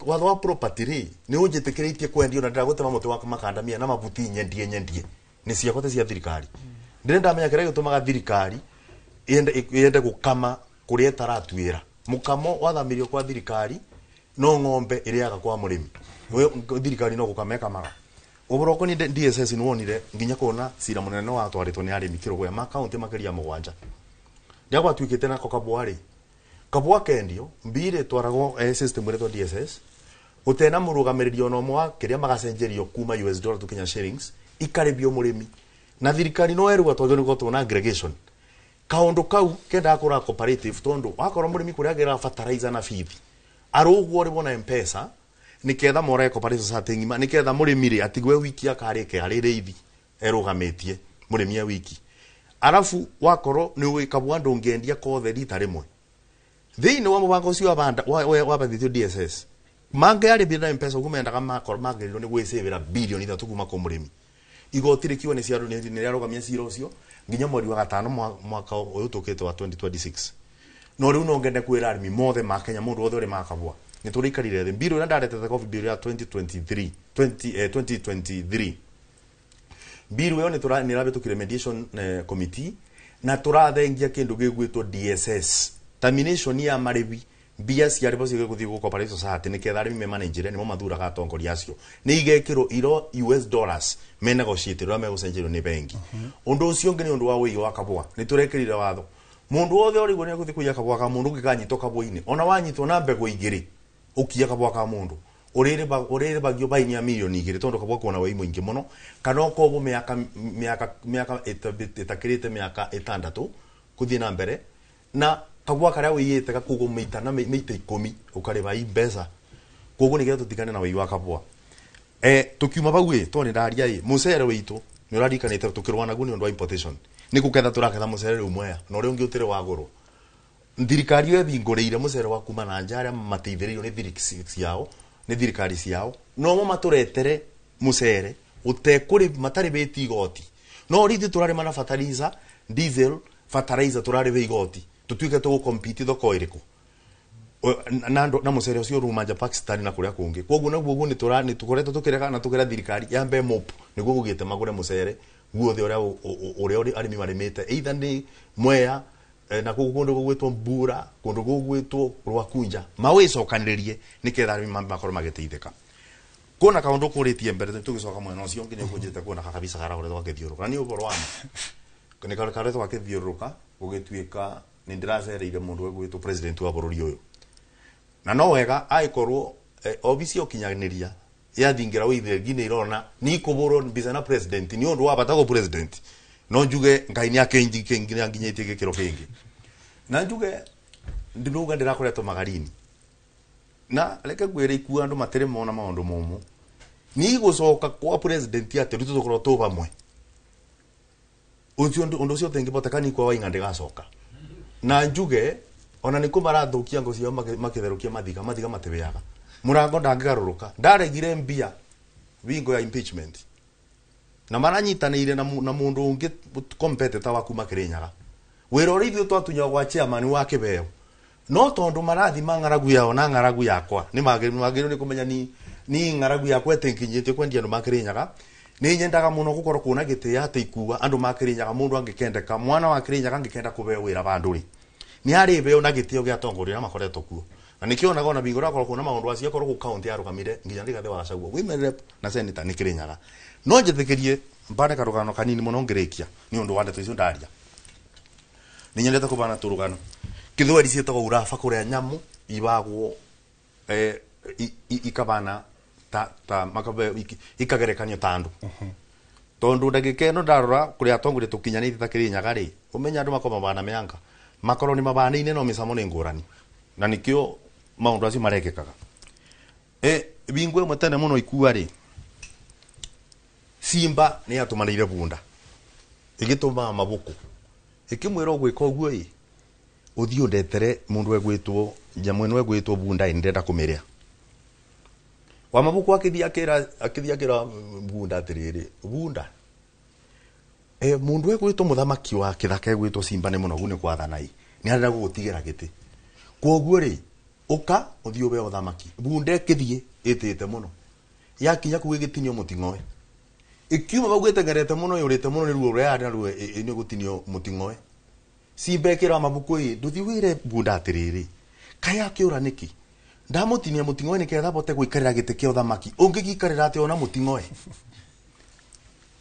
watho wa property rĩ nĩ ũnjĩtĩkĩrĩtie kwendio na ndĩragũtema mũtĩ wa makandamia na mabuti nyendie nyendie nĩ ciakwa ti cia thirikari. Ndĩrenda ndamenya kĩrĩa gĩtũmaga thirikari yende gũkama kũrĩa ĩtaratuĩra mũkamo wathamirio kwa thirikari no ng'ombe ĩrĩaga kwa mũrĩmi. Thirikari no gũkama ĩkamaga ũhoro ũkoniĩ DSS nĩ wonire nginya kuona cira mũnene watwarĩtwo nĩ arĩmi kĩrũgũya ma kaũntĩ makĩria 7 rĩrĩa gwatuĩkĩte nako kabwa rĩ kabwa kendio mbirĩ ĩtwaragwo system ĩretwo DSS gũtena mũrũgamĩrĩri ona ũmwe wa kĩrĩa magacenjerio kuma US dollar to Kenya shillings ikarĩbio mũrĩmi na thirikari no ĩrugwa twagĩrĩirwo gũkorwo na aggregation kaundu kau kendaga kũra cooperative tondu wakorwo mũrĩmi kũrĩa agĩraga fertilizer na bithi arũguo rĩmwe na mpesa niketha more cooperative society ng'ima niketha mũrĩmi rĩ atigwe wiki akarĩke arĩ rĩithi erũgamĩtie mũrĩmi e wiki arabu wakorwo nĩ ũĩ kabwa ndũngĩendia kothe rita rĩmwe thĩinĩ wa mũbango ũcio wabathithio DSS mangĩ arĩmi na mpesa ũguo mendaga makorwo magĩrĩirwo nĩ gwĩcĩvĩra bilioni 3 kuma kũ mũrĩmi. Igoti rĩkiuga nĩ rĩarũgamia cira ũcio nginya mweri wa gatano mwaka ũyũ tũkĩte wa 2026. No rĩu no ngende kwĩra arĩmi mothe ma Kenya mũndũ wothe ũrĩ makabwa nĩ tũrĩikarire thĩ mbiru ĩrĩa ndaretete kobi mbiru ya 2023 2023 mbiru ĩyo nĩ ĩrahĩtũkire mediation committee na tũrathengia kĩndũ gĩgwĩtwo DSS termination ya marĩbi mbia cia arĩbo cigũthiĩ gũ cooperative society nĩketha arĩmi memanĩnjĩre nĩmo mathuraga atongoria acio nĩ igekĩrwo iro US dollars me negotiate ũrĩa megũcenjerio nĩ bengi. Ũndũ ũcio ũngĩ nĩ ũndũ wa ũigi wa kabwa nĩ tũrekĩrire watho mũndũ wothe ũrĩguo nĩ egũthiĩ kũiya kabwa ka mũndũ ũngĩkanyitwo kabwa-inĩ ona wanyitwo na mbegũ igĩrĩ ũkiya kabwa ka mũndũ ũrĩrĩbagio baini ya milioni 2 tondũ kabwa kona wei mũingĩ mũno kana ũkobwo mĩaka ĩtakĩrĩte mĩaka 6 kũthiĩ na mbere na kabwa karĩa wĩiyĩte gakugwo mĩita na mĩita 10 ũkarĩba i mbeca koguo nĩgetha tũtigane na wĩi wa kabwa. Tũkiuma bau ĩ tondũ nĩndaria ĩ mũcere witũ nĩ ũrarikanĩte tũkĩrũa naguo nĩ ũndũ wa importation nĩ kũgetha tũraketha mũcere rĩu Mwea na ũrĩa ũngĩ ũtĩrĩ wagũrwo thirikari ĩyo ĩthingũrĩire mũcere wa kuma na nja arĩa mateithĩrĩirio nĩ ciao nĩ thirikari ciao no mo matũretere mũcere ũtekũrĩ matarĩbĩtie igoti no rĩu ithuĩ tũrarĩma na fertilizer diesel fertilizer tũrarĩba igoti tũtuĩke tũgũcompete thoko ĩrĩkũ na mũcere ũcio ũruma nja Pakistan na kũrĩa kũngĩ koguo naguo ũguo nĩ tũkoretwo tũkĩrega na tũkĩra thirikari yambe mop nĩguo gũgĩte magũre mũcere guothe ũrĩa arĩmi marĩmĩte either nĩ Mwea na kũu kũndũ gũgwĩtwo Mbura kũndũ gũgwĩtwo Rwakunja mawĩcokanĩrĩrie nĩketha arĩmi makorwo magĩteithĩka. Kuona kaũndũ kũrĩtie mbere tũgĩcoka mwena ũcio ũngĩ nĩ ũkũnjĩte kuona kabisa karakoretwo gakĩthiũrũrũka na nĩ ũhoro wa ma nĩ karetwo gakĩthiũrũrũka gũgĩtuĩka nĩ ndĩracereire mũndũ ũgwĩtwo president wa bũrũri ũyũ na no wega agĩkorwo obici ya ũkinyanĩria yathingira wĩithĩrĩri nĩ irona nĩ ikũbũrwo mbica na president nĩ ũndũ wa bata gũ president no njuge Ngai nĩ akinginyĩtie gĩkĩro kĩngĩ na njuge ndinauga ndĩrakoretwo magarini na reke ngwĩre ikuo andũ matirĩ mona maũndũ momũ nĩ igũcoka kwa president atĩ rĩu tũgũkorwo tũ hamwe. Ucio undu ucio tingiboteka ni kwa wainga ndigacoka. Na njuge ona niko marathukia ngo ciao makitherukia mathiga mathiga matibeaga. Murango ndangigaruruka. Ndaregire mbia wingo ya impeachment. Na maranyitanire na mundu ungi competitor wa kuma Kirinyaga. Wira uria ithuĩ twatunyagwo gwa chairman wa kibeo. No tondu marathima ng'aragu yao na ng'aragu yakwa ni magĩrĩirwo nĩ kũmenya ni ng'aragu yakwa ĩtĩnkinyĩtie kwendia andũ ma Kirinyaga. Nĩ nyendaga mũno gũkorwo kuona gĩtĩo atĩ ikua andũ ma Kirinyaga mũndũ angĩkendeka mwana wa Kirinyaga angĩkenda kũheo wĩra vandũ rĩ nĩ arĩ na gĩtĩo gĩa atongoria arĩa makoretwo kuo. Na nĩkĩo onaga ona bigora akorwo kuona maũndũ acio akorwo kũ county arũgamire nginya Rigathĩ wa Gachagua women rep na senator nĩ Kirinyaga. No njĩtĩkĩrie mbane karũgano kanini mũno ngĩrĩkia nĩ ũndũ wa ndeto icio ndaria. Nĩ nyendete kũbana tũrũgano. Kithweri ciĩtagwo uraba kũrĩa nyamũ ibagwo ikabana ta makabe ikagerekanio ta andũ. Tondu ndagĩka ĩno ndarora kũrĩa atongoria tũkinyanĩtie ta Kirinyaga rĩ ũmenye andũ makorwo mabana mĩanga makorwo nĩ mabanaine no mĩcamo nĩ ngũrani na nĩkĩo maũndũ acio marekĩkaga. Bingo ĩmwe tene mũno ikua rĩ Simba nĩ yatũmanĩire bunda ĩgĩtũma mabũkũ ĩkĩmwĩra ũgwĩka ũguo ĩ ũthiĩ ũndetere mũndũ egwĩtwo nyamũ ĩno egwĩtwo bunda ĩ ndĩrenda kũmĩrĩa. Wa mabũkũ akĩthiĩ akĩra bunda atĩrĩrĩ bunda mũndũ egwĩtwo mũthamaki wa kĩthaka egwĩtwo Simba nĩ mũnogu nĩ kwathana ĩ nĩ arenda gũgũtigĩra gĩtĩ kwoguo rĩ ũka ũthiĩ ũbe ũthamaki. Bunda ĩkĩthiĩ ĩtĩte mũno yakinya kũu ĩgĩtinio mũting'oe ikiuma bau ĩtengerete mũno yũrĩte mũno nĩ ruo rũrĩa yarĩ naruo nĩ gũtinio mũting'oe. Simba ĩkĩra mabuku ĩ ndũthiĩ wĩre bunda atĩrĩrĩ kaĩ akĩũra nĩkĩ ndamũtinia mũting'oe nĩgetha abote gũikarĩra gĩtĩ kĩa ũthamaki ũngĩgĩikarĩra atĩa ona mũting'oe.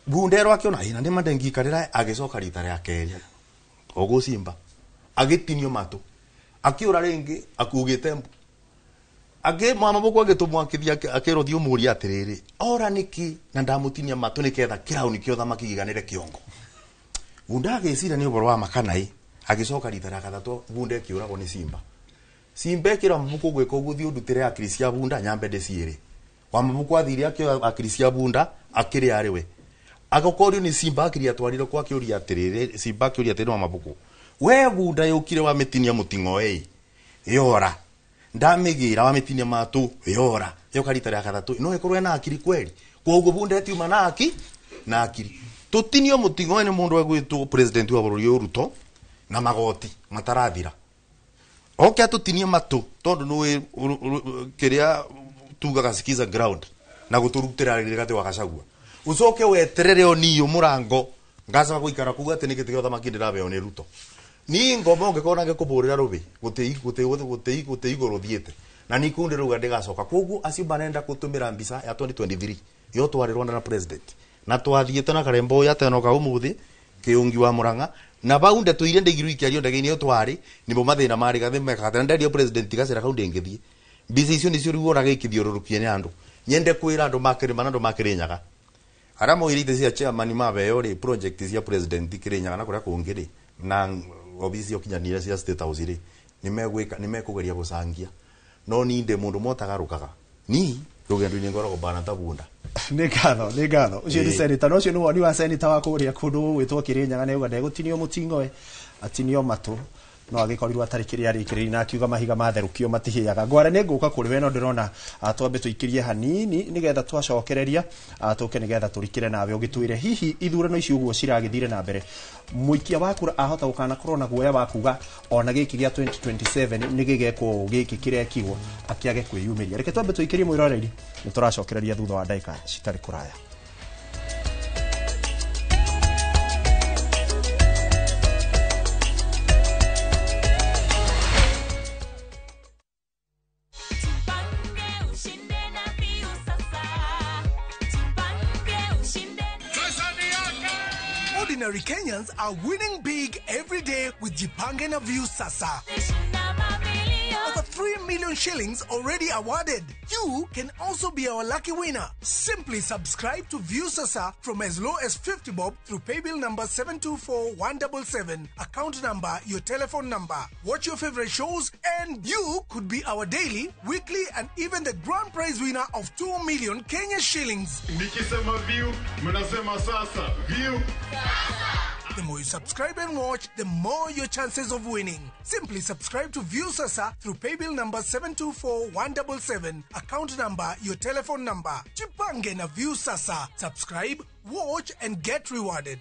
Bunda ĩrwo akĩona ĩ na nĩma ndĩngĩikarĩra agĩcoka rita rĩa kerĩ ũguo Simba agĩtinio matũ akĩũra rĩngĩ akugĩte mbu. Angĩ mamabuku agĩtũmwo akĩthiĩ akĩrwo thiĩ ũmũrie atĩrĩrĩ ora nĩkĩ na ndamũtinia matũ nĩgetha kĩraũni kĩa ũthamaki gĩiganĩre kĩongo. Bunda agĩciria nĩ ũhoro wa makana ĩ agĩcoka rita rĩa gatatũ bunda ĩkĩũragwo nĩ Simba. Simba ĩkĩra mabuku gwĩka ũguo thiĩ ũndutĩre akiri cia bunda nyambe ndĩciĩrĩ. Wa mabuku athire akĩoya akiri cia bunda akĩrĩa arĩ we. Agĩkorio nĩ Simba akiri atwarire kwa akĩũria atĩrĩrĩ Simba akĩũria atĩrĩ wa mabuku we bunda yũkire wamĩtinia mũting'oe ĩ yora ndamĩgĩra wamĩtinia matũ yora yoka rita rĩa gatatũ no ĩkorwo ena akiri kweri kwoguo bunda ĩtiuma na akiri tũtinio mũting'oe nĩ mũndũ egwĩtwo president wa bũrũri ũyũ Ruto na magoti matarathira oke atũtinie matũ tondũ nĩũĩ kĩrĩa tugaga sikiza ground na gũtũrutĩra Rigathĩ wa Gachagua ũcoke weterere onio mũrango ngacoka gũikara kũu atĩ nĩ gĩtĩ kĩa ũthamaki ndĩrabeo nĩ Ruto. Ni ngoma ũngĩkorwo ngĩkũbũrĩra rũbĩ gũtĩ igũrũ thiĩte na ni kundi rauga ndĩgacoka kwoguo acio marenda gũtũmĩra mbica ya 2023 yo twarĩ Rwanda na president na twathiĩte na Karembo yatenoka ũmũthĩ Kĩũngi wa Murang'a na bau ndeto iria ndaigirwo ikĩario ndege-inĩ ĩyo twarĩ nĩmo mathĩna ma Rigathĩ mekaga na nderio president gacĩra kau ndĩngĩthiĩ. Mbica icio nĩcio rĩu wonaga ikĩthiũrũrũkia nĩ andũ. Nyende kwĩra andũ ma Kĩrĩma na andũ ma Kĩrĩnyaga arĩa moire itĩ cia chairman mabeo rĩ project cia president Kĩrĩnyaga na kũrĩa kũngĩ rĩ na obici ũkinyanĩire cia state house rĩ nĩmegwĩka nĩmekũgeria gũcangia no ni ndĩ mũndũ motagarũkaga ni rũgendo-inĩ ngoragwo bana ta bunda. Nĩ ngatho ũcio nĩ senator no ũcio nĩ woni wa senator wa kũrĩa kũndũ gũgwĩtwo Kĩrĩnyaga nĩ auga ndegũtinio mũting'oe atinio matũ no agĩkorirwo atarĩ kĩrĩa arĩkĩrĩire na akiuga mahiga matherũkio matihĩaga. Ngware nĩ ngũka kũrĩ we no ndĩrona twambe tũikĩrie hanini nĩgetha twacokereria tũke nĩgetha tũrikĩre nawe ũgĩtwĩre hihi ithurano ici ũguo ciragĩthire na mbere mũikia wa kura ahota gũkanakorwo na guoya wa kuga ona gĩkĩ gĩa 2027 nĩ gĩgekwo gĩkĩ kĩrekirwo akĩage kwĩyumĩria. Reke twambe tũikĩrie mwĩroreri nĩ tũracokereria thutha wa ndagĩka citarĩ kũraya. Ordinary Kenyans are winning big every day with Jipange na Viusasa. Over 3 million shillings already awarded. You can also be our lucky winner. Simply subscribe to Viusasa from as low as 50 bob through paybill number 724177, account number, your telephone number. Watch your favorite shows and you could be our daily, weekly and even the grand prize winner of 2 million Kenya shillings. Nikisema view, mnasema sasa. View. Sasa. The more you subscribe and watch, the more your chances of winning. Simply subscribe to Viusasa through paybill number 724177, account number, your telephone number. Jipange na Viusasa. Subscribe, watch and get rewarded.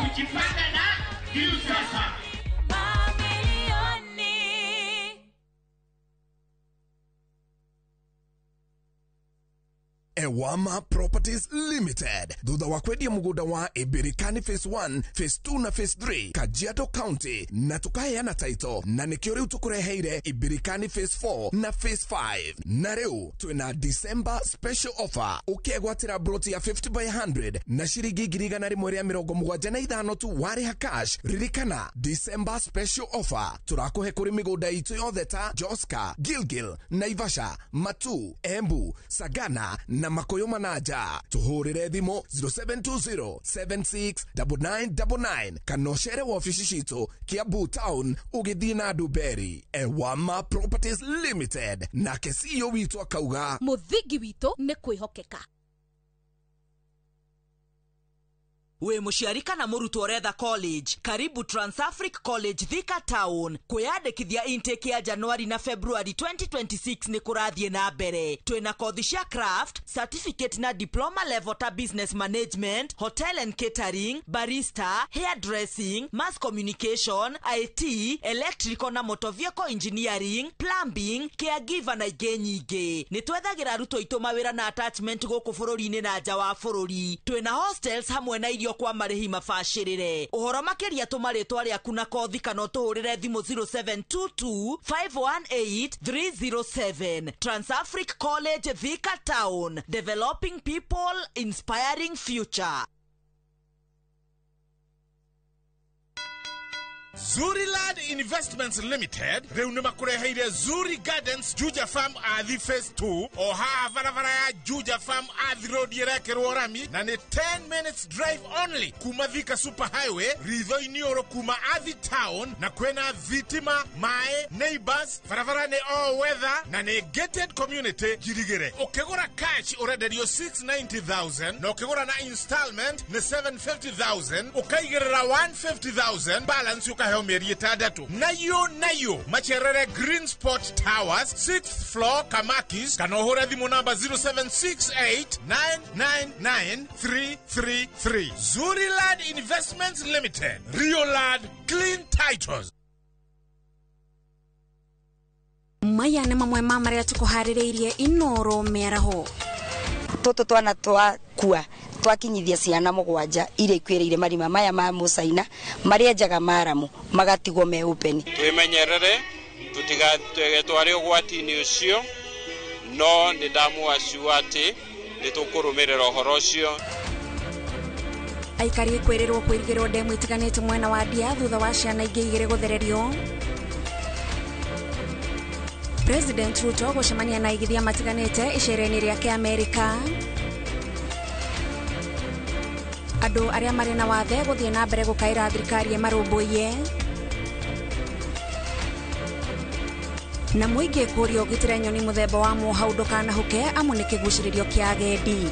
Kujipanga na Viusasa. Ewama Properties Limited thutha wa kwendia mugunda wa Ibirikani phase 1, phase 2 na phase 3 Kajiado County na tukaheana title na nikio riu tukureheire Ibirikani phase 4 na phase 5 na riu twina December special offer ukiegwatira broti ya 50 by 100 na shiringi 175 tu wariha cash. Ririkana December special offer turakuhe kuri migunda itu yothe ta Joska, Gilgil, Naivasha, Matu, Embu, Sagana na Makoyo Manaja. Tuhurire thimu 0720 769999 kana ũcere wabici citũ Kiambu Town ũgĩthiĩ na Nduberi. Ewama Properties Limited nake CEO witũ akauga mũthingi witũ nĩ kwĩhokeka. Wĩ mũciari kana mũrutwo ũretha college, karibu Transafric College Thika Town. Kwĩyandĩkithia intake ya Januari na February 2026 nĩ kũrathiĩ na mbere. Twĩna kothi cia craft, certificate na diploma level ta business management, hotel and catering, barista, hairdressing, mass communication, IT, electrical na motor vehicle engineering, plumbing, caregiver na ingĩ nyingĩ. Nĩ twethagĩra arutwo aitũ mawĩra na attachment gũkũ bũrũri-inĩ na nja wa bũrũri. Twĩna hostels hamwe na irio kwa marĩhi mabacĩrĩre. Ũhoro makĩria tũma rĩtwa rĩaku na kothi kana ũtũhũrĩre thimũ 0722 518 307. Transafric College Thika Town, developing people, inspiring future. Zuriland Investments Limited rĩu nĩ makũreheire Zuri Gardens Juja Farm Athi Phase 2 o haha barabara ya Juja Farm Athi Road ĩrekĩrwo rami na nĩ 10 minutes drive only kuma Thika Super Highway ritho-inĩ ũrũ kuma Athi Town na kwĩna thitima, maĩ, neighbors, barabara nĩ all weather na nĩ gated community njirigĩre. Ũkĩgũra cash ũrenderio 690,000 na ũkĩgũra na installment nĩ 750,000 ũkaigĩrĩra 150,000 balance ũkaheo mĩeri ĩtandatũ. Nayo macerere Green Spot Towers 6th floor Kamakis kana ũhũre thimũ namba 0768999333. Zuriland Investments Limited, Riolad Clean Titles. Maya nĩ mamwe ma marĩa tũkũharĩrĩirie Inoro mĩaraho. Tũtũ twana twakua twakinyithia ciana mũgwanja iria ikuĩrĩire marima maya ma mũcaina marĩa njaga maramu magatigwo me open. Twimenyerere tutigatware ũgwati-inĩ ũcio, no nĩ ndamũacua atĩ nĩ tũkũrũmĩrĩra ũhoro ũcio. Aikari kwĩrĩrwo kwĩrigĩrwo ndemu itiganĩte mwena wa Ndia thutha wa ciana ingĩ igĩrĩ gũthererio. President Ruto gũcemania na aigithia matiganĩte icera-inĩ rĩake Amerika. Andũ arĩa marĩ na wathe gũthiĩ na mbere gũkaĩra thirikari ĩmarũmbũiye. Na mũingĩ kũũrio ũgitĩre nyoni mũthemba wa mũhau ndũkanahũke amu nĩ kĩgucĩrĩrio kĩa agendi.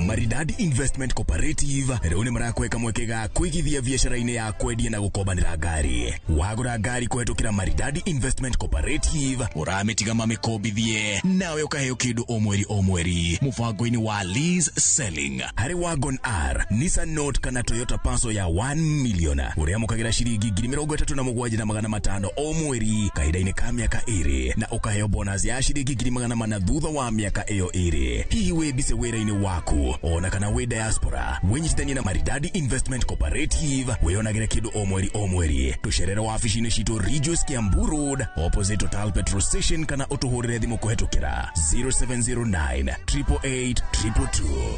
Maridadi Investment Cooperative rĩu nĩ marakweka mweke ga kũigithia biacara-inĩ ya kwendia na gũkombanĩra ngari. Wagũra ngari kũhetũkĩra Maridadi Investment Cooperative ũramĩtiga mamĩkombithie nawe ũkaheo kĩndũ o mweri o mweri mũbango-inĩ wa lease selling. Harĩ Wagon R, Nissan Note kana Toyota Passo ya 1 million ũrĩamũkagĩra shiringi 37,500 o mweri kahinda-inĩ ka mĩaka ĩrĩ na ũkaheo bonus ya shiringi 400 thutha wa mĩaka ĩyo ĩrĩ. Hihi wĩ mbise wĩra-inĩ waku ona kana wĩ diaspora, wĩnyitithanie na Maridadi Investment Cooperative wĩonagĩre kĩndũ o mweri o mweri. Tũcerere wabici-inĩ citũ Ridgeways Kiambu Road opposite Total Petrol Station kana ũtũhũrĩre thimũ kũhetũkĩra 0709 888 222.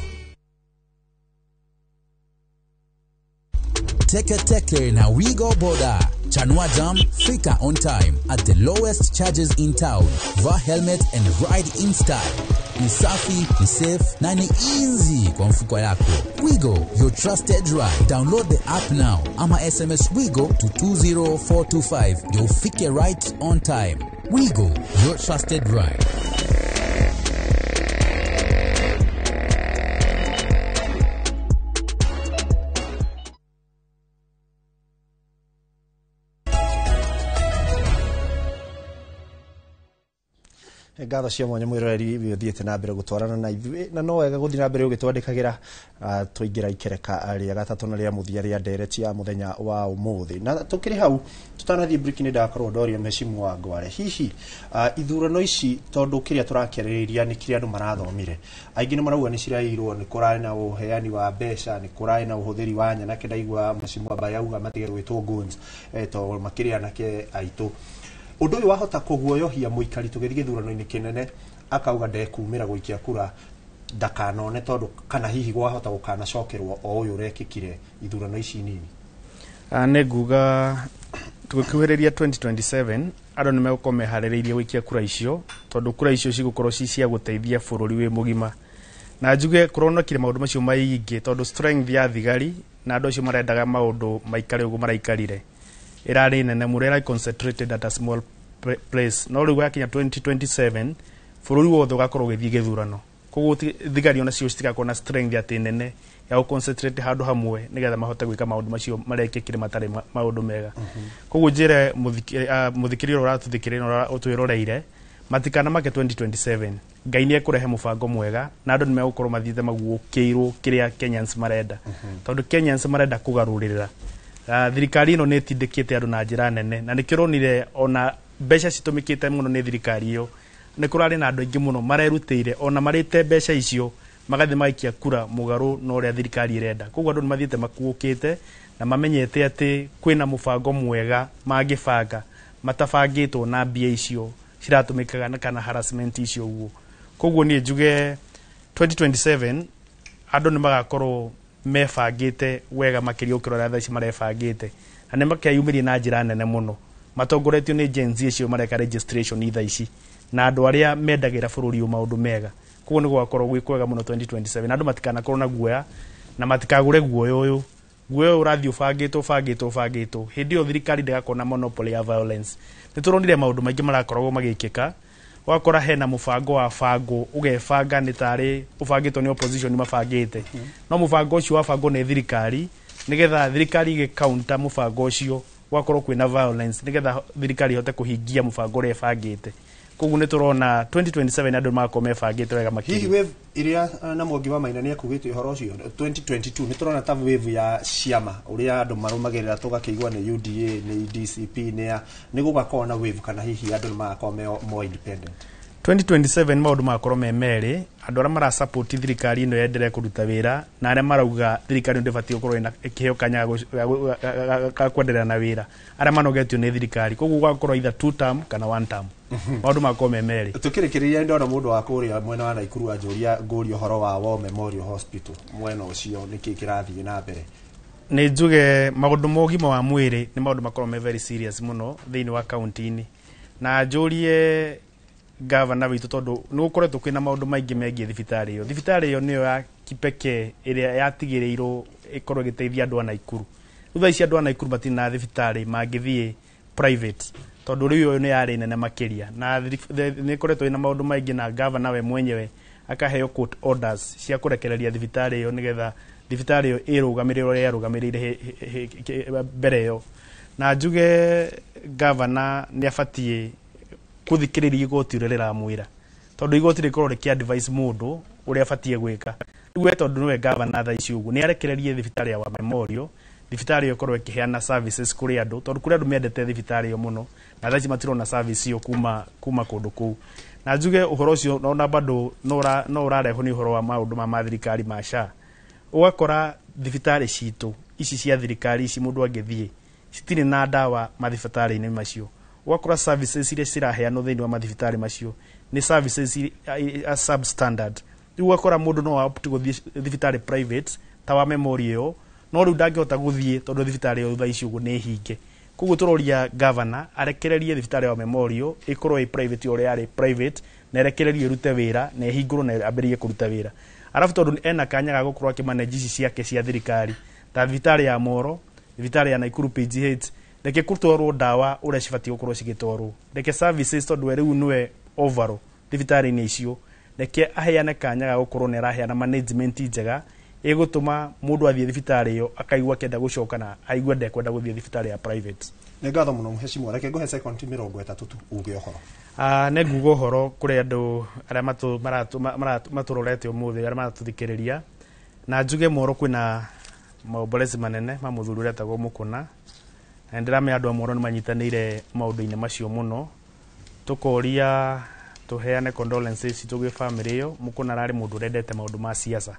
Teke Teke na Wigo Boda. Chanua Jam, fika on time at the lowest charges in town. Va helmet and ride in style. Ni safi, ni safe na ni easy kwa mfuko yako. Wigo, your trusted ride. Download the app now ama SMS Wigo to 20425 ndio ufike right on time. Wigo, your trusted ride. Ngatho cia mwanya mwiroreri ũthiĩte na mbere gũtwarana na ithuĩ na no wega gũthiĩ na mbere ũgĩtwandĩkagĩra twaingĩra ikereka rĩa gatatũ na rĩa mũthia rĩa ndereti ya mũthenya wa ũmũthĩ. Na tũkĩrĩ hau tũtanathiĩ break nĩ ndakorwo ndoria mheshimu wa Ngware, hihi ithurano ici tondũ kĩrĩa tũrakĩarĩrĩria nĩ kĩrĩa andũ marathomire, aingĩ nĩ marauga nĩ cirairwo, nĩ kũrarĩ na ũheani wa mbeca, nĩ kũrarĩ na ũhũthĩri wa nyanake, ndaigua mheshimu Mbae auga matige gwĩtwo goons tondũ makĩrĩ anake aitũ. Ũndũ ũyũ wahota kũguoyohia mũikari tũgĩthiĩ gĩthurano-inĩ kĩnene akauga ndekumĩra gũikia kura ndakanone tondũ kana hihi gwahota gũkanacokerwo o ũyũ ũrekĩkire ithurano ici nini. Nĩ nguga tũgĩkuhĩrĩria 2027 andũ nĩ megũkorwo meharĩrĩirie gũikia kura icio tondũ kura icio cigũkorwo ci cia gũteithia bũrũri wĩ mũgima. Na njuge kũronekire maũndũ macio maingĩ tondũ strength ya thigari na andũ acio marendaga maũndũ maikare ũguo maraikarire ĩrarĩ nene mũno, ĩrarĩ concentrated at a small place. No rĩu gwakinya 2027 bũrũri wothe ũgakorwo ũgĩthiĩ gĩthurano, koguo thigari onacio citigakorwo na strength atĩ nene ya gũ concentrate handũ hamwe nĩgetha mahote gwĩka maũndũ macio marekĩkire matarĩ maũndũ mega. Koguo njĩre mũthikĩrĩria ũrĩa ũratũthikĩrĩria na ũrĩa ũtwĩroreire matikanamake 2027 Ngai nĩ ekũrehe mũbango mwega na andũ nĩ megũkorwo mathiĩte maguũkĩirwo kĩrĩa Kenyans marenda, tondũ Kenyans marenda kũgarũrĩrĩra. Thirikari ĩno nĩ ĩtindĩkĩte andũ na njĩra nene na nĩkĩo ũronire ona mbeca citũmĩkĩte mũno nĩ thirikari ĩyo, nĩ kũrarĩ na andũ aingĩ mũno marerutĩire ona marĩte mbeca icio magathiĩ magaikia kura mũgarũ na ũrĩa thirikari ĩrenda. Koguo andũ nĩ mathiĩte makuũkĩte na mamenyete atĩ kwĩna mũbango mwega mangĩbanga matabangĩtwo na mbia icio ciratũmĩkaga kana harassment icio ũguo. Koguo niĩ njuge 2027 andũ nĩ magakorwo mebangĩte wega makĩria gũkĩra ũrĩa thaa ici marebangĩte, na nĩ makeyumĩria na njĩra nene mũno matongoretio nĩ Gen Z icio mareka registration thaa ici na andũ arĩa mendagĩra bũrũri ũyũ maũndũ mega. Koguo nĩ gũgakorwo gwĩ kwega mũno 2027 na andũ matikanakorwo na guoya na matikagũre guoya ũyũ. Guoya ũyũ ũrathiĩ ũbangĩtwo ũbangĩtwo ũbangĩtwo, hĩndĩ ĩyo thirikari ndĩgakorwo na monopoly ya violence. Nĩ tũronire maũndũ maingĩ marakoragwo magĩkĩka, ũgakora hena mũbango wa bango ũgebanga nĩ tarĩ ũbangĩtwo nĩ opposition mabangĩte, no mũbango ũcio wabangwo nĩ thirikari nĩgetha thirikari ĩgĩ-counter mũbango ũcio gwakorwo kwĩna violence nĩgetha thirikari ĩhote kũhingia mũbango ũrĩa ĩbangĩte. Koguo nĩ tũrona 2027 andũ magakorwo mebangĩte wega makĩria. Hihi wave ĩrĩa na Mwangi wa Maina nĩ akugĩte ũhoro ũcio 2022 nĩ tũrona ta wave ya ciama ũrĩa andũ marũmagĩrĩra tũgakĩigua nĩ UDA nĩ DCP nĩ nĩ gũgakorwo na wave kana hihi andũ nĩ magakorwo me more independent. 2027 maũndũ magakorwo me merĩ, andũ arĩa marasupport thirikari ĩno yenderee kũruta wĩra na arĩa marauga thirikari ĩno ndĩbatiĩ gũkorwo ĩkĩheo kanya ga kwenderea na wĩra, arĩa manogetio nĩ thirikari. Koguo gũgakorwo either two term kana one term, maũndũ magakorwo me merĩ. Tũkĩrĩkĩrĩria ndona mũndũ wa kũrĩa mwena wa Naikuru anjũria ngũria ũhoro wa War Memorial Hospital mwena ũcio nĩkĩ kĩrathiĩ na mbere. Nĩ njuge maũndũ ma ũgima wa mwĩrĩ nĩ maũndũ makorwo me very serious mũno thĩinĩ wa kaunti-inĩ, na njũrie gavana witũ tondũ nĩ gũkoretwo kwĩna maũndũ maingĩ megiĩ thibitarĩ ĩyo. Thibitarĩ ĩyo nĩyo ya kipekee ĩrĩa yatigĩrĩirwo ĩkorwo ĩgĩteithia andũ a Naikuru. Rĩu thaa ici andũ a Naikuru matirĩ na thibitarĩ mangĩthiĩ private tondũ rĩu ĩyo nĩ yarĩ nene makĩria, na nĩ ĩkoretwo ĩna maũndũ maingĩ na gavana we mwenyewe akaheo court orders cia kũrekereria thibitarĩ ĩyo nĩgetha thibitarĩ ĩyo ĩrũgamĩrĩre ũrĩa yarũgamĩrĩire mbere ĩyo. Na njuge gavana nĩ abatiĩ kũthikĩrĩria igoti ũrĩa rĩramwĩra, tondũ igoti rĩkorwo rĩkĩ advise mũndũ ũrĩa abatiĩ gwĩka. Rĩu we tondũ nĩwe gavana thaa ici ũguo nĩ arekererie thibitarĩ ya War Memorial, thibitarĩ ĩyo ĩkorwo ĩkĩheana services kũrĩ andũ tondũ kũrĩ andũ mendete thibitarĩ ĩyo mũno na thaa ici matirona service ĩyo kuma kũndũ kũu. Na njuge ũhoro ũcio ona bado no ũrarehwo nĩ ũhoro wa maũndũ ma thirikari ma SHA. Ũgakora thibitarĩ citũ ici cia thirikari ici mũndũ angĩthiĩ citirĩ na ndawa mathibitarĩ-inĩ macio, ũgakora services iria ciraheanwo thĩinĩ wa mathibitarĩ macio nĩ services substandard. Rĩu ũgakora mũndũ no opt gũthiĩ thibitarĩ private ta wa Memorial ĩyo, no rĩu ndangĩhota gũthiĩ tondũ thibitarĩ ĩyo thaa ici ũguo nĩ hinge. Koguo tũroria governor arekererie thibitarĩ wa Memorial ĩkorwo ĩ private ũrĩa yarĩ private, na ĩrekererio ĩrute wĩra na ĩhingũrwo na ambĩrĩrie kũruta wĩra. Arabu tondũ ena kanya ga gũkorwo akĩmanage ici ciake cia thirikari ta thibitarĩ ya Moro, thibitarĩ ya Nakuru PGH, reke kũtwarwo ndawa ũrĩa cibatiĩ gũkorwo cigĩtwarwo, reke services, tondũ we rĩu nĩwe overall thibitarĩ-inĩ icio, reke aheane kanya ga gũkorwo nĩ araheana management njega ĩgũtũma mũndũ athiĩ thibitarĩ ĩyo akaigua akĩenda gũcoka na aigue ndekwenda gũthiĩ thibitarĩ ya private. Nĩ ngatho mũno mheshimiwa, reke ngũhe second 30 tu uge ũhoro. Nĩ nguga ũhoro kũrĩ andũ arĩa matũrorete ũmũthĩ, arĩa maratũthikĩrĩria, na njuge Moro kwĩna maombolezi manene ma mũthuri ũrĩa etagwo Mũkũna, na nĩndĩramenya andũ a Moro nĩ manyitanĩire maũndũ-inĩ macio mũno. Tũkoria tũheane condolences citũ gwĩ family ĩyo. Mũkũna ararĩ mũndũ ũrendete maũndũ ma siasa,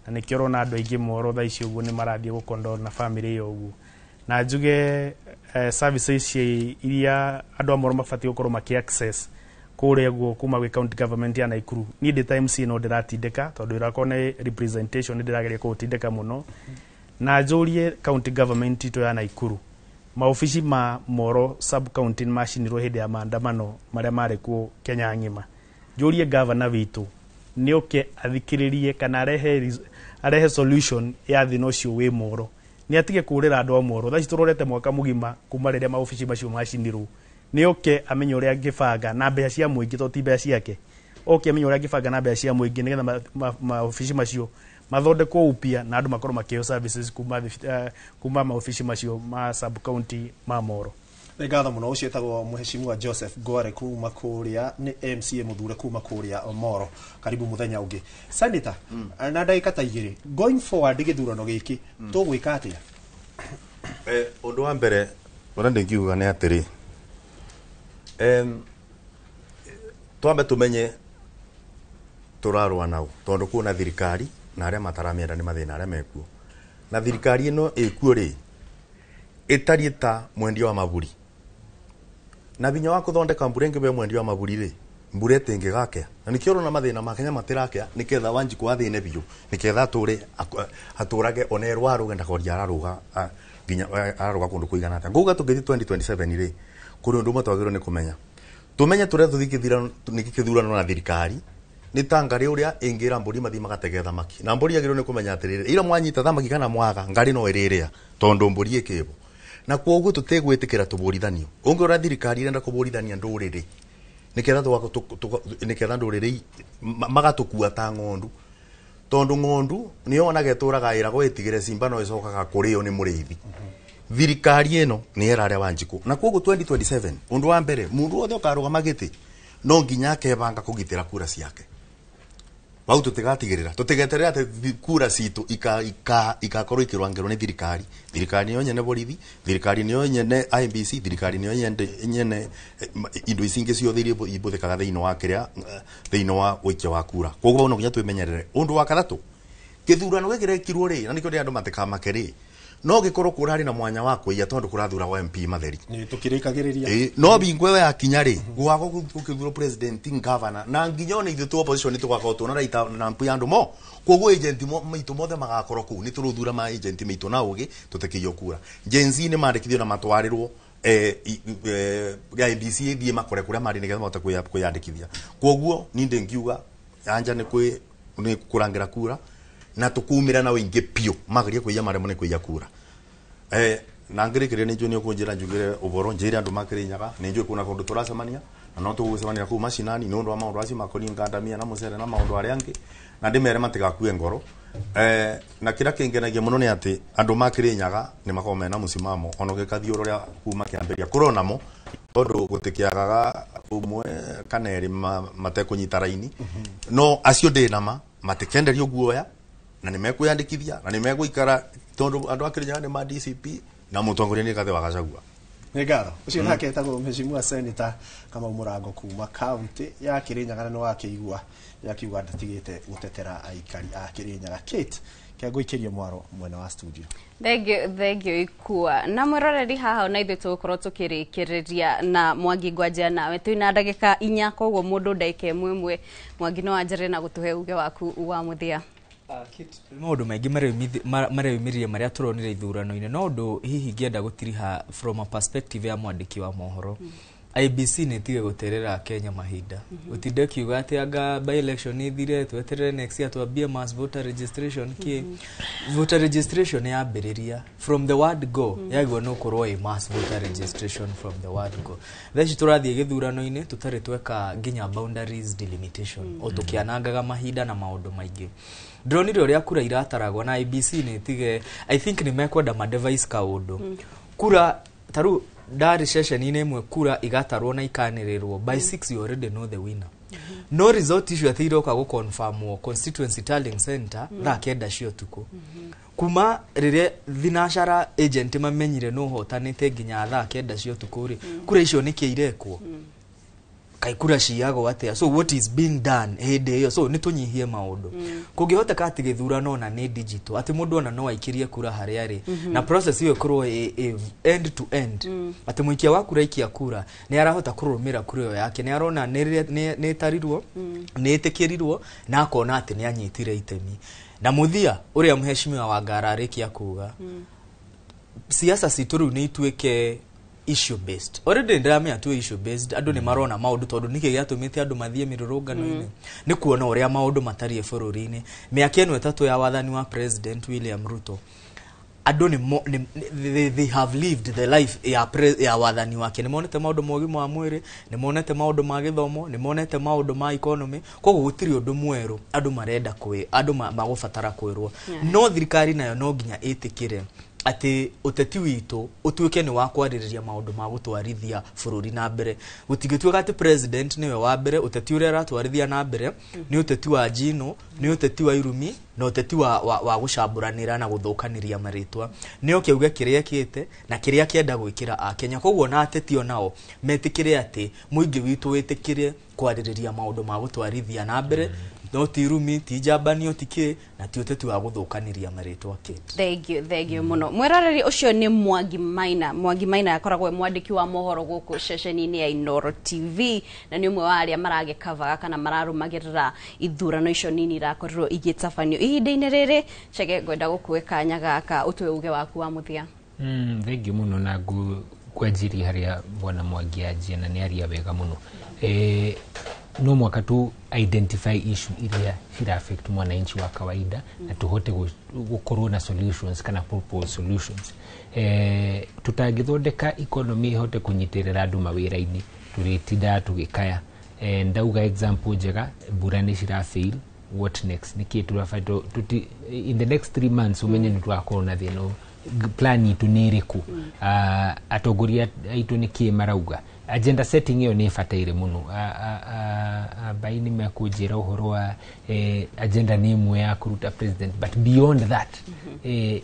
na nĩkĩo ũrona andũ aingĩ Moro thaa ici ũguo nĩ marathiĩ gũkondol na family ĩyo ũguo. Na njuge services ici iria andũ a Moro mabatiĩ gũkorwo makĩ access kũrĩa guo kuma gwĩ county government ya Nakuru, niĩ ndĩ ta MC no ndĩratindĩka, tondũ ĩrakorwo nĩ representation, nĩ ndĩrageria kũũtindĩka mũno. Na njũrie county government itũ ya Nakuru, maobici ma Moro sub county nĩ macinirwo hĩndĩ ya maandamano marĩa marĩ kuo Kenya ng'ima. Njũrie governor witũ nĩ oke athikĩrĩrie kana arehe solution ya thĩna ũcio wĩ Moro, nĩ atige kũrĩra andũ a Moro. Thaa ici tũrorete mwaka mũgima kuma rĩrĩa maobici macio macinirwo. Nĩ oke amenye ũrĩa angĩbanga na mbeca cia mũingĩ, tondũ ti mbeca ciake, oke amenye ũrĩa angĩbanga na mbeca cia mũingĩ nĩgetha maobici macio mathondekwo upya na andũ makorwo makĩheo services kuma maobici macio ma sub county ma Moro. Nĩ ngatho mũno. Ũcio etagwo mheshimiwa Joseph Ngware kuma kũrĩa nĩ MCA mũthure kuma kũrĩa Moro. Karibu mũthenya ũngĩ, Senator. Na ndagĩka ta 2, going forward gĩthurano gĩkĩ tũgwĩka atĩa? Ũndũ wa mbere ũrĩa ndingiuga nĩ atĩrĩ, twambe tũmenye tũrarũa nao, tondũ kwĩna thirikari na arĩa mataramĩenda nĩ mathĩna arĩa mekuo. Na thirikari ĩno ĩkuo rĩ, ĩtariĩ ta mwendia wa maburi na binya wa kũthondeka mbura ĩngĩ. Be mwendia wa maburi rĩ, mbura ĩtĩngĩgakĩa, na nĩkĩo ũrona mathĩna ma Kenya matirakĩa, nĩketha Wanjikũ athĩne biũ, nĩketha atũre atũrage ona erwo arũge ndakoria ararũga nginya ararũga kũndũ kũigana atĩa. Ngauga tũngĩthiĩ 2027 rĩ, kũrĩ ũndũ ũmwe twagĩrĩirwo nĩ kũmenya, tũmenye tũrĩa tũthiĩ kĩthurano na thirikari nĩ ta ngarĩ ũrĩa ĩngĩra mbũri mathiĩ magatege thamaki, na mbũri yagĩrĩirwo nĩ kũmenya atĩrĩrĩ, ira mwanyita thamaki kana mwaga, ngarĩ no ĩrĩrĩa tondũ mbũri ĩkĩbo. Na kwoguo tũtigwĩtĩkĩra tũbũrithanio. Ũngĩrora thirikari ĩrenda kũbũrithania ndũrĩrĩ nĩketha ndũrĩrĩ magatũkua ta ng'ondu, tondũ ng'ondu nĩyo onaga ĩtũraga ĩragwo ĩtigĩre simba no ĩcokaga kũrĩo nĩ mũrĩithi. Thirikari ĩno nĩ ĩrarĩa Wanjikũ. Na kwoguo 2027, ũndũ wa mbere, mũndũ wothe ũkarũgama gĩtĩ no nginya akebanga kũgitĩra kura ciake. Bau tũtigatigĩrĩra, tũtigeterere atĩ kura citũ ikakorwo ikĩrwangĩrwo nĩ thirikari. Thirikari nĩyo nyene borithi, thirikari nĩyo nyene IEBC, thirikari nĩyo nyene indo ici ingĩ ciothe iria ibũthĩkaga thĩinĩ wa kĩrĩa thĩinĩ wa ũikia wa kura. Koguo bau no nginya twĩmenyerere. Ũndũ wa gatatũ, gĩthurano gĩkĩ gĩrekirwo rĩ, na nĩkĩo ndĩ andũ matikamake rĩ, no gĩkorwo kũrarĩ na mwanya wa kũiya tondũ kũrathura wa MP matheri. Nĩ tũkĩrĩkagĩrĩria. No bingo ĩyo yakinya rĩ, gũgakorwo gũkĩthurwo president, governor, na nginya ona ithuĩ tu opposition tũgakorwo tuona raita na mpu ya andũ mo. Koguo agent maitũ mothe magakorwo kũu, nĩ tũrũthura ma agent maitũ na ũgĩ tũtikĩiywo kura. Gen Z nĩ mandĩkithio na matwarĩrwo IEBC ĩthiĩ makore kũrĩa marĩ nĩgetha mahote kwĩyandĩkithia. Koguo niĩ ndĩngiuga anja nĩ kwĩ nĩ kũrangĩra kura na tũkumĩra na ũingĩ biũ, magerie kũiya maremwo nĩ kũiya kura. Na ngĩrĩkĩrĩria, nĩ njũĩ nĩ ũkũnjĩra njugĩre ũboro, njĩre andũ makĩrĩnyaga nĩ njũĩ kuna kũndũ tũracemania na no tũgũcemania kũu macinani nĩ ũndũ wa maũndũ acio makoniĩ ngandamia na mũcere na maũndũ arĩa angĩ, na ndĩmere matigakue ngoro. Na kĩrĩa kĩngenagia mũno nĩ atĩ andũ makĩrĩnyaga nĩ makoragwo mena mũsimamo ona ũgĩkathiũrũra ũrĩa kuma kĩambĩrĩria kũronamo, tondũ gũtikĩagaga ũmwe kana erĩ matekũnyita raini, no acio ndĩ nama matikenderio guoya na nĩ mekwĩyandĩkithia na nĩ megũikara, tondũ andũ a Kĩrĩnyaga nĩ ma DCP na mũtongoria nĩ Rigathĩ wa Gachagua. Nĩ ngatho. Ũcio nake etagwo mheshimiwa Senator Kamau Mũrango kuma kaunti ya Kĩrĩnyaga, na nĩ wakĩigua yakiuga ndatigĩte gũtetera aikari a Kĩrĩnyaga. Kate, kĩa mwaro mwena wa studio. Thengio, thengio ikua na mwĩroreri haha ona ithuĩ tũgũkorwo tũkĩrĩkĩrĩria na Mwangi. Ngwanjia nawe, twĩna ndagĩka 4, koguo mũndũ ndagĩka ĩmwe ĩmwe. Mwangi, no wanjĩrĩre na gũtũhe uge waku wa mũthia. Maũndũ maingĩ mareyumĩririe marĩa tũronire ithurano-inĩ, no ũndũ hihi ingĩenda gũtiriha from a perspective ya mwandĩki wa mohoro, IBC nĩ ĩtige gũterera Kenya mahinda. Ũtinde kiuga atĩ anga by election ithire, tweterere next year twambie mass voter registration kĩ. Voter registration yambĩrĩria from the word go, yagĩrĩirwo nĩ gũkorwo ĩ mass voter registration from the word go. Thaa ici tũrathiĩ gĩthurano-inĩ tũtarĩ tweka nginya boundaries delimitation, o tũkĩanangaga mahinda na maũndũ maingĩ. Ndĩronire ũrĩa kura irataragwo na IBC nĩ ĩtige. I think nĩ mekwenda ma device kaũndũ kura tarĩu ndarĩ ceceni-inĩ ĩmwe, kura igatarwo na ikanĩrĩrwo by 6, you already know the winner, no result icio atĩ iroka gũconfirmwo constituency tallying center thaa 9 cia ũtukũ. Kuma rĩrĩa thinacara agent mamenyire nũ ũhotanĩte nginya thaa 9 cia ũtukũ rĩ, kura icio nĩkĩ irekwo? Kaĩ kura ciyagwo atĩa? So what is being done hĩndĩ ĩyo? So nĩ tũnyihie maũndũ. Kũngĩhoteka atĩ gĩthurano ona nĩ digital, atĩ mũndũ ona no aikĩrie kura harĩa arĩ, na process ĩyo ĩkorwo ĩ end to end, atĩ mũikia wa kura aikia kura nĩ arahota kũrũmĩra kura ĩyo yake, nĩ arona nĩ ĩtarirwo, nĩ ĩtĩkĩrirwo, na akona atĩ nĩ anyitire itemi. Na mũthia, ũrĩa mheshimiwa Wangara arĩkia kuga, siasa citũ rĩu nĩ ituĩke issue based. Already ndĩramenya tu issue based, andũ nĩ marona maũndũ, tondũ nĩkĩ gĩatũmĩte andũ mathiĩ mĩrũrũngano-inĩ? Nĩ kuona ũrĩa maũndũ matariĩ bũrũri-inĩ. Mĩaka ĩno 3 ya wathani wa President William Ruto, andũ nĩ they have lived the life ya wathani wake. Nĩ monete maũndũ ma ũgima wa mwĩrĩ, nĩ monete maũndũ ma gĩthomo, nĩ monete maũndũ ma economy. Koguo gũtirĩ ũndũ mwerũ andũ marenda kwĩ andũ magũbatara kwĩrwo. No thirikari nayo no nginya ĩtĩkĩre atĩ ũteti witũ ũtuĩke nĩ wa kwarĩrĩria maũndũ ma gũtwarithia bũrũri na mbere. Gũtingĩtuĩka atĩ president nĩwe wa mbere, ũteti ũrĩa aratwarithia na mbere nĩ ũteti wa njino, nĩ ũteti wa irumi, na ũteti wa gũcambũranĩra na gũthũkanĩria marĩtwa. Nĩ oke auge kĩrĩa ekĩte na kĩrĩa akĩenda gwĩkĩra Akenya. Koguo na ateti onao metĩkĩre atĩ mũingĩ witũ wĩtĩkĩre kwarĩrĩria maũndũ ma gũtwarithia na mbere, no ti irumi, ti njambanio, ti kĩ, na ti ũteti wa gũthũkanĩria marĩtwa, Kate. Thank you, thank you muno, mwĩroreri. Ũcio nĩ Mwangi Maina. Mwangi Maina akoragwo e mwandĩki wa mohoro gũkũ ceceni-inĩ ya Inoro TV, na nĩ ũmwe wa arĩa maragĩkavaga kana mararũmagĩrĩra ithurano icio nini irakorirwo igĩtabanio ihinda-inĩ rĩrĩ. Chege, ngwenda gũkũhe kanya gaka ũtue uge waku wa mũthia. Thank you muno, na ngwanjirie harĩa bwana Mwangi anjia, na nĩ aria wega mũno. No mwaka tu identify issue iria cira affect mwananchi wa kawaida na tuhote gukorwo na solutions kana propose solutions. Tutangĩthondeka economy ihote kũnyitĩrĩra andũ mawĩra-inĩ, tũrĩtindaga tũgĩkaya. Ndauga example njega, mbura nĩ cira fail, what next? Nĩkĩ tũrabata tuti in the next 3 months ũmenye nĩ tũgakorwo na thĩna ũyũ. Plan itũ nĩ ĩrĩkũ? Atongoria aitũ nĩ kĩ marauga? Agenda setting ĩyo nĩ ĩbataire mũno. Mbai nĩ mekũnjĩra ũhoro wa agenda nĩ ĩmwe ya kũruta president, but beyond that,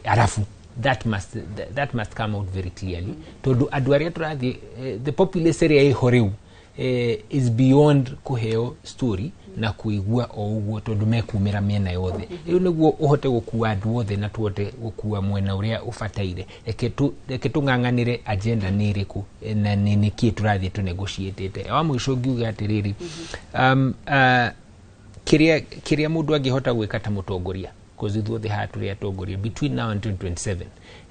arabu that must come out very clearly, tondũ andũ arĩa tũrathiĩ, the populace ĩrĩa ĩho rĩu is beyond kũheo story na kuigua o ũguo, tondũ mekumĩra mĩena yothe. Rĩu nĩguo ũhote gũkua andũ othe na tũhote gũkua mwena ũrĩa ũbataire, reke tũng'ang'anĩre agenda nĩ ĩrĩkũ, na nĩ nĩkĩ tũrathiĩ tũnegotiatĩte. Wa mũico ngiuga atĩrĩrĩ, kĩrĩa mũndũ angĩhota gwĩka ta mũtongoria, cause ithuothe haha tũrĩ atongoria, between now and 2027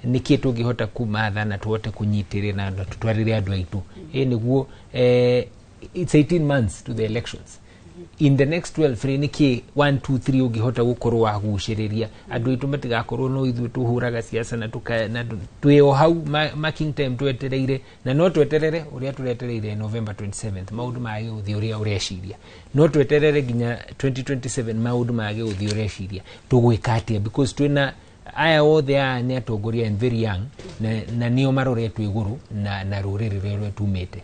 nĩkĩ tũngĩhota kumatha na tũhote kũnyitĩrĩra na tũtwarĩre andũ aitũ nĩguo, it's 18 months to the elections. In the next 12 rĩ, nĩkĩ 1 2 3 ũngĩhota gũkorwo wagucĩrĩria andũ aitũ matigakorwo no ithuĩ tũhũraga siasa na twĩ o hau marking time twetereire, na no tweterere ũrĩa tũretereire November 27th maũndũ mage gũthiĩ ũrĩa ũreciria, no tweterere nginya 2027 maũndũ mage gũthiĩ ũreciria. Tũgwĩka atĩa? Because twĩna aya othe, aya nĩ atongoria and very young, na nĩo maroretwo igũrũ na rũrĩrĩ rũrĩa tumĩte.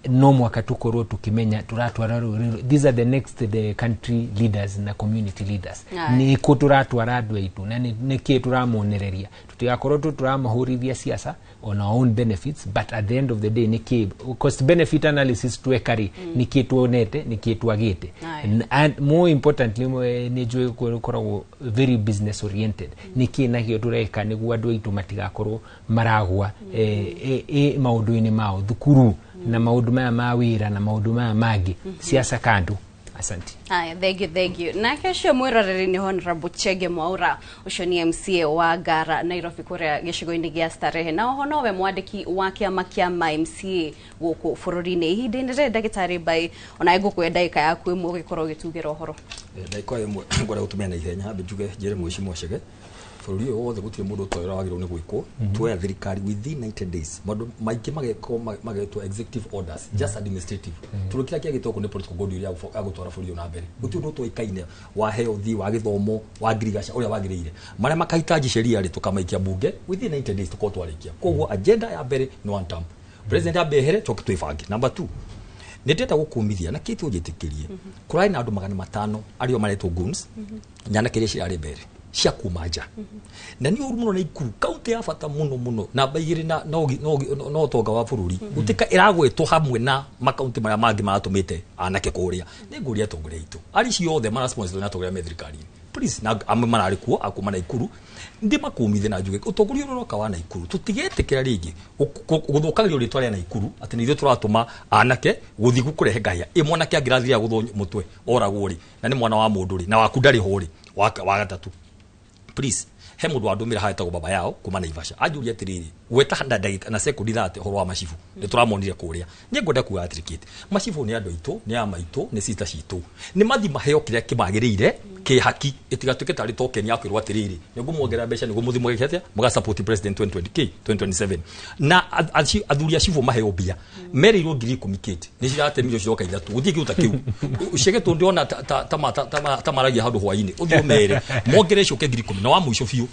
No mwaka tukorwo tukimenya turatwara rũrĩrĩ. These are the next, the country leaders na community leaders. Nĩ kũ tũratwara andũ aitũ na nĩ kĩ tũramonereria? Tutigakorwo tu tũramahũrithia siasa on our own benefits, but at the end of the day, nĩ kĩ cost benefit analysis tweka rĩ, nĩ kĩ tuonete, nĩ kĩ twagĩte? And more importantly, nĩ njũĩ gũkoragwo very business oriented, nĩ kĩ nakĩo tũreka nĩguo andũ aitũ matigakorwo maragwa maũndũ-inĩ mao thukuru na maũndũ maya ma wĩra na maũndũ maya mangĩ? Siasa kando. Asante. Haya, thank you, thank you. Nake ũcio mwĩroreri nĩ Honorable Chege Mwaura, ũcio nĩ MCA wa Ngara Nairobi kũrĩa gĩcigo-inĩ gĩa Starehe, na oho nowe mwandĩki wa kĩama kĩa ma MCA gũkũ bũrũri-inĩ. Ihinda-inĩ rĩrĩ ndagĩtarĩ Mbai, onawe ngũkũhe ndagĩka yaku ĩmwe ũgĩkorwo ũgĩtugĩra ũhoro. Ndagĩka ĩmwe ngwenda gũtũmĩra na ihenya hambe njuge njĩre mheshimiwa Chege bũrũri ũyũ wothe gũtirĩ mũndũ ũtoĩ ũrĩa wagĩrĩirwo nĩ gwĩkwo. Tuoya thirikari within 90 days maũndũ maingĩ magekwo magetwo executive orders, just administrative, tondũ kĩrĩa kĩagĩtwo kũ nĩ political goodwill ya gũtwara bũrũri ũyũ na mbere. Gũtirĩ ũndũ ũtoĩkaine wa health, wa gĩthomo, wa ngirigaca ũrĩa wagĩrĩire. Marĩa makahitaji sheria rĩ, tũkamaikia bunge within 90 days tũkorwo twarĩkia. Koguo agenda ya mbere nĩ one term president ambe ehere, tũke twĩbange. Number 2, nĩ ndĩrenda gũkũmithia na kĩti ũnjĩtĩkĩrie, kũrarĩ na andũ 500 arĩa maretwo goons, nyanake iria cirarĩ mbere cia kuma nja, na nĩ ũru mũno Naikuru kaunti ya bata mũno mũno namba 2 na na ũtonga wa bũrũri gũtika ĩragwetwo hamwe na makaunti marĩa mangĩ maratũmĩte anake kũrĩa. Nĩ ngũria atongoria aitũ arĩ ciothe marasponsor na atongoria me thirikari-inĩ, please, na amwe mararĩ kuo akuma Naikuru, ndĩmakũmithie na njuge ũtongoria ũrĩa ũroka wa Naikuru tũtigetĩkĩra rĩngĩ gũthũkagĩrio rĩtwa rĩa Naikuru atĩ nĩ ithuĩ tũratũma anake gũthiĩ kũrehe ngahĩa. Ĩ mwanake angĩrathire gũthwo mũtwe oragwo rĩ, na nĩ mwana wa mũndũ rĩ, na waku ndarĩ ho rĩ. Wa gatatũ, please, he mũndũ wandũmĩra haha etagwo baba yao kuma Naivasha, anjũria atĩrĩrĩ, gweta na ndagĩka na sekondi 30 ũhoro wa macibu nĩ tũramonire kũrĩa. Niĩ ngwenda kuga atĩrĩ kĩte macibu nĩ andũ aitũ, nĩ a maitũ, nĩ sister citũ, nĩ mathi maheo kĩrĩa kĩmagĩrĩire kĩ haki, ĩtigatuĩke tarĩ token ya kwĩrwo atĩrĩrĩ nĩ ngũmuongerera mbeca nĩguo mũthiĩ mũgeke atĩa, mũga support president 2020 2027. Na athuri a cibu maheo mbia merĩirwo 10,000 kĩte nĩ ciratemirwo ciroka 3, gũtirĩ kĩndũ ta kĩu. Chege tũndĩona ta maragia handũ hwainĩ ũthiĩ ũmere mongerere ciũke 10,000. Na wa mũico biũ,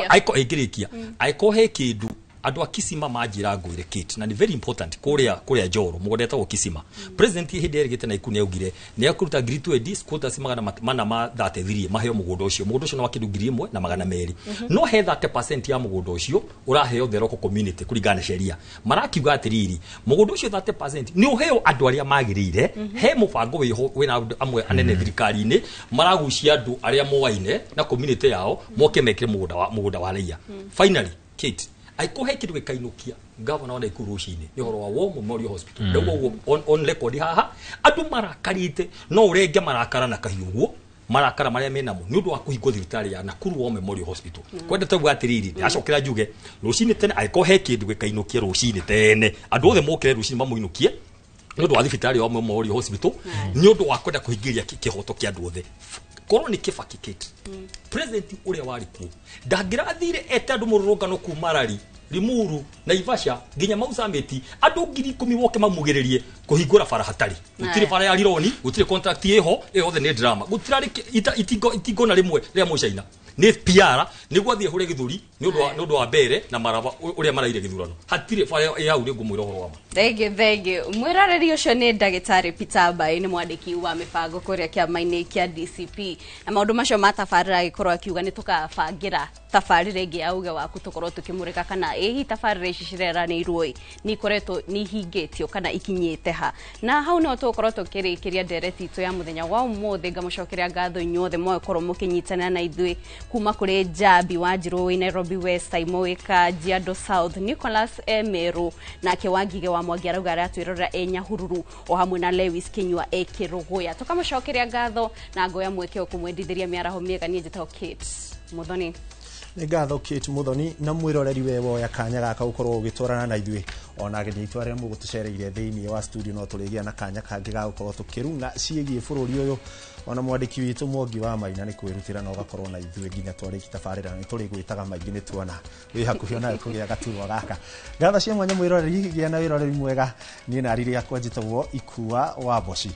aiko ĩngĩrĩkia, aiko he kĩndũ andũ a Kisima manjĩra ngwĩre Kate, na nĩ very important, kũrĩa Njoro mũgũnda etagwo Kisima. President hĩndĩ erĩgĩte Naikuru nĩ augire nĩ ekũruta 20,000 squatters 433 maheo mũgũnda ũcio. Mũgũnda ũcio nĩ wa kĩndũ 1,200, no he 30% ya mũgũnda ũcio ũraheo the local community kũringana na sheria. Marakiuga atĩrĩrĩ, mũgũnda ũcio 30% nĩ ũheo andũ arĩa magĩrĩire. He mũbango wĩho wĩna andũ amwe anene thirikari-inĩ maragucia andũ arĩa moaine na community yao moke mekĩre mũgũnda wa raia. Finally, Kate, aiko he kĩndũ gĩkainũkia gavana wa Naikuru rũcinĩ nĩ ũhoro wa War Memorial Hospital. Ndauga ũguo on record haha, andũ marakarĩte no ũrenge marakara na kahiũ ũguo marakara marĩa menamo nĩ ũndũ wa kũhingwo thibitarĩ ya Nakuru War Memorial Hospital. Kwenda tauga atĩrĩrĩ, ndacokera njuge rũcinĩ tene, angĩkorwo he kĩndũ gĩkainũkie rũcinĩ tene, andũ othe mokĩre rũcinĩ mamũinũkie nĩ ũndũ wa thibitarĩ wa Memorial Hospital, nĩ ũndũ wa kwenda kũhingĩria kĩhoto kĩa andũ othe. Korwo nĩ Kibaki Kate president ũrĩa warĩ kuo ndangĩrathire ete andũ mũrũrũngano kuma Rari, Limuru, Naivasha nginya Mau Summit, andũ 10,000 moke mamugĩrĩrie kũhingũra bara hatarĩ, gũtirĩ bara ya rironi, gũtirĩ contract ĩho, ĩyo yothe nĩ drama, gũtirarĩ itingona rĩmwe rĩa mũcaina nĩ PR nĩguo athiĩ hũre gĩthũri nĩ ũndũ wa mbere na maraba ũrĩa maraire gĩthurano, hatirĩ bara ĩ hau nĩ ngũmwĩra ũhoro wa ma. Thank you, thank you. Mwĩroreri ũcio nĩ ndagĩtarĩ Peter Mbai, nĩ mwandĩki wa mĩbango kũrĩa kĩama-inĩ kĩa DCP, na maũndũ macio ma tabarĩra agĩkorwo akiuga nĩ tũkabangĩra tabarĩra ĩngĩ ya uge waku tũkorwo tũkĩmũrĩka kana ĩ hihi tabarĩra ici cireranĩirwo ĩ nĩ ikoretwo nĩ ihingĩtio kana ikinyĩte ha. Na hau no tũgũkorwo tũkĩrĩkĩria ndereti itũ ya mũthenya wa ũmũthĩ. Ngamũcokeria ngatho inyuothe mwagĩkorwo mũkĩnyitana na ithuĩ kuma kũrĩ Jambi Wanjirũ wĩ Nairobi West, Saimo wĩ Kajiado South, Nicholas Emeru nake Wangige wa Mwangi arauga aratwĩrorera e Nyahururu, o hamwe na Lewis Kinyua e Kĩrũgũya. Tũkamũcokeria ngatho na ngoya mweke wa kũmwendithĩria mĩaraho mĩega. Niĩ njĩtagwo Kate Muthoni. Nĩ ngatho Kate Muthoni, na mwĩroreri we woya kanya gaka gũkorwo ũgĩtwarana na ithuĩ ona ageni aitũ arĩa mũgũtũcereire thĩinĩ wa studio, no tũrĩgĩa na kanya kangĩ ga gũkorwo tũkĩrung'a ciĩgiĩ bũrũri ũyũ. Ona mwandĩki witũ Mwangi wa Maina nĩ kwĩrutĩra na ũgakorwo na ithuĩ nginya twarĩki tabarĩra, nĩ tũrĩgwĩtaga maingĩ, nĩ tuona wĩ hakuhĩ onawe kũgĩa gaturwa gaka. Ngatho cia mwanya mwĩroreri, gĩa na wĩroreri mwega. Niĩ na riri yakwa njĩtagwo Ikua wa Mboci.